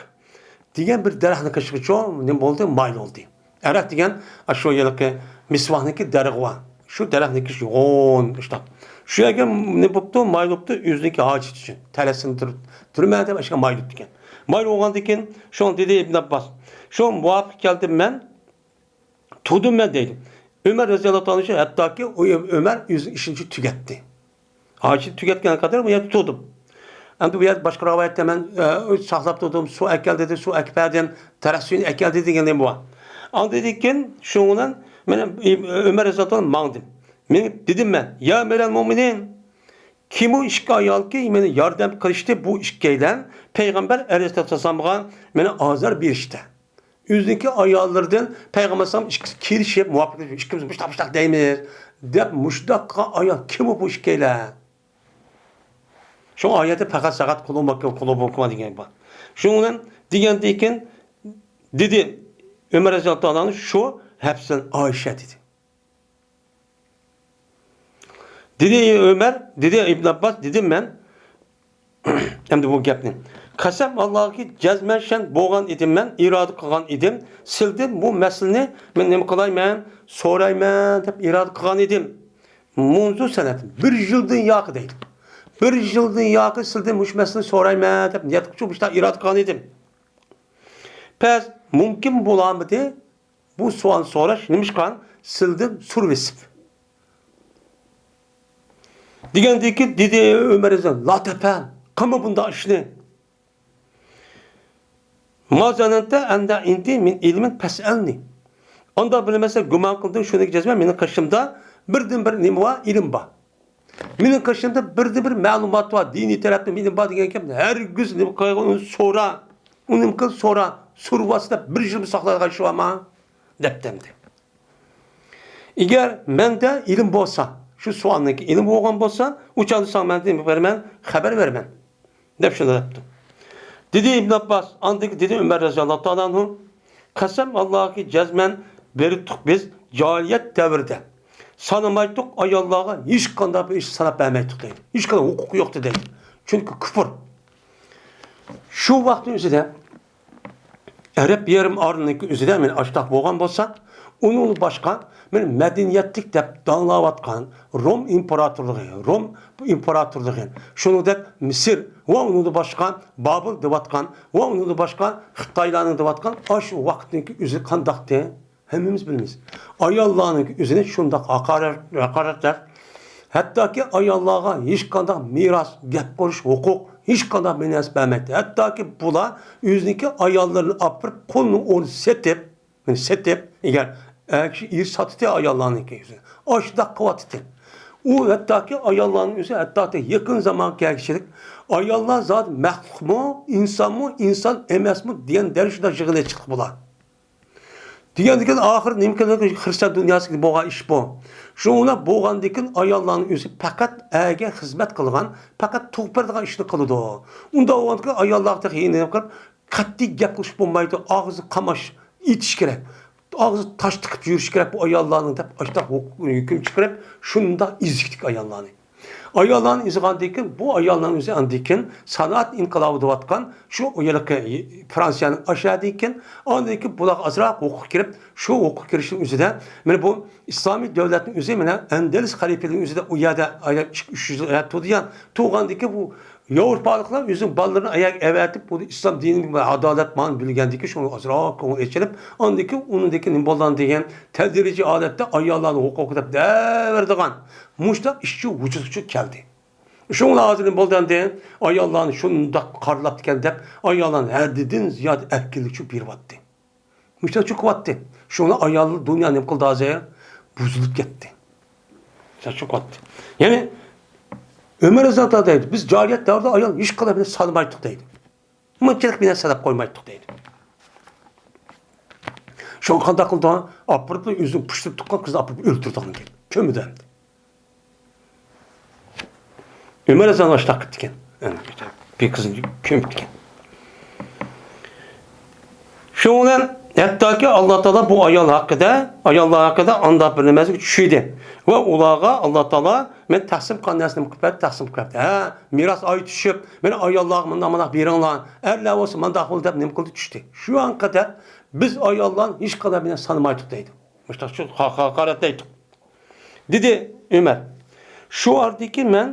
دېگەن بىر دەرەخنى قېشىغىچۇ نېمە بولدى؟ مايىل بولدى. ئەراك دېگەن، ئاشۇ ھېلىقى مىسۋاكنىڭكى دەرىخى بار. شۇ دەرەخنىڭكى يوغان ئىشتاق. شۇ يەرگە نېمە بوپتۇ؟ مايىل بوپتۇ، ئۆزىنىڭكى ھاجىتى ئۈچۈن. تەلەتسىنى تۇر-، تۇرىمەن دەپ ئاشۇ يەرگە مايىل بوپتىكەن. مايىل بولغاندىن كېيىن، شۇڭا دېدى ئىبن ئابباس، شۇ مۇۋاپىق كەلدىم مەن، تۇردۇم مەن دەيدۇ. ئۆمەر رەزىياللاھۇ تائالا ئەنھۇ ھەتتاكى ئۇ ئۆمەر ئۆزىنىڭ ئىشىنى تۈگەتتى. ھاجىتى تۈگەتكەن قەدەر بۇ يەردە تۇردۇم. ئەمدى بۇ يەردە باشقا رىۋايەتتە مەن، ئە، ساقلاپ تۇردۇم، سۇ ئەكەل دېدى، سۇ ئەكىپ بەردىم، تەرەت سۈيىنى ئەكەل دېدى دېگەن بۇ. ئاندىن كېيىن شۇنىڭ بىلەن مەن ئۆمەر رەزىياللاھۇ تائالا ماڭدىم. مېڭىپ دېدىم مەن، يا ئەمىرەل مۆمىنىن، كىمۇ ئىككى ئايالكى مېنى ياردەم قىلىشتى، بۇ ئىككىيلەن پەيغەمبەر ئەلەيھىسسالامغا مېنى ئازار بېرىشتە. ئۆزىنىڭكى ئاياللىرىدىن پەيغەمبەر ئەلەيھىسسالام ئىككىسى كېلىشىپ، مۇۋاپىق، ئىككىمىز مۇشتاق، مۇشتاق دەيمىز، دەپ مۇشتاق قىلغان ئايال كىمۇ بۇ ئىككىيلەن؟ شۇ ئايەتتە پەقەت ساقەت قۇلۇبۇكۇم، قۇلۇبۇكۇم دېگەن بار. شۇنىڭ بىلەن دېگەندىن كېيىن دېدى، ئۆمەر رەزىياللاھۇ تائالا ئەنھۇ شۇ ھەپسىدىن ئائىشە دېدى. دېدى ئۆمەر، دېدى ئىبن ئابباس، دېدىم مەن، ئەمدى بۇ گەپنى. قەسەم ئاللاھكى جەزمەن شەن بولغان ئىدىم مەن، ئىرادە قىلغان ئىدىم، سىلدىن بۇ مەسىلىنى مەن نېمە قىلايمەن، سورايمەن دەپ ئىرادە قىلغان ئىدىم. مۇنزۇ سەنەت، بىر يىلدىن ياقى دەيدۇ. بىر يىلدىن ياقى سىلدىن مۇشۇ مەسىلىنى سورايمەن دەپ نىيەت قىلىپ، مۇشۇنداق ئىرادە قىلغان ئىدىم. پەس مۇمكىن بولالمىدى بۇ سوئالنى سوراش، نېمىشقا سىلدىن سۈرۈۋېسىپ. دېگەندىن كېيىن دېدى ئۆمەر رەزىياللاھۇ، لا تەپئەل، قىلما بۇنداق ئىشنى. ما زەنەنتە ئەننە ئىندى مىن ئىلمىن پەسئەلنى. ئانداق بىلمىسەڭ گۇمان قىلدىڭ، شۇنىڭكى جەزمەن مېنىڭ قېشىمدا بىردىنبىر نېمە بار؟ ئىلىم بار. مېنىڭ قېشىمدا بىردىنبىر مەلۇمات بار، دىنىي تەرەپتىن ئىلىم بار دېگەن گەپ، ھەرگىز نېمە قىلغىن ئۇنى سورا. ئۇنىڭ قىل سورا، سورىۋاتسا دەپ بىر يىلمۇ ساقلايدىغان ئىش بارمۇ؟ دەپتىمدى. ئەگەر مەندە ئىلىم بولسا، شۇ سوئالنىڭكى ئىلىم بولغان بولسا، ئۇ چاغدا ساڭا مەن نېمە بېرىمەن؟ خەۋەر بېرىمەن، دەپ شۇنداق دەپتۇ. دېدى ئىبن ئابباس، ئاندىن كېيىن دېدى ئۆمەر رەزىياللاھۇ تائالا ئانھۇ، قەسەم ئاللاھكى جەزمەن بېرىتتۇق بىز جاھىلىيەت دەۋرىدە. سانىمايتتۇق ئاياللارغا ھېچقانداق بىر ئىش ساناپ بەرمەيتتۇق دەيدۇ. ھېچقانداق ھوقۇق يوق دەيدۇ. چۈنكى كۇفر. شۇ ۋاقىتنىڭ ئۆزىدە ئەرەب يېرىم ئارىلىنىڭ ئۆزىدە مانا ئاشتاق بولغان بولسا، ئۇنىڭدىن باشقا مانا مەدەنىيەتلىك دەپ داڭلاۋاتقان روم ئىمپېراتورلۇقى، روم ئىمپېراتورلۇقى، شۇنىڭدەك مىسىر ۋە ئۇنىڭدىن باشقا بابىل دەۋاتقان ۋە ئۇنىڭدىن باشقا خىتايلارنىڭ دەۋاتقان ئاشۇ ۋاقىتنىڭكى ئۆزى قانداقتى؟ ھەممىمىز بىلىمىز. ئاياللارنىڭ ئۆزىنى شۇنداق ھاقارەت، ھاقارەتلەر، ھەتتاكى ئاياللارغا ھېچقانداق مىراس، گەپ قىلىش ھوقۇق، ھېچقانداق بىر نەرسە بەرمەيتتى. ھەتتاكى بۇلار ئۆزىنىڭكى ئاياللىرىنى ئاپىرىپ، قۇلنىڭ ئورنىدا سېتىپ، يەنى سېتىپ، ئەگەر ئەر كىشى ئېرى ساتتى ئاياللارنىڭكى ئۆزىنى. ئاشۇنداق قىلىۋاتتى. ئۇ ھەتتاكى ئاياللارنىڭ ئۆزى، ھەتتاكى يېقىن زامانغا كەلگۈچىلىك ئاياللار زادى مەخلۇقمۇ، ئىنسانمۇ، ئىنسان ئەمەسمۇ دېگەن دەرىجىدە يىغىنى چىقتى بۇلار. دېگەندىكىن ئاخىر نېمە قىلدى؟ خىرىستىيان دۇنياسىدا بولغان ئىش بۇ. شۇنىڭ بىلەن بولغاندىكىن ئاياللارنىڭ ئۆزى پەقەت ئەرگە خىزمەت قىلغان، پەقەت تۇغۇپ بېرىدىغان ئىشنى قىلىدۇ. ئۇنداق بولغاندىكىن ئاياللارغا تېخى نېمە قىلىپ، قەتئىي گەپ قىلىش بولمايدۇ، ئاغزى قاماش ئېتىش كېرەك. ئاغزى تاش تىقىپ يۈرۈش كېرەك بۇ ئاياللارنىڭ دەپ ئاشۇنداق ھۆكۈم چىقىرىپ، شۇنداق ئېزىكتىكى ئاياللارنى. ئاياللارنى ئېزىغاندىن كېيىن، بۇ ئاياللارنىڭ ئۆزى ئاندىن كېيىن سانائەت ئىنقىلابى دەۋاتقان شۇ يىلقى فرانسىيەنىڭ ئاشۇ يەردىن كېيىن، ئاندىن كېيىن بۇلارغا ئازراق ھوقۇق كىرىپ، شۇ ھوقۇق كىرىشنىڭ ئۆزىدە، مانا بۇ ئىسلامىي دۆلەتنىڭ ئۆزى، مانا ئەندەلۇس خەلىپىلىكىنىڭ ئۆزىدە ئۇ يەردە ئايلاپ ئىككى، ئۈچ يۈز يىل تۇردى. تۇرغاندىن كېيىن بۇ ياۋروپالىقلار ئۆزىنىڭ بالىلىرىنى ئاياغ ئەۋەتىپ، بۇ ئىسلام دىنى ۋە ئادالەت مانا بىلگەندىن كېيىن شۇڭا ئازراق كۆڭۈل ئېچىلىپ، ئاندىن كېيىن ئۇنىڭدىن كېيىن نېمە بولغان دېگەن تەدرىجىي ھالەتتە ئاياللارنىڭ ھوقۇقى دەپ دەۋېرىدىغان مۇشۇنداق ئىشچى ۋۇجۇدقا كەلدى. شۇڭا ھازىر نېمە بولدى ئەمدى؟ ئاياللارنى شۇنداق قارىلاپتىكەن دەپ، ئاياللارنى ھەددىدىن زىيادە ئەركىنلىكچە بېرىۋاتتى. مۇشۇنداق چوقۇۋاتتى. شۇڭا ئايال دۇنيا نېمە قىلدى ھازىر؟ بۇزۇلۇپ كەتتى. مۇشۇنداق چوقۇۋاتتى. يەنى ئۆمەر رەزىياللاھۇ تائالا دەيدۇ، بىز جاھىلىيەت دەۋرىدە ئايال ھېچقانداق بىر نەرسە سانىمايتتۇق دەيدۇ. مۇنچىلىك بىر نەرسە ساناپ قويمايتتۇق دەيدۇ. شۇڭا قانداق قىلىدۇ؟ ئاپىرىپ ئۆزىنى پۇشتۇپ تۇغقان قىزنى ئاپىرىپ ئۆلتۈرىدىغان گەپ. كۆمىدۇ ئەمدى. ئۆمەر رەزىياللاھۇ ئاشۇنداق قىپتىكەن. بىر قىزنى كۆمۈپتىكەن. شۇنىڭ بىلەن ھەتتاكى ئاللا تائالا بۇ ئايال ھەققىدە، ئاياللار ھەققىدە ئانداق بىر نېمىسىگە چۈشىدى. ۋە ئۇلارغا ئاللا تائالا مەن تەقسىم قىلغان نەرسىنى قىلىپ بەردى، تەقسىم قىلىپ بەردى. ھە، مىراس ئايرىشىپ، مەن ئاياللارغا مۇنداق، مۇنداق بېرىڭلار، ئەرلەر بولسا مۇنداق بولدى دەپ نېمە قىلدى، چۈشتى. شۇ ئانقا دەپ بىز ئاياللارنى ھېچقانداق بىر نەرسە سانىمايتتۇق دەيدۇ. مۇشۇنداق شۇ ھاقارەتلەيتتۇق. دېدى ئۆمەر. شۇ ئارىدىكى مەن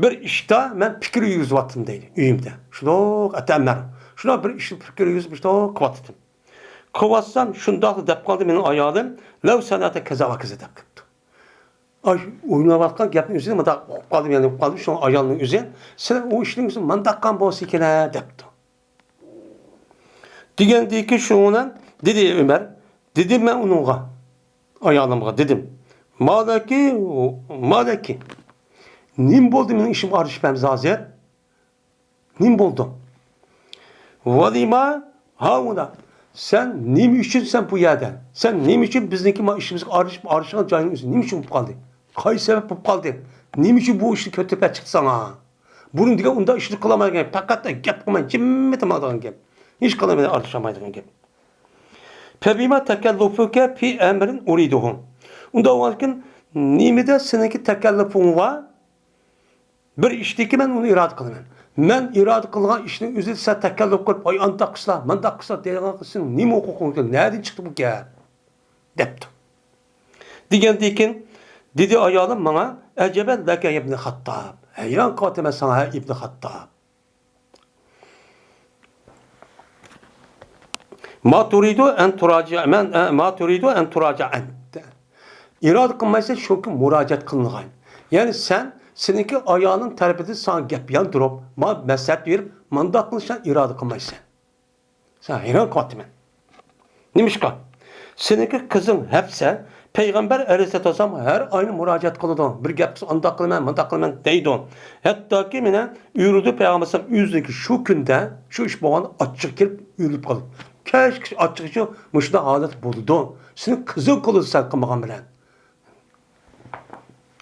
بىر ئىشتا مەن پىكىر يۈرگۈزۈۋاتتىم دەيدۇ ئۆيۈمدە. شۇنداق ئەتەمەر. شۇنداق بىر ئىشتا پىكىر يۈرگۈزۈپ شۇنداق قىلىۋاتتىم. قىلىۋاتسام شۇنداقلا دەپ قالدى مېنىڭ ئايالىم. لەۋ سەنەتە كەزا ۋە كەزا دەپ قىپتۇ. ئاي، ئويناۋاتقان گەپنىڭ ئۆزىنى مۇنداق ئۇقۇپ قالدىم، يەنى ئۇقۇپ قالدىم. شۇڭا ئايالنىڭ ئۆزى، سىلەر ئۇ ئىشنىڭ ئۆزىنى مانداق قىلغان بولسا ئىكەن-ە دەپتۇ. دېگەندىكى شۇنىڭ بىلەن دېدى ئۆمەر، دېدىم مەن ئۇنىڭغا، ئايالىمغا دېدىم، مالەكى، مالەكى، نېمە بولدى مېنىڭ ئىشىمغا ئارىلىشىپ ھەم ھازىر؟ نېمە بولدى؟ ۋەلىما ھاھۇنا، سەن نېمە ئۈچۈن سەن بۇ يەردە؟ سەن نېمە ئۈچۈن بىزنىڭكى ما ئىشىمىزغا ئارىلىشىپ، ئارىلىشىدىغان جاينىڭ ئۆزى نېمە ئۈچۈن بولۇپ قالدى؟ قايسى سەۋەب بولۇپ قالدى؟ نېمە ئۈچۈن بۇ ئىشنى كۆتۈرۈپ چىقتى ساڭا؟ بۇرۇن دېگەن ئۇنداق ئىشنى قىلالمايدىغان، پەقەت گەپ قىلماي جىممىدە ماڭىدىغان گەپ. ھېچقانداق بىلەن ئارىلىشالمايدىغان گەپ. فەبىما تەكەللۇفۇكە پى ئەمرىن ئۇرىدۇھۇ. ئۇنداق بولغاندىكىن نېمىدە سېنىڭكى تەكەللۇپۇڭ بار؟ بىر ئىشتىكى مەن ئۇنى ئىرادە قىلىمەن. مەن ئىرادە قىلغان ئىشنىڭ ئۆزىدە سەن تەكەللۇپ قىلىپ، ئاي ئانداق قىلسا، مانداق قىلسا دەيدىغان قىلسىڭ نېمە ھوقۇقۇڭ؟ نەدىن چىقتى بۇ گەپ؟ دەپتۇ. دېگەندىكىن دېدى ئايالىم ماڭا، ئەجەبەن لەكە يەبنى خاتتاب. ھەيران قېلىۋاتىمەن ساڭا، ھە ئىبنى خاتتاب. ما تۇرىدۇ ئەن تۇراجىئ، مەن، ئە، ما تۇرىدۇ ئەن تۇراجىئ ئەنت. ئىرادە قىلمايسەن، چۈنكى مۇراجىئەت قىلىنغان. يەنى سەن، سېنىڭكى ئايالىڭ تەرىپىدىن ساڭا گەپ ياندۇرۇپ، ماڭا مەسلىھەت بېرىپ، مانداق قىلىشنى ئىرادە قىلمايسەن. سەن ھەيران قېلىۋاتىمەن. نېمىشقا؟ سېنىڭكى قىزىڭ ھەپسە پەيغەمبەر ئەلەيھىسسالاتۇ ۋەسسالام ھەر ئاينى مۇراجىئەت قىلىدۇ. بىر گەپ قىلسا، ئانداق قىلىمەن، مۇنداق قىلىمەن دەيدۇ. ھەتتاكى مانا يۈرىدۇ پەيغەمبەر ئەلەيھىسسالام ئۆزىنىڭكى شۇ كۈندە شۇ ئىش بولغان ئاچچىقى كېلىپ ئۆلۈپ قالىدۇ. كەچ ئاچچىقى شۇ مۇشۇنداق ھالەت بولىدۇ. سېنىڭ قىزىڭ قىلىدۇ سەن قىلمىغان بىلەن.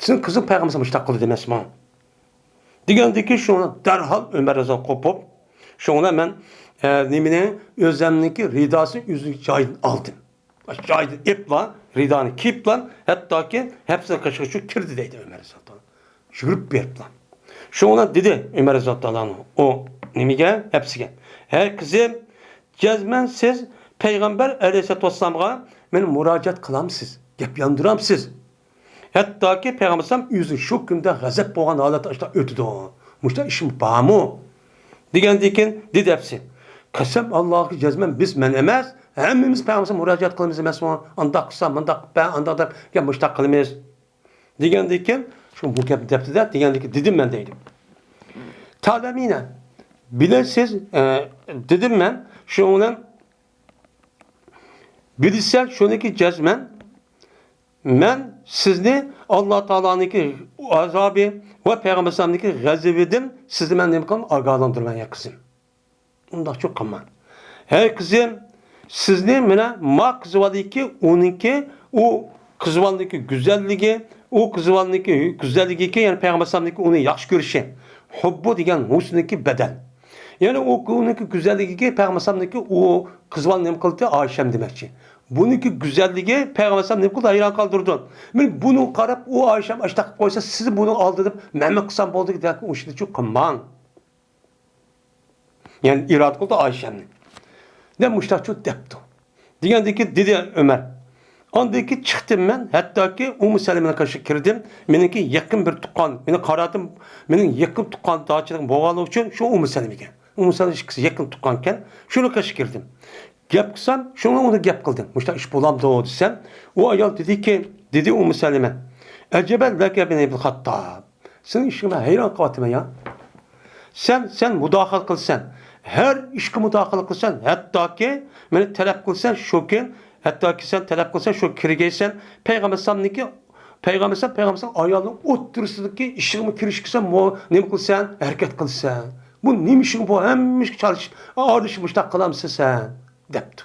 سېنىڭ قىزىڭ پەيغەمبەر مۇشۇنداق قىلدى ئەمەسمۇ؟ دېگەندىكىن شۇڭا دەرھال ئۆمەر رەزىياللاھۇ قوپۇپ، شۇڭا مەن، ئە، نېمىنى، ئۆزەمنىڭكى رىداسىنى ئۆزى جايىدىن ئالدىم. جايىدىن ئېپلا، رىدانى كىيىپلا، ھەتتاكى ھەپسىنىڭ قېشىغىچە كىردى دەيدۇ ئۆمەر رەزىياللاھۇ تائالا. يۈگۈرۈپ بېرىپلا. شۇڭا دېدى ئۆمەر رەزىياللاھۇ تائالا ئۇ نېمىگە، ھەپسىگە، ھەي قىزىم، جەزمەن سىز پەيغەمبەر ئەلەيھىسسالاتۇ ۋەسسالامغا مېنى مۇراجىئەت قىلامسىز، گەپ ياندۇرامسىز؟ ھەتتاكى پەيغەمبەر ئەلەيھىسسالام ئۆزى شۇ كۈندە غەزەپ بولغان ھالەتتە ئاشۇنداق ئۆتىدۇ. مۇشۇنداق ئىشمۇ بارمۇ؟ دېگەندىن كېيىن دېدى ئەپسى، قەسەم ئاللاھقا جەزمەن بىز مەن ئەمەس، ھەممىمىز پەيغەمبەر ئەلەيھىسسالامغا مۇراجىئەت قىلىمىز ئەمەسمۇ؟ ئانداق قىلسا، مۇنداق قىلىپ بەر، ئانداق دەپ گەپ مۇشۇنداق قىلىمىز. دېگەندىن كېيىن شۇ بۇ گەپنى دەپتىدە، دېگەندىن كېيىن دېدىم مەن دەيدۇ. تەلەمۇنە، بىلەسىز، ئە، دېدىم مەن، شۇنىڭ بىلەن بىلىسەن شۇنىكى جەزمەن، مەن سىزنى ئاللا تائالانىڭكى ئازابى ۋە پەيغەمبەر ئەلەيھىسسالامنىڭكى غەزىپىدىن سىزنى مەن نېمە قىلىمەن؟ ئاگاھلاندۇرىمەن، يا قىزىم. ئۇنداق چوق قىلماڭ. ھەي قىزىم، سىزنى مانا ما قىزىۋالدىكى ئۇنىڭكى، ئۇ قىزىۋالنىڭكى گۈزەللىكى، ئۇ قىزىۋالنىڭكى گۈزەللىكىكى، يەنى پەيغەمبەر ئەلەيھىسسالامنىڭكى ئۇنى ياخشى كۆرۈشى. ھۇببۇ دېگەن ھۇسنىكى بەدەل. يەنى ئۇ، ئۇنىڭكى گۈزەللىكىكى پەيغەمبەر ئەلەيھىسسالامنىڭكى ئۇ قىزىۋال نېمە قىلدى؟ ئايشەم دېمەكچى. بۇنىڭكى گۈزەللىكى پەيغەمبەر ئەلەيھىسسالام نېمە قىلدى؟ ھەيران قالدۇردى. مەن بۇنىڭغا قاراپ، ئۇ ئايشەم ئاشتاق قىلىپ قويسا، سىز بۇنىڭ ئالدىدا مەنمۇ قىلسام بولدى دەپ، ئۇ ئىشنى چۇ قىلماڭ. يەنى ئىرادە قىلدى ئايشەمنى. دەپ مۇشتاقچۇ دەپتۇ. دېگەندىن كېيىن دېدى ئۆمەر. ئاندىن كېيىن چىقتىم مەن، ھەتتاكى ئۇممۇ سەلىمىنىڭ قېشىغا كىردىم. مېنىڭكى يېقىن بىر تۇغقان، مېنى قاراتىم، مېنىڭ يېقىن تۇغقان داچىلىق بولغانلىقى ئۈچۈن شۇ ئۇممۇ سەلىمىگە. ئۇممۇ سەلىمە ئىككىسى يېقىن تۇغقانكەن، شۇنىڭ قېشىغا كىردىم. گەپ قىلسام، شۇڭا ئۇنى گەپ قىلدىم. مۇشۇنداق ئىش بولامدۇ دېسەم، ئۇ ئايال دېدىكى، دېدى ئۇممۇ سەلىمە، ئەجەبەن لەكە بىن ئىبن خاتتاب. سېنىڭ ئىشىڭغا مەن ھەيران قېلىۋاتىمەن يا. سەن، سەن مۇداخىلە قىلىسەن. ھەر ئىشقا مۇداخىلە قىلىسەن. ھەتتاكى مېنى تەلەپ قىلسەن، شۇ كۈن، ھەتتاكى سەن تەلەپ قىلسەن، شۇ كىرگەيسەن. پەيغەمبەر ئەلەيھىسسالامنىڭكى، پەيغەمبەر ئەلەيھىسسالام، پەيغەمبەر ئەلەيھىسسالام ئايالنىڭ ئوتتۇرىسىدىكى ئىشىغىمۇ كىرىشكىسەن، مو-، نېمە قىلسەن، ھەرىكەت قىلسەن. بۇ نېمە ئىشىڭ بۇ؟ ھەممە ئىشقا چالىشىپ، ئارىلىشىپ مۇشۇنداق قىلامسەن سەن؟ دەپتۇ.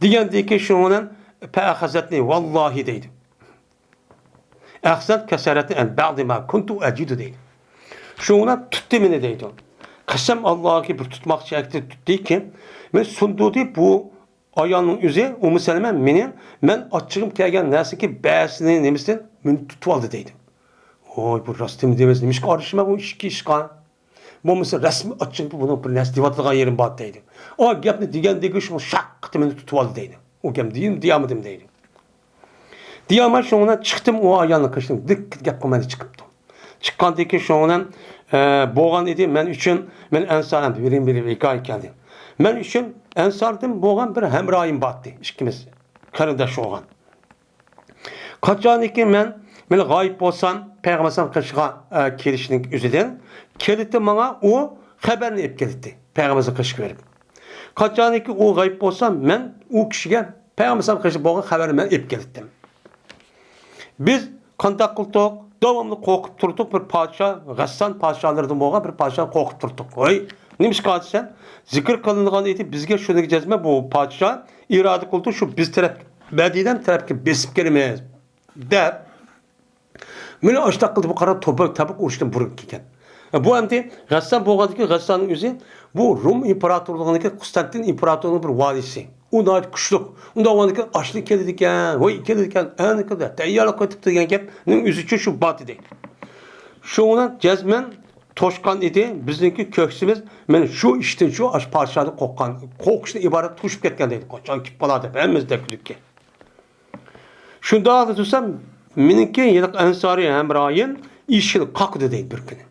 دېگەندىن كېيىن شۇنىڭ بىلەن پەئەخەزەتنى ۋاللاھى دەيدۇ. ئەخزەت كەسەرەتنى ئەن بەغدى ما كۇنتۇ ئەجىدۇ دەيدۇ. شۇنىڭ بىلەن تۇتتى مېنى دەيدۇ. قەسەم ئاللاھكى بىر تۇتماقچى ئەكتى تۇتتىكى، مېنى سۇندۇردى بۇ ئايالنىڭ ئۆزى، ئۇممۇ سەلەمە مېنى، مەن ئاچچىقىم كەلگەن نەرسىكى بەسىنى نېمىسىدىن مېنى تۇتۇۋالدى دەيدۇ. ۋاي، بۇ راستمۇ دېمەس، نېمىشقا ئارىلىشىمەن بۇ ئىككى ئىشقا؟ بولمىسا رەسمىي ئاچچىقىم بۇنىڭ بىر نەرسە دېيىۋاتىدىغان يېرىم بار دەيدۇ. ئۇ گەپنى دېگەندىكى شۇ شاققىتى مېنى تۇتۇۋالدى دەيدۇ. ئۇ گەپنى دېيىم، دېيەلمىدىم دەيدۇ. دېيەلمەي شۇڭا چىقتىم، ئۇ ئايالنىڭ قېشىدىن دىققەت گەپ قىلمايلا چىقىپتۇ. چىققاندىن كېيىن شۇنىڭ بىلەن، ئە، بولغان ئىدى مەن ئۈچۈن، مەن ئەنسار ھەم بىرىم بىر ھېكايە كەلدى. مەن ئۈچۈن ئەنساردىن بولغان بىر ھەمراھىم بارتى، ئىككىمىز قېرىنداش بولغان. قاچانكى مەن، مەن غايىب بولسام، پەيغەمبەر ئەلەيھىسسالام قېشىغا، ئە، كېلىشنىڭ ئۆزىدىن كېلىتتى ماڭا ئۇ خەۋەرنى ئېلىپ كېلىتتى، پەيغەمبەر ئەلەيھىسسالام قېشىغا بېرىپ. قاچانكى ئۇ غايىب بولسا، مەن ئۇ كىشىگە پەيغەمبەر ئەلەيھىسسالام قېشىدا بولغان خەۋەرنى مەن ئېلىپ كېلىتتىم. بىز قانداق قىلدۇق؟ داۋاملىق قورقۇپ تۇردۇق، بىر پادىشاھ، غەسسان پادىشاھلىرىدىن بولغان بىر پادىشاھنى قورقۇپ تۇردۇق. ۋاي، نېمىشقا دېسەم، زىكىر قىلىنغان ئىدى، بىزگە شۇنىڭغا جەزمەن بۇ پادىشاھ ئىرادە قىلدى، شۇ بىز تەرەپ، مەدىنە تەرەپكە بېسىپ كىرىمىز، دەپ. مېنى ئاشتاق قىلدى، بۇ قارا توپا تەبۇك ئۇرۇشتىن بۇرۇن كەلگەن. بۇ ئەمدى غەسسان بولغاندىكىن، غەسساننىڭ ئۆزى بۇ رۇم ئىمپېراتورلۇقىنىڭكى، قۇستانتىن ئىمپېراتورلۇقىنىڭ بىر ۋالىيسى. ئۇ ناھايىتى كۈچلۈك. ئۇنداق بولغاندىكىن، ئاشلىق كېلىدىكەن، ۋاي كېلىدىكەن، ئەنە كېلىدۇ، تەييارلىق قىلىۋېتىپتۇ دېگەن گەپنىڭ ئۆزى ئۈچۈن شۇ بار ئىدى. شۇنىڭ بىلەن جەزمەن توشقان ئىدى بىزنىڭكى كۆكسىمىز. مەن شۇ ئىشتىن، شۇ ئاش پادىشاھدىن قورققان، قورقۇشتىن ئىبارەت توشۇپ كەتكەن دەيدۇ. قاچان كېلىپ قالار دەپ ھەممىمىز دەپ كۈلۈككە. شۇنداق تۇرسام، مېنىڭكى ھېلىقى ئەنسارىي ھەمراھىم ئىشىكنى قاقىدى دەيدۇ بىر كۈنى.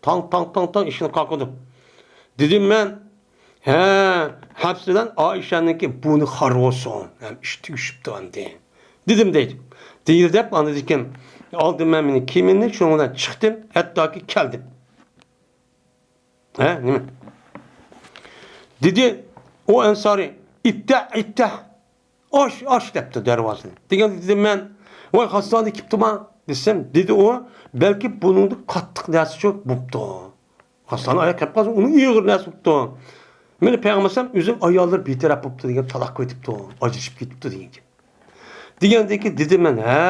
تاڭ، تاڭ، تاڭ، تاڭ ئىشىكنى قاقىدى. دېدىم مەن، ھە، ھەپسە بىلەن ئائىشەنىڭكى بۇنى خار بولسۇن، ھەم ئىش تۈگىشىپتۇ ئەمدى. دېدىم دەيدۇ. دېدى دەپ ئاندىن كېيىن ئالدىم مەن مېنىڭ كىيىمىمنى، شۇنىڭ بىلەن چىقتىم، ھەتتاكى كەلدىم. ھە، نېمە؟ دېدى ئۇ ئەنسارىي، ئىتتە، ئىتتە. «ئاچ، ئاچ» دەپتۇ دەرۋازىنى. دېگەندە دېدىم مەن، «ۋاي، خاستانى كېپتۇما؟» دېسەم، دېدى ئۇ، «بەلكى بۇنىڭدا قاتتىق نەرسە شۇ بوپتۇ. خاستانى ئاياق كەپ قالسا، ئۇنىڭ ئېغىر نەرسە بوپتۇ. مېنى پەيغەمبەر ئۆزىنىڭ ئاياللىرى بىتەرەپ بوپتۇ دېگەن، تالاق قىلىۋېتىپتۇ، ئاجرىشىپ كېتىپتۇ» دېگەن گەپ. دېگەندىن كېيىن دېدىم مەن، «ھە،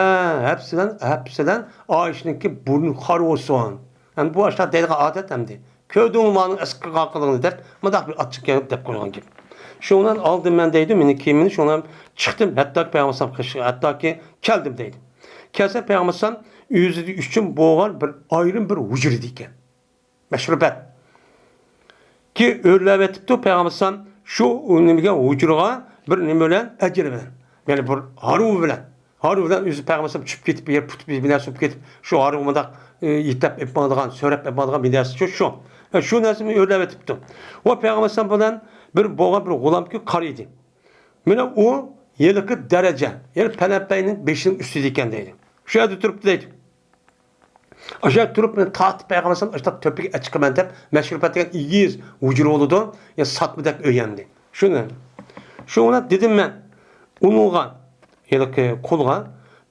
ھەپسىلەن، ھەپسىلەن، ئائىشىنىڭكى بۇرنى قارا بولسۇن.» ئەمدى بۇ ئاشۇنداق دەيدىغان ئادەت ئەمدى. «كۆردۈڭمۇ مانىڭ ئەسكى قىلغانلىقىنى؟» دەپ، مۇنداق بىر ئاچچىق گەپ دەپ قويغان گەپ. شۇنىڭ بىلەن ئالدىم مەن دەيدۇ، مېنىڭ كىيىمىمنى، شۇنىڭ بىلەن چىقتىم، ھەتتاكى پەيغەمبەر ئەلەيھىسسالام قېشىغا، ھەتتاكى كەلدىم دەيدۇ. كەلسەم پەيغەمبەر ئەلەيھىسسالام ئۆزى ئۈچۈن بولغان بىر ئايرىم بىر ھۇجرىدا ئىكەن. مەشرۇبەت. كى ئۆرلەۋېتىپتۇ پەيغەمبەر ئەلەيھىسسالام شۇ نېمىگە، ھۇجرىغا بىر نېمە بىلەن، ئەجىر بىلەن. يەنى بىر ھارۋا بىلەن. ھارۋا بىلەن ئۆزى پەيغەمبەر ئەلەيھىسسالام چۈشۈپ كېتىپ، يەر پۇتى بىر نەرسە بولۇپ كېتىپ، شۇ ھارۋا مۇنداق، ئى، يېتەپ ئېلىپ ماڭىدىغان، سۆرەپ ئېلىپ ماڭىدىغان بىر نەرسە شۇ، شۇ. ئە، شۇ نەرسىنى ئۆرلەۋېتىپتۇ. ۋە پەيغەمبەر ئەلەيھىسسالام بىلەن بىر بولغان بىر غۇلامكى قارا ئىدى. مانا ئۇ ھېلىقى دەرىجە، يەنى پەلەمپەينىڭ بېشىنىڭ ئۈستىدە ئىكەن دەيدۇ. شۇ يەردە تۇرۇپتۇ دەيدۇ. ئاشۇ يەردە تۇرۇپ مېنى تارتىپ پەيغەمبەر ئەلەيھىسسالام ئاشۇنداق تۆپىگە ئەچىقىمەن دەپ، مەشرۇبەت دېگەن ئېگىز ھۇجرا بولىدۇ، يا ساتمىدەك ئۆي ئەمدى. شۇنى، شۇنى دېدىم مەن ئۇنىڭغا، ھېلىقى قۇلغا،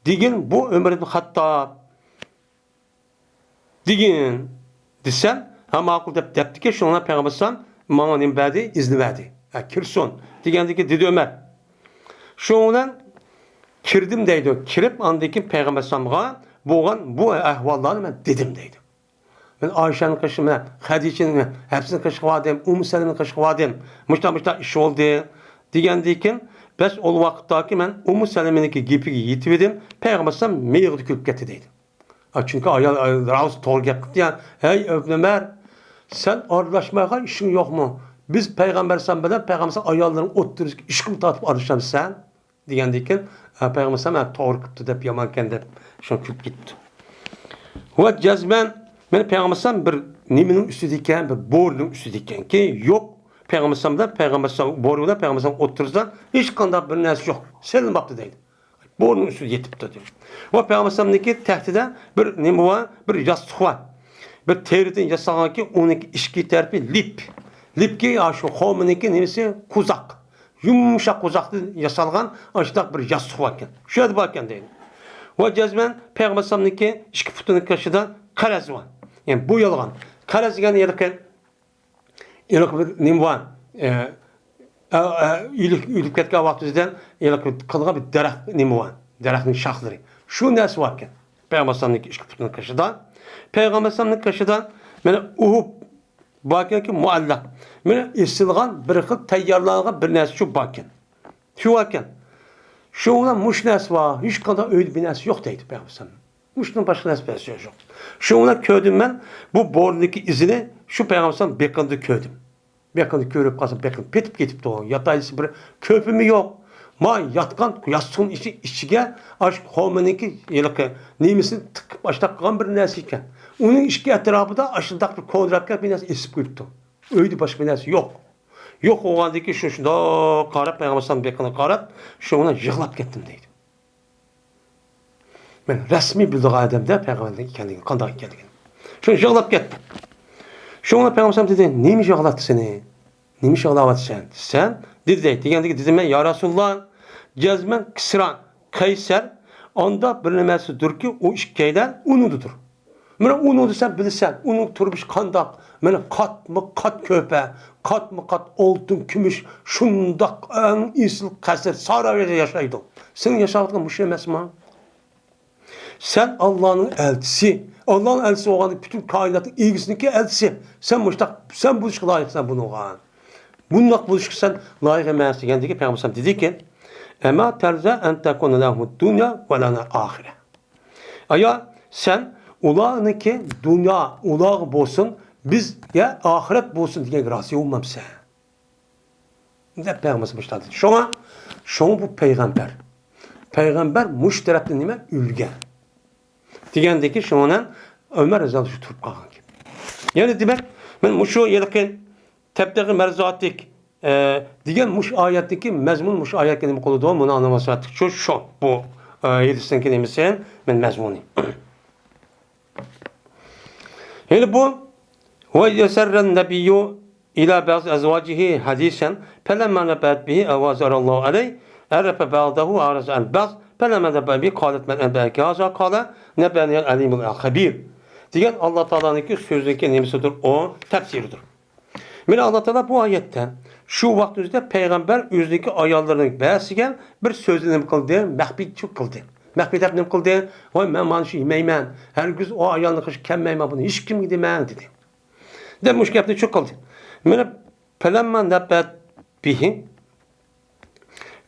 دېگىن بۇ ئۆمەر ئىبن خەتتاب. دېگىن دېسەم، ھە، ماقۇل دەپ دەپتىكەن، شۇڭا پەيغەمبەر ئەلەيھىسسالام ماڭا نېمە بەردى؟ ئىزنى بەردى. ھە، كىرسۇن دېگەندىكىن دېدى ئۆمەر. شۇنىڭ بىلەن كىردىم دەيدۇ. كىرىپ ئاندىن كېيىن پەيغەمبەر ئەلەيھىسسالامغا بولغان بۇ ئەھۋاللارنى مەن دېدىم دەيدۇ. مەن ئائىشەنىڭ قېشىغا، مەن خەدىچىنىڭ، ھەپسىنىڭ قېشىغا باردىم، ئۇممۇ سەلەمىنىڭ قېشىغا باردىم. مۇشۇنداق، مۇشۇنداق ئىش بولدى دېگەندىن كېيىن، بەس ئۇ ۋاقىتتاكى مەن ئۇممۇ سەلەمىنىڭكى گېپىگە يېتىۋىدىم، پەيغەمبەر ئەلەيھىسسالام مىيىقىدا كۈلۈپ كەتتى دەيدۇ. ئا، چۈنكى ئايال، ئايال راۋۇس توغرا گەپ قىپتۇ يا. «ھەي، ئىبن ئۆمەر، سەن ئارىلاشمايدىغان ئىشىڭ يوقمۇ؟ بىز پەيغەمبەر ئەلەيھىسسالام بىلەن پەيغەمبەر ئەلەيھىسسالام ئاياللىرىنىڭ ئوتتۇرىسىدىكى ئىشقىمۇ تارتىپ ئارىلىشامسەن؟» دېگەندىن كېيىن، «ھە، پەيغەمبەر ئەلەيھىسسالام، ھە، توغرا قىپتۇ» دەپ يامان ئىكەن دەپ شۇڭا كۈلۈپ كېتىپتۇ. ۋە جەزمەن، مېنى پەيغەمبەر ئەلەيھىسسالام بىر نېمىنىڭ ئۈستىدە ئىكەن، بىر بورىنىڭ ئۈستىدە ئىكەنكى، يوق، پەيغەمبەر ئەلەيھىسسالام بىلەن پەيغەمبەر ئەلەيھىسسالام، بورى بىلەن پەيغەمبەر ئەلەيھىسسالام ئوتتۇرىسىدا ھېچقانداق بىر نەرسە يوق، سېلىنماپتۇ دەيدۇ. بورىنىڭ ئۈستىدە يېتىپتۇ دەيدۇ. ۋە پەيغەمبەر ئەلەيھىسسالامنىڭكى تەختىدە بىر نېمە بار؟ بىر ياستۇق بار. بىر تېرىدىن ياسالغانكى، ئۇنىڭكى ئىچكى تەرىپى لىپ. لىپكى، يا، شۇ خورمىنىڭكى نېمىسى؟ قوزاق. يۇمشاق قوزاقتىن ياسالغان ئاشۇنداق بىر ياستۇق باركەن. شۇ يەردە باركەن دەيدۇ. ۋە جەزمەن پەيغەمبەر ئەلەيھىسسالامنىڭكى ئىككى پۇتىنىڭ قېشىدا قەرەز بار. يەنى بويالغان. قەرەز دېگەن ھېلىقى ھېلىقى بىر نېمە بار؟ ئە، ئە، ئە، ئۆلۈپ، ئۆلۈپ كەتكەن ۋاقتىمىزدىن ھېلىقى قىلغان بىر دەرەخ نېمە بار؟ دەرەخنىڭ شاخلىرى. شۇ نەرسە باركەن. پەيغەمبەر ئەلەيھىسسالامنىڭكى ئىككى پۇتىنىڭ قېشىدا، پەيغەمبەر ئەلەيھىسسالامنىڭ قېشىدا مانا ئۇھۇپ باركەنكى، مۇئەللەق. مانا ئېسىلغان بىر خىل تەييارلانغان بىر نەرسە شۇ باركەن. شۇ باركەن. شۇ بىلەن مۇشۇ نەرسە بار، ھېچقانداق ئۆيدە بىر نەرسە يوق دەيدۇ پەيغەمبەر ئەلەيھىسسالام. مۇشۇنىڭ باشقا نەرسە يوق. شۇنىڭ بىلەن كۆردۈم مەن، بۇ بورىنىڭكى ئىزىنى شۇ پەيغەمبەر ئەلەيھىسسالام بېقىنىدا كۆردۈم. بېقىنىدا كۆرۈپ قالسام، بېقىن پېتىپ كېتىپتۇ. ياتايسى بىر كۆپىمۇ يوق. ما ياتقان ياستۇقنىڭ ئىچى، ئىچىگە ئاشۇ خورمىنىڭكى ھېلىقى نېمىسىنى تىقىپ، ئاشۇنداق قىلغان بىر نەرسە ئىكەن. ئۇنىڭ ئىچكى ئەتراپىدا ئاشۇنداق بىر كودراپ كەپ بىر نەرسە ئېسىپ قويۇپتۇ. ئۆيدە باشقا بىر نەرسە يوق. يوق بولغاندىن كېيىن شۇ، شۇنداق قاراپ، پەيغەمبەر ئەلەيھىسسالام بېقىنىغا قاراپ، شۇ بىلەن يىغلاپ كەتتىم دەيدۇ. مەن رەسمىي بىلىدىغان ئادەمدە پەيغەمبەرنىڭ ئىكەنلىكىنى، قانداق ئىكەنلىكىنى. شۇ يىغلاپ كەتتىم. شۇڭا پەيغەمبەر ئەلەيھىسسالام دېدى، نېمە يىغلاتتى سېنى؟ نېمە يىغلاۋاتىسەن؟ دېسەم، دېدى دەيدۇ. دېگەندىكىن دېدىم مەن، يا رەسۇلاللا، جەزمەن كىسرا، قەيسەر، ئاندا بىر نېمەسىدۇردۇكى، ئۇ ئىككىيلەن ئۇنىڭدىدۇر. مانا ئۇنىڭدا سەن بىلىسەن، ئۇنىڭ تۇرمۇشى قانداق؟ مانا قاتمۇ قات كۆپە، قاتمۇ قات ئالتۇن، كۈمۈش، شۇنداق ئەڭ ئېسىل قەسىر، سارايدا ياشايدۇ. سېنىڭ ياشاۋاتقان مۇشۇ ئەمەسمۇ؟ سەن ئاللانىڭ ئەلچىسى. ئاللانىڭ ئەلچىسى بولغاندا پۈتۈن كائىناتنىڭ ئىگىسىنىڭكى ئەلچىسى. سەن مۇشۇنداق، سەن بولۇشقا لايىقسەن بۇنىڭغا. بۇنداق بولۇشقا سەن لايىق ئەمەس دېگەندىكىن پەيغەمبەر ئەلەيھىسسالام دېدىكەن، ئەما تەرزە ئەن تەكۇنە لەھۇمۇد دۇنيا ۋە لەنەل ئاخىرە. ئايا، سەن ئۇلارنىڭكى دۇنيا ئۇلارغا بولسۇن، بىزگە ئاخىرەت بولسۇن دېگەنگە رازى بولمامسەن؟ دەپ پەيغەمبەر مۇشۇنداق دېدى. شۇڭا، شۇڭا بۇ پەيغەمبەر. پەيغەمبەر مۇشۇ تەرەپتىن نېمە؟ ئۈلگە. دېگەندىكىن شۇنىڭ بىلەن ئۆمەر رەزىياللاھۇ ئەنھۇ تۇرۇپ قالغان گەپ. يەنە دېمەك، مەن مۇشۇ ھېلىقى تەبتەغى مەرزاتىك، ئە، دېگەن مۇشۇ ئايەتتىكى مەزمۇن، مۇشۇ ئايەتكە نېمە قىلىدۇ؟ مۇنۇ ئانىڭ مەسلىھەتلىك شۇ، شۇ، بۇ، ئە، ھەدىسنىڭكى نېمىسى، مەن مەزمۇنى. يەنى بۇ، ۋە يەسەررەن نەبىييۇ ئىلە بەزى ئەزۋاجىھى ھەدىسەن، فەلەمما نەبەئەت بىھى ئەۋازەرەللاھۇ ئەلەيھ، عرف بعضه وأعرض عن بعض، فلما نبأ به قالت من أنبأك هذا؟ قال نبأني العليم الخبير. دېگەن ئاللا تائالانىڭكى سۆزىنىڭكى نېمىسىدۇر؟ ئۇ تەپسىرىدۇر. مانا ئاللا تائالا بۇ ئايەتتە شۇ ۋاقىت ئۆزىدە پەيغەمبەر ئۆزىنىڭكى ئاياللىرىنىڭ بەزىسىگە بىر سۆزنى نېمە قىلدى؟ مەخپىيچە قىلدى. مەخپىي دەپ نېمە قىلدى؟ ۋاي، مەن مانا شۇ يېمەيمەن، ھەرگىز ئۇ ئايالنىڭ قېشىغا كەلمەيمەن، بۇنى ھېچكىمگە دېمەڭ، دېدى. دەپ مۇشۇ گەپنى شۇ قىلدى. مانا، فلما نبأت به،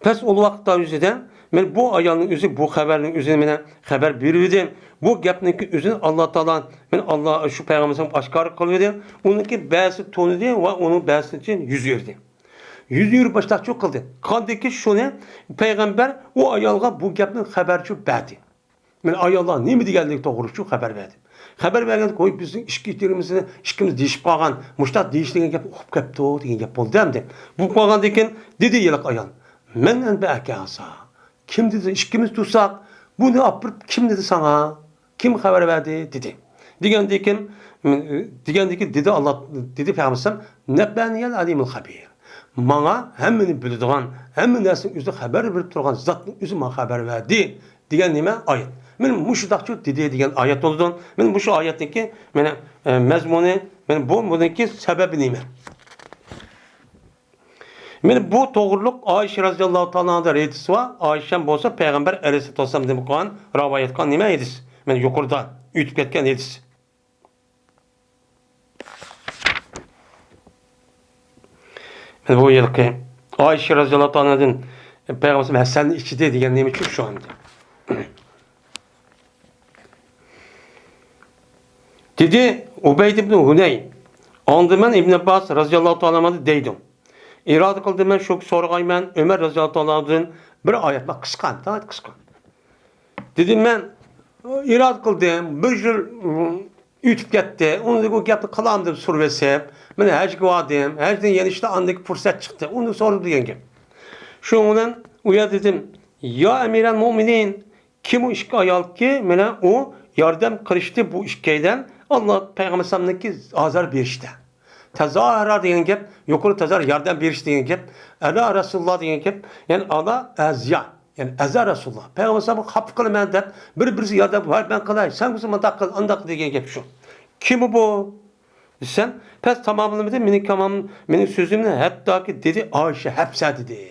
پەس ئۇ ۋاقىتتا ئۆزىدە، مانا بۇ ئايالنىڭ ئۆزى بۇ خەۋەرنىڭ ئۆزىنى مانا خەۋەر بېرىۋىدى. بۇ گەپنىڭكى ئۆزىنى ئاللا تائالا، مانا ئاللا شۇ پەيغەمبەرگە ئاشكارا قىلىۋىدى. ئۇنىڭكى بەزىسى تونۇدى ۋە ئۇنىڭ بەزىسىنى يۈز يۈردى. يۈز يۈرۈپ باشلاقچۇ قىلدى. قاندىكى شۇنى پەيغەمبەر ئۇ ئايالغا بۇ گەپنى خەۋەرچۇ بەردى. مانا ئاياللار نېمە دېگەنلىكى توغرىچۇ خەۋەر بەردى. خەۋەر بەرگەندە، ۋوي، بىزنىڭ ئىككى ئىككىمىز، ئىككىمىز دېيىشىپ قالغان، مۇشۇنداق دېيىش دېگەن گەپ ئۇقۇپ كەپتۇ دېگەن گەپ بولدى ئەمدى. بولۇپ قالغاندىن كېيىن دېدى ھېلىقى ئايال، مەن ئەنبەئەكە ھازا؟ كىم دېدى، ئىككىمىز تۇرساق، بۇنى ئاپىرىپ كىم دېدى ساڭا؟ كىم خەۋەر بەردى؟ دېدى. دېگەندىن كېيىن، دېگەندىن كېيىن دېدى ئاللا، دېدى پەيغەمبەر ئەلەيھىسسالام، نەببەنىيەل ئەلىمۇل خەبىر. ماڭا ھەممىنى بىلىدىغان، ھەممە نەرسىنىڭ ئۆزىدە خەۋەر بېرىپ تۇرغان زاتنىڭ ئۆزى ماڭا خەۋەر بەردى. دېگەن نېمە؟ ئايەت. مانا مۇشۇنداقچۇ دېدى دېگەن ئايەت بولىدۇ. مانا مۇشۇ ئايەتنىڭكى، مانا، ئە، مەزمۇنى، مانا بۇ، بۇنىڭكى سەۋەبى نېمە؟ مانا بۇ توغرۇلۇق ئائىشە رەزىياللاھۇ تائالا ئانھادىن ھەدىس بار. ئائىشەم بولسا پەيغەمبەر ئەلەيھىسسالاتۇ ۋەسسالامدىن قىلغان، رىۋايەت قىلغان نېمە ھەدىس؟ مانا يۇقىرىدا ئۆتۈپ كەتكەن ھەدىس. مانا بۇ يىلقى ئائىشە رەزىياللاھۇ تائالادىن پەيغەمبەر ھەسەلنى ئىچىدى دېگەن نېمە ئۈچۈن شۇ ئەمدى؟ دېدى ئۇبەيد ئىبنى ھۇنەي. ئاندىن مەن ئىبن ئابباس رەزىياللاھۇ تائالا ئانھۇ دەيدۇ، ئىرادە قىلدىم مەن شۇ سورىغايمەن ئۆمەر رەزىياللاھۇ تائالادىن بىر ئايەت، بار، قىسقا، ناھايىتى قىسقا. دېدىم مەن، ئىرادە قىلدىم، بىر يىل ئۆتۈپ كەتتى. ئۇنى بۇ گەپنى قىلامدىم سۈرۈۋېسىپ، مانا ھەجگە باردىم. ھەجدىن يەنە ئىشتا ئاندىكى پۇرسەت چىقتى. ئۇنى سورىدى دېگەن گەپ. شۇنىڭ بىلەن ئۇ يەردە دېدىم، يا ئەمىرەل مۆمىنىن، كىم ئۇ ئىككى ئايالكى مانا ئۇ ياردەم قىلىشتى بۇ ئىككىيلەن ئاللا پەيغەمبەر ئەلەيھىسسالامنىڭكى ئازار بېرىشتە. تەزاھەرا دېگەن گەپ، يۇقىرى تەزاھەر ياردەم بېرىش دېگەن گەپ، ئەلا رەسۇلۇللا دېگەن گەپ، يەنى ئالا ئەزىيا. يەنى ئەزا رەسۇلۇللا. پەيغەمبەر ئەلەيھىسسالامغا خاپا قىلىمەن دەپ، بىر-بىرسىگە ياردەم، ۋاي مەن قىلاي، سەن بولسا مۇنداق قىل، ئانداق قىل دېگەن گەپ شۇ. كىم بۇ؟ دېسەم، پەس تاماملىمىدى، مېنىڭ كامام، مېنىڭ سۆزۈمنى ھەتتاكى دېدى، ئائىشە ھەپسە دېدى،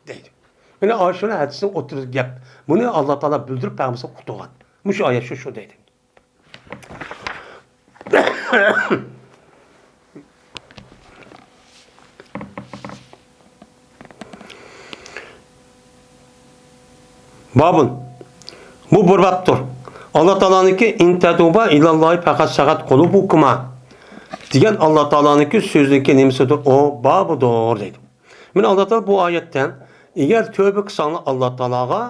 دەيدۇ. مانا ئائىشە بىلەن ھەپسىنىڭ ئوتتۇرىسىدا گەپ. بۇنى ئاللا تائالا بىلدۈرۈپ پەيغەمبەرگە قۇتۇلغان. مۇشۇ ئايەت شۇ، شۇ دەيدۇ. بابۇن. بۇ بىر بابتۇر. ئاللا تائالانىڭكى، «ئىن تەتۇبا ئىلاللاھى فەقەد سەغەت قۇلۇبۇكۇما» دېگەن ئاللا تائالانىڭكى سۆزىنىڭكى نېمىسىدۇر؟ ئۇ بابىدۇر دەيدۇ. مانا ئاللا تائالا بۇ ئايەتتە، ئەگەر تۆبە قىلساڭلار ئاللا تائالاغا،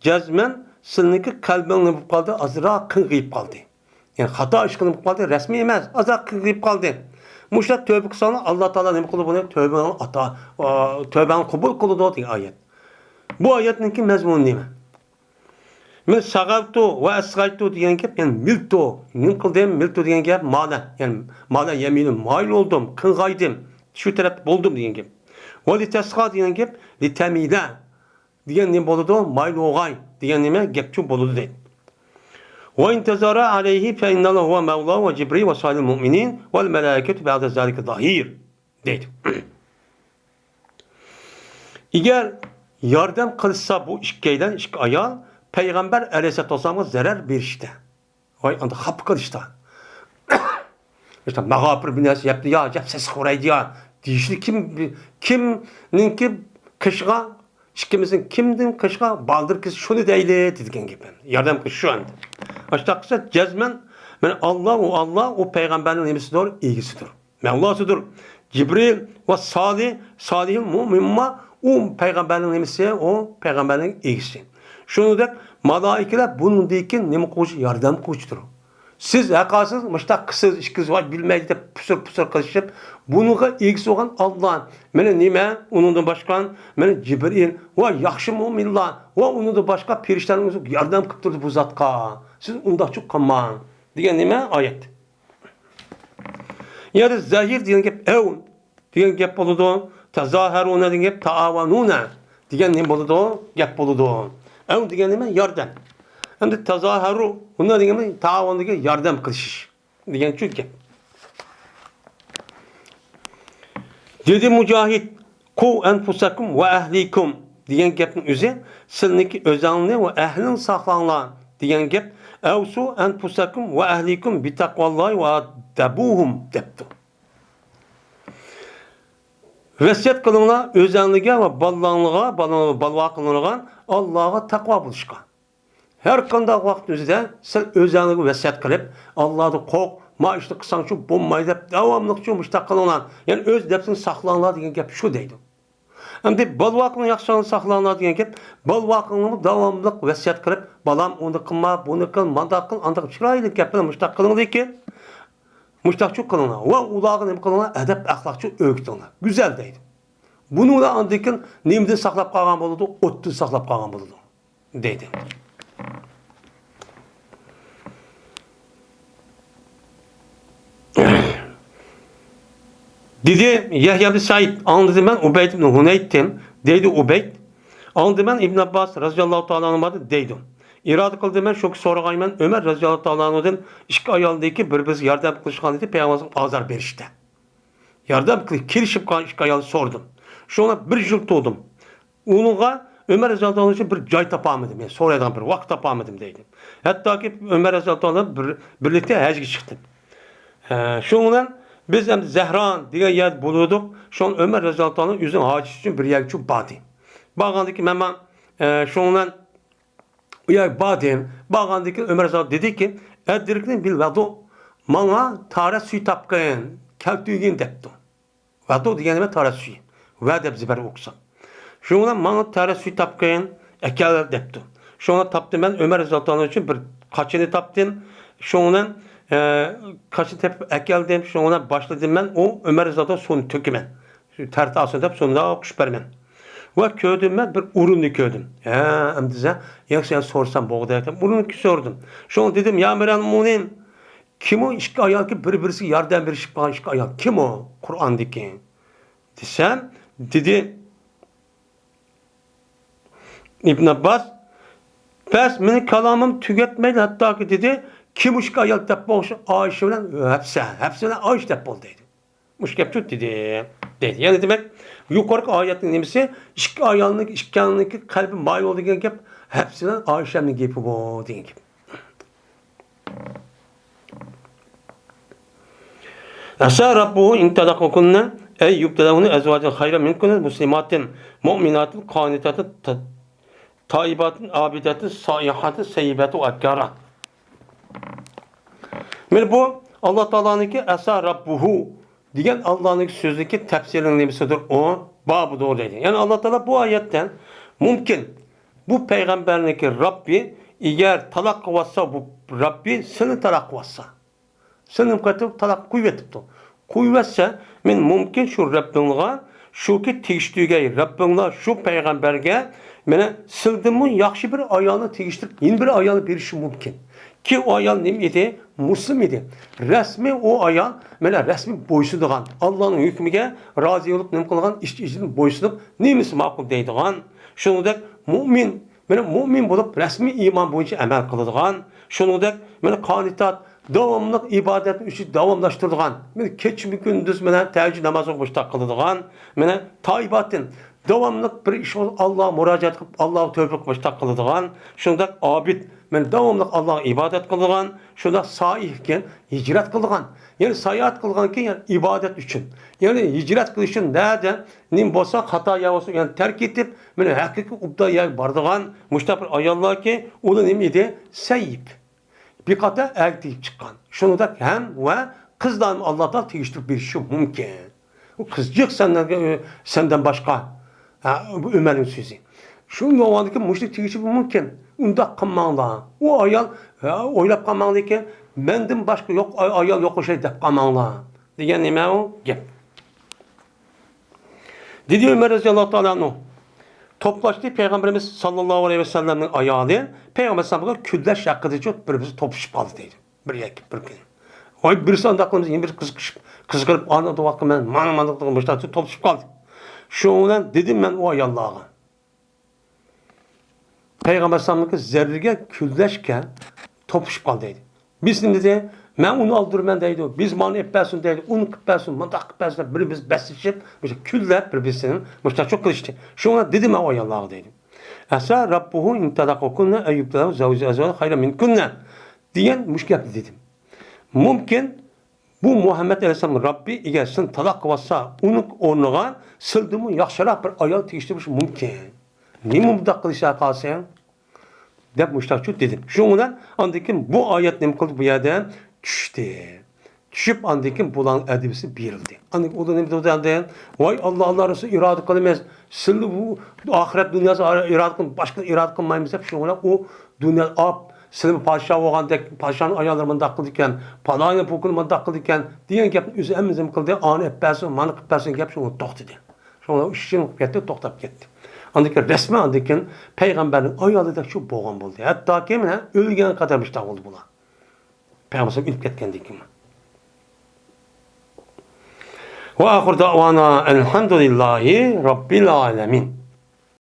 جەزمەن سىلىنىڭكى قەلبىڭ نېمە بولۇپ قالدى؟ ئازراق قىيغىيىپ قالدى. يەنى خاتا ئىش قىلىپ قالدى، رەسمىي ئەمەس، ئازراق قىيغىيىپ قالدى. مۇشۇنداق تۆبە قىلساڭلار، ئاللا تائالا نېمە قىلىدۇ بۇنى؟ تۆبەڭنى ئاتا-، ئا، تۆبەڭنى قوبۇل قىلىدۇ دېگەن ئايەت. بۇ ئايەتنىڭكى مەزمۇنى نېمە؟ مەن سەغەۋتۇ ۋە ئەسغەيتۇ دېگەن گەپ، يەنى مىلتۇ، نېمە قىلدىم؟ مىلتۇ دېگەن گەپ مالا، يەنى مالا يەمىلۇ، مايىل بولدۇم، قىيغايدىم، شۇ تەرەپتە بولدۇم دېگەن گەپ. ۋە لىتەسغا دېگەن گەپ، لىتەمىلە دېگەن نېمە بولىدۇ؟ مايىل بولغاي دېگەن نېمە؟ گەپچۇ بولىدۇ دەيدۇ. ۋە ئىن تەزاھەرا ئەلەيھى فەئىننەللاھە ھۇۋە مەۋلاھۇ ۋە جىبرىل ۋە سالىھۇل مۇئمىنىن ۋەل مەلائىكەتۇ بەئدە زالىكە زاھىر دەيدۇ. ئەگەر ياردەم قىلىشسا بۇ ئىككىيلەن، ئىككى ئايال پەيغەمبەر ئەلەيھىسسالاتۇ ۋەسسالامغا زەرەر بېرىشتە، ۋاي ئاندا خاپا قىلىشتا، ئىشتە ماغا بىر نەرسە يەپتۇ يا، يەپ سېسىق خورايدۇ يا دېيىشنى كىم، كىمنىڭكى قېشىغا، ئىككىمىزنىڭ كىمدىن قېشىغا بالدۇر كەلسە شۇنى دەيلى دېگەن گەپ. ياردەم قىلىش شۇ ئەمدى. ئاشۇنداق قىلسا جەزمەن، مانا ئاللا، ئۇ ئاللا، ئۇ پەيغەمبەرنىڭ نېمىسىدۇر؟ ئىگىسىدۇر. مەۋلاسىدۇر. جىبرىل ۋە سالىھ، سالىھۇل مۇئمىنما ئۇ پەيغەمبەرنىڭ نېمىسى، ئۇ پەيغەمبەرنىڭ ئىگىسى. شۇنىڭدەك مالائىكىلەر بۇنىڭدىن كېيىن نېمە قىلغۇچى؟ ياردەم قىلغۇچىدۇر. سىز ھەققاسىز مۇشتاق قىلسىز، ئىككىڭىز ۋاي بىلمەيدۇ دەپ پۇسۇر-پۇسۇر قىلىشىپ، بۇنىڭغا ئىگىسى بولغان ئاللا، مانا نېمە، ئۇنىڭدىن باشقا، مانا جىبرىل ۋە ياخشى مۆمىنلار ۋە ئۇنىڭدىن باشقا پېرىشتىلەرنىڭ ئۆزى ياردەم قىلىپ تۇرىدۇ بۇ زاتقا. سىز ئۇنداقچۇ قىلماڭ دېگەن نېمە؟ ئايەت. يەنى زەھىر دېگەن گەپ ئەۋ دېگەن گەپ بولىدۇ. تەزاھەرۇنە دېگەن گەپ تائاۋانۇنە دېگەن نېمە بولىدۇ؟ گەپ بولىدۇ. ئەۋ دېگەن نېمە؟ ياردەم. ئەمدى تازاھەرۇ، بۇنى دېگەن تائاۋۇن دېگەن ياردەم قىلىشىش دېگەن شۇ گەپ. دېدى مۇجاھىد، «قۇ ئەنفۇسەكۇم ۋە ئەھلىكۇم» دېگەن گەپنىڭ ئۆزى سىلىنىڭكى ئۆزەڭنى ۋە ئەھلىڭنى ساقلاڭلار دېگەن گەپ. «ئەۋسۇ ئەنفۇسەكۇم ۋە ئەھلىكۇم بىتەقۋاللاھى ۋە ئەددىبۇھۇم» دەپتۇ. ۋەسىيەت قىلىڭلار ئۆزەڭلىگە ۋە بالىلاڭلىغا، بالا-، بالىۋاقلىرىغا ئاللاغا تەقۋا بولۇشقا. ھەر قانداق ۋاقىت ئۆزىدە سەن ئۆزەڭلىگە ۋەسىيەت قىلىپ، «ئاللادىن قورق، ما ئىشنى قىلساڭچۇ بولمايدۇ» دەپ، داۋاملىقچۇ مۇشتاق قىلىڭلار. يەنى ئۆز نەپسىنى ساقلاڭلار دېگەن گەپ شۇ دەيدۇ. ئەمدى بالىۋاقنى ياخشى ساقلاڭلار دېگەن گەپ، بالىۋاقىڭلارمۇ داۋاملىق ۋەسىيەت قىلىپ، «بالام، ئۇنى قىلما، بۇنى قىل، مانداق قىل، ئانداق چىرايلىق گەپ بىلەن مۇشتاق قىلىڭلىكىن، مۇشتاقچۇ قىلىڭلار ۋە ئۇلارغا نېمە قىلىڭلار؟ ئەدەپ-ئەخلاقچۇ ئۆگىتىڭلار.» گۈزەل دەيدۇ. بۇنى ئۇلار ئاندىن كېيىن نېمىدىن ساقلاپ قالغان بولىدۇ؟ ئوتتىن ساقلاپ قالغان بولىدۇ، دەيدۇ. دېدى يەھيا ئىبن سەئىد، ئاڭلىدىم مەن ئۇبەيد ئىبن ھۇنەيدتىن، دەيدۇ ئۇبەيد. ئاڭلىدىم مەن ئىبن ئابباس رەزىياللاھۇ تائالا ئەنھۇدىن، دەيدۇ. ئىرادە قىلدىم مەن شۇ سورىغايمەن ئۆمەر رەزىياللاھۇ تائالا ئەنھۇدىن ئىككى ئايالدىكى بىر-بىرسىگە ياردەم قىلىشقان ئىدى، پەيغەمبەرگە ئازار بېرىشتە. ياردەم قىلىپ كېلىشىپ قالغان ئىككى ئايالنى سورىدىم. شۇڭا بىر يىل تۇردۇم. ئۇنىڭغا ئۆمەر رەزىياللاھۇ تائالا ئۈچۈن بىر جاي تاپالمىدىم، يەنى سورايدىغان بىر ۋاقىت تاپالمىدىم دەيدۇ. ھەتتاكى ئۆمەر رەزىياللاھۇ تائالا بىر، بىرلىكتە ھەجگە چىقتى. ھە، شۇنىڭ بىلەن بىز ئەمدى زەھران دېگەن يەردە بولۇۋىدۇق. شۇڭا ئۆمەر رەزىياللاھۇ تائالا ئۆزىنىڭ ھاجىتى ئۈچۈن بىر يەرگە چۈشۈپ باردى. بارغاندىن كېيىن مەن، مەن، ئە، شۇنىڭ بىلەن ئۇ يەرگە باردىم. بارغاندىن كېيىن ئۆمەر رەزىياللاھۇ دېدىكى، «ئەدرىكنى بىل ۋەدۇ، ماڭا تاھارەت سۈيى تاپقىن، كەلتۈرگىن» دەپتۇ. ۋەدۇ دېگەن نېمە؟ تاھارەت سۈيى. ۋە دەپ زېبەر ئوقۇسا. شۇنىڭ بىلەن ماڭا تاھارەت سۈيى تاپقىن، ئەكەل دەپتۇ. شۇڭا تاپتىم مەن ئۆمەر رەزىياللاھۇ تائالا ئۈچۈن بىر قاچىنى تاپتىم. شۇنىڭ بىلەن، ئە، قاچىنى تېپىپ ئەكەلدىم. شۇنىڭ بىلەن باشلىدىم مەن ئۇ ئۆمەر رەزىياللاھۇ تائالا سۇنى تۆكىمەن. شۇ تەرەت ئالسۇن دەپ سۇنى قۇشۇپ بەرمەن. ۋە كۆردۈم مەن بىر ئۇرۇننى كۆردۈم. ھە، ئەمدى سەن ياخشى سورىسام بولغۇدەك دەپ ئۇرۇننى سورىدىم. شۇڭا دېدىم، يا ئەمىرەل مۆمىنىن، كىم ئۇ ئىككى ئايالكى بىر-بىرسىگە ياردەم بېرىشىپ قالغان ئىككى ئايال؟ كىم ئۇ قۇرئاندىكى؟ دېسەم، دېدى ئىبن ئابباس، بەس، مېنىڭ كالامىم تۈگەتمەيلا، ھەتتاكى دېدى، كىم ئۇ ئىككى ئايال دەپ بولسا، ئائىشە بىلەن ھەپسە، ھەپسە بىلەن ئائىشە دەپ بول دەيدۇ. مۇشۇ گەپ شۇ دېدى، دەيدۇ. يەنى دېمەك، يۇقىرىقى ئايەتنىڭ نېمىسى؟ ئىككى ئايالنىڭ ئىككىڭنىڭكى قەلبى مايىل دېگەن گەپ، ھەپسە بىلەن ئائىشەنىڭ گېپى بۇ دېگەن گەپ. عسى ربه إن طلقكن أن يبدله أزواجا خيرا منكن مسلمات مؤمنات قانتات تائبات عابدات سائحات ثيبات وأبكارا. مانا بۇ ئاللا تائالانىڭكى ئەسا رەببۇھۇ دېگەن ئاللانىڭكى سۆزىدىكى تەپسىرىنىڭ نېمىسىدۇر؟ ئۇ بابىدۇر دەيدۇ. يەنى ئاللا تائالا بۇ ئايەتتە مۇمكىن بۇ پەيغەمبەرنىڭكى رەببى ئەگەر تالاق قىلىۋاتسا، بۇ رەببى سېنى تالاق قىلىۋاتسا، سېنى قېتىپ تالاق قويۇۋېتىپتۇ. قويۇۋەتسە، مەن مۇمكىن شۇ رەببىڭلارغا، شۇكى تېگىشلىك رەببىڭلار شۇ پەيغەمبەرگە مانا سىلدىنمۇ ياخشى بىر ئايالنى تېگىشلىك يەنە بىر ئايالنى بېرىشى مۇمكىن. كى ئۇ ئايال نېمە ئىدى؟ مۇسلىم ئىدى. رەسمىي ئۇ ئايال، مانا رەسمىي بويسۇنىدىغان، ئاللانىڭ ھۆكمىگە رازى بولۇپ نېمە قىلغان، ئىچ-ئىچىدىن بويسۇنۇپ، نېمىسى ماقۇل دەيدىغان. شۇنىڭدەك مۇئمىن، مانا مۇئمىن بولۇپ رەسمىي ئىمان بويىچە ئەمەل قىلىدىغان. شۇنىڭدەك مانا قانىتات، داۋاملىق ئىبادەتنى ئۈچۈن داۋاملاشتۇرىدىغان، مانا كېچىمۇ كۈندۈز مانا تەھەججۇد نامازىغا مۇشتاق قىلىدىغان، مانا تائىباتىن، داۋاملىق بىر ئىش بولسا ئاللاغا مۇراجىئەت قىلىپ، ئاللاغا تەۋبە قىلىپ مۇشتاق قىلىدىغان، شۇنداق ئابىد، مانا داۋاملىق ئاللاغا ئىبادەت قىلىدىغان، شۇنداق سائىھ ئىكەن، ھىجرەت قىلىدىغان. يەنى ساياھەت قىلغانكى يەنى ئىبادەت ئۈچۈن. يەنى ھىجرەت قىلىش ئۈچۈن نەدە نېمە بولسا، خاتا يەر بولسا، يەنى تەرك ئېتىپ، مانا ھەقىقىي ئوبدان يەرگە بارىدىغان مۇشۇنداق بىر ئاياللاركى، ئۇلار نېمە ئىدى؟ سەييىب. بىر قاتار ئەرگە تېگىپ چىققان. شۇنىڭدەك ھەم ۋە قىزلارنى ئاللا تائالا تېگىشتۈرۈپ بېرىشى مۇمكىن. ئۇ قىز جىق سەندەن، سەندەن باشقا. ھە، بۇ ئۆمەرنىڭ سۆزى. شۇ بولغاندىكىن مۇشۇنى تېگىشى مۇمكىن. ئۇنداق قىلماڭلار. ئۇ ئايال، ھە، ئويلاپ قالماڭلىكىن، مەندىن باشقا يوق ئاي-، ئايال يوق ئوخشايدۇ دەپ قالماڭلار. دېگەن نېمە ئۇ گەپ؟ دېدى ئۆمەر رەزىياللاھۇ تائالا ئەنھۇ. توپلاشتى پەيغەمبىرىمىز ساللاللاھۇ ئەلەيھى ۋەسەللەمنىڭ ئايالى پەيغەمبەر ئەلەيھىسسالامغا كۈنلەش ھەققىدىچۇ بىر-بىرسى توپلىشىپ قالدى دەيدۇ. بىر يەككە بىر كۈنى. ۋاي بىرسى ئانداق قىلمىسا، يەنە بىرسى قىزىقىشىپ، قىزىقىپ، ئانا ۋاقىت مەن مانا مانا قىلغان مۇشۇنداق توپلىشىپ قالدى. شۇنىڭ بىلەن دېدىم مەن ئۇ ئاياللارغا. پەيغەمبەر ئەلەيھىسسالامنىڭكى زەررىگە كۈنلەشكە توپۇشۇپ قالدى دەيدۇ. بىز نېمە دېدى؟ مەن ئۇنى ئالدۇرىمەن دەيدۇ. بىز مانا ئېلىپ بەرسۇن دەيدۇ. ئۇنى قىلىپ بەرسۇن، مۇنداق قىلىپ بەرسۇن دەپ بىر-بىرىمىز بەسلىشىپ، مۇشۇ كۈنلەپ بىر-بىرسىنى مۇشتاچۇق قىلىشتى. شۇڭا دېدى مەن ئۇ ئاياللارغا دەيدۇ. ئەسا رەببۇھۇ ئىن تەلەققۇكۇننە ئەن يۇبدىلەھۇ زەۋجەن ئەزۋەجەن خەيرەن مىنكۇننە دېگەن مۇشۇ گەپنى دېدىم. مۇمكىن، بۇ مۇھەممەد ئەلەيھىسسالام رەببى ئەگەر سېنى تالاق قىلىۋاتسا، ئۇنىڭ ئورنىغا سىلدىنمۇ ياخشىراق بىر ئايال تېگىشتۈرۈشى مۇمكىن. نېمە مۇنداق قىلىشقا قالساڭ؟ دەپ مۇشتاقچۇ دېدىم. شۇنىڭ بىلەن ئاندىن كېيىن بۇ ئايەت نېمە قىلدى؟ بۇ يەردە چۈشتى. چۈشۈپ، ئاندىن كېيىن بۇلارنىڭ ئەدىبىسى بېرىلدى. ئاندىن كېيىن ئۇلار نېمە دېدى ئاندىن؟ ۋاي ئاللا، ئاللا رەسۇلى، ئىرادە قىلىمىز. سىلنى بۇ ئاخىرەت دۇنياسى ئىرادە قىلىپ، باشقا ئىرادە قىلمايمىز دەپ، شۇنىڭ بىلەن ئۇ دۇنيا ئاپ، سىلمۇ پادىشاھ بولغاندەك، پادىشاھنىڭ ئاياللىرى مۇنداق قىلىدىكەن، پالانى پۇلكىنى مۇنداق قىلىدىكەن دېگەن گەپنى ئۆزى ھەممە نېمە قىلدى، ئانى ئېلىپ بەرسۇن، مانى قىلىپ بەرسۇن گەپ شۇ توختىدى. شۇڭا ئىش شۇنىڭ قىلىپ كەتتى، توختاپ كەتتى. ئاندىن كېيىن رەسمەن ئاندىن كېيىن پەيغەمبەرنىڭ ئايالىدەك شۇ بولغان بولدى. ھەتتاكى مانا ئۆلگەن قەدەر مۇشۇنداق بولدى بۇلار. پەيغەمبەر ئۆلۈپ كەتكەندىن كېيىن. ۋە ئاخىر دەۋانا ئەلھەمدۇلىللاھى رەببىل ئالەمىن.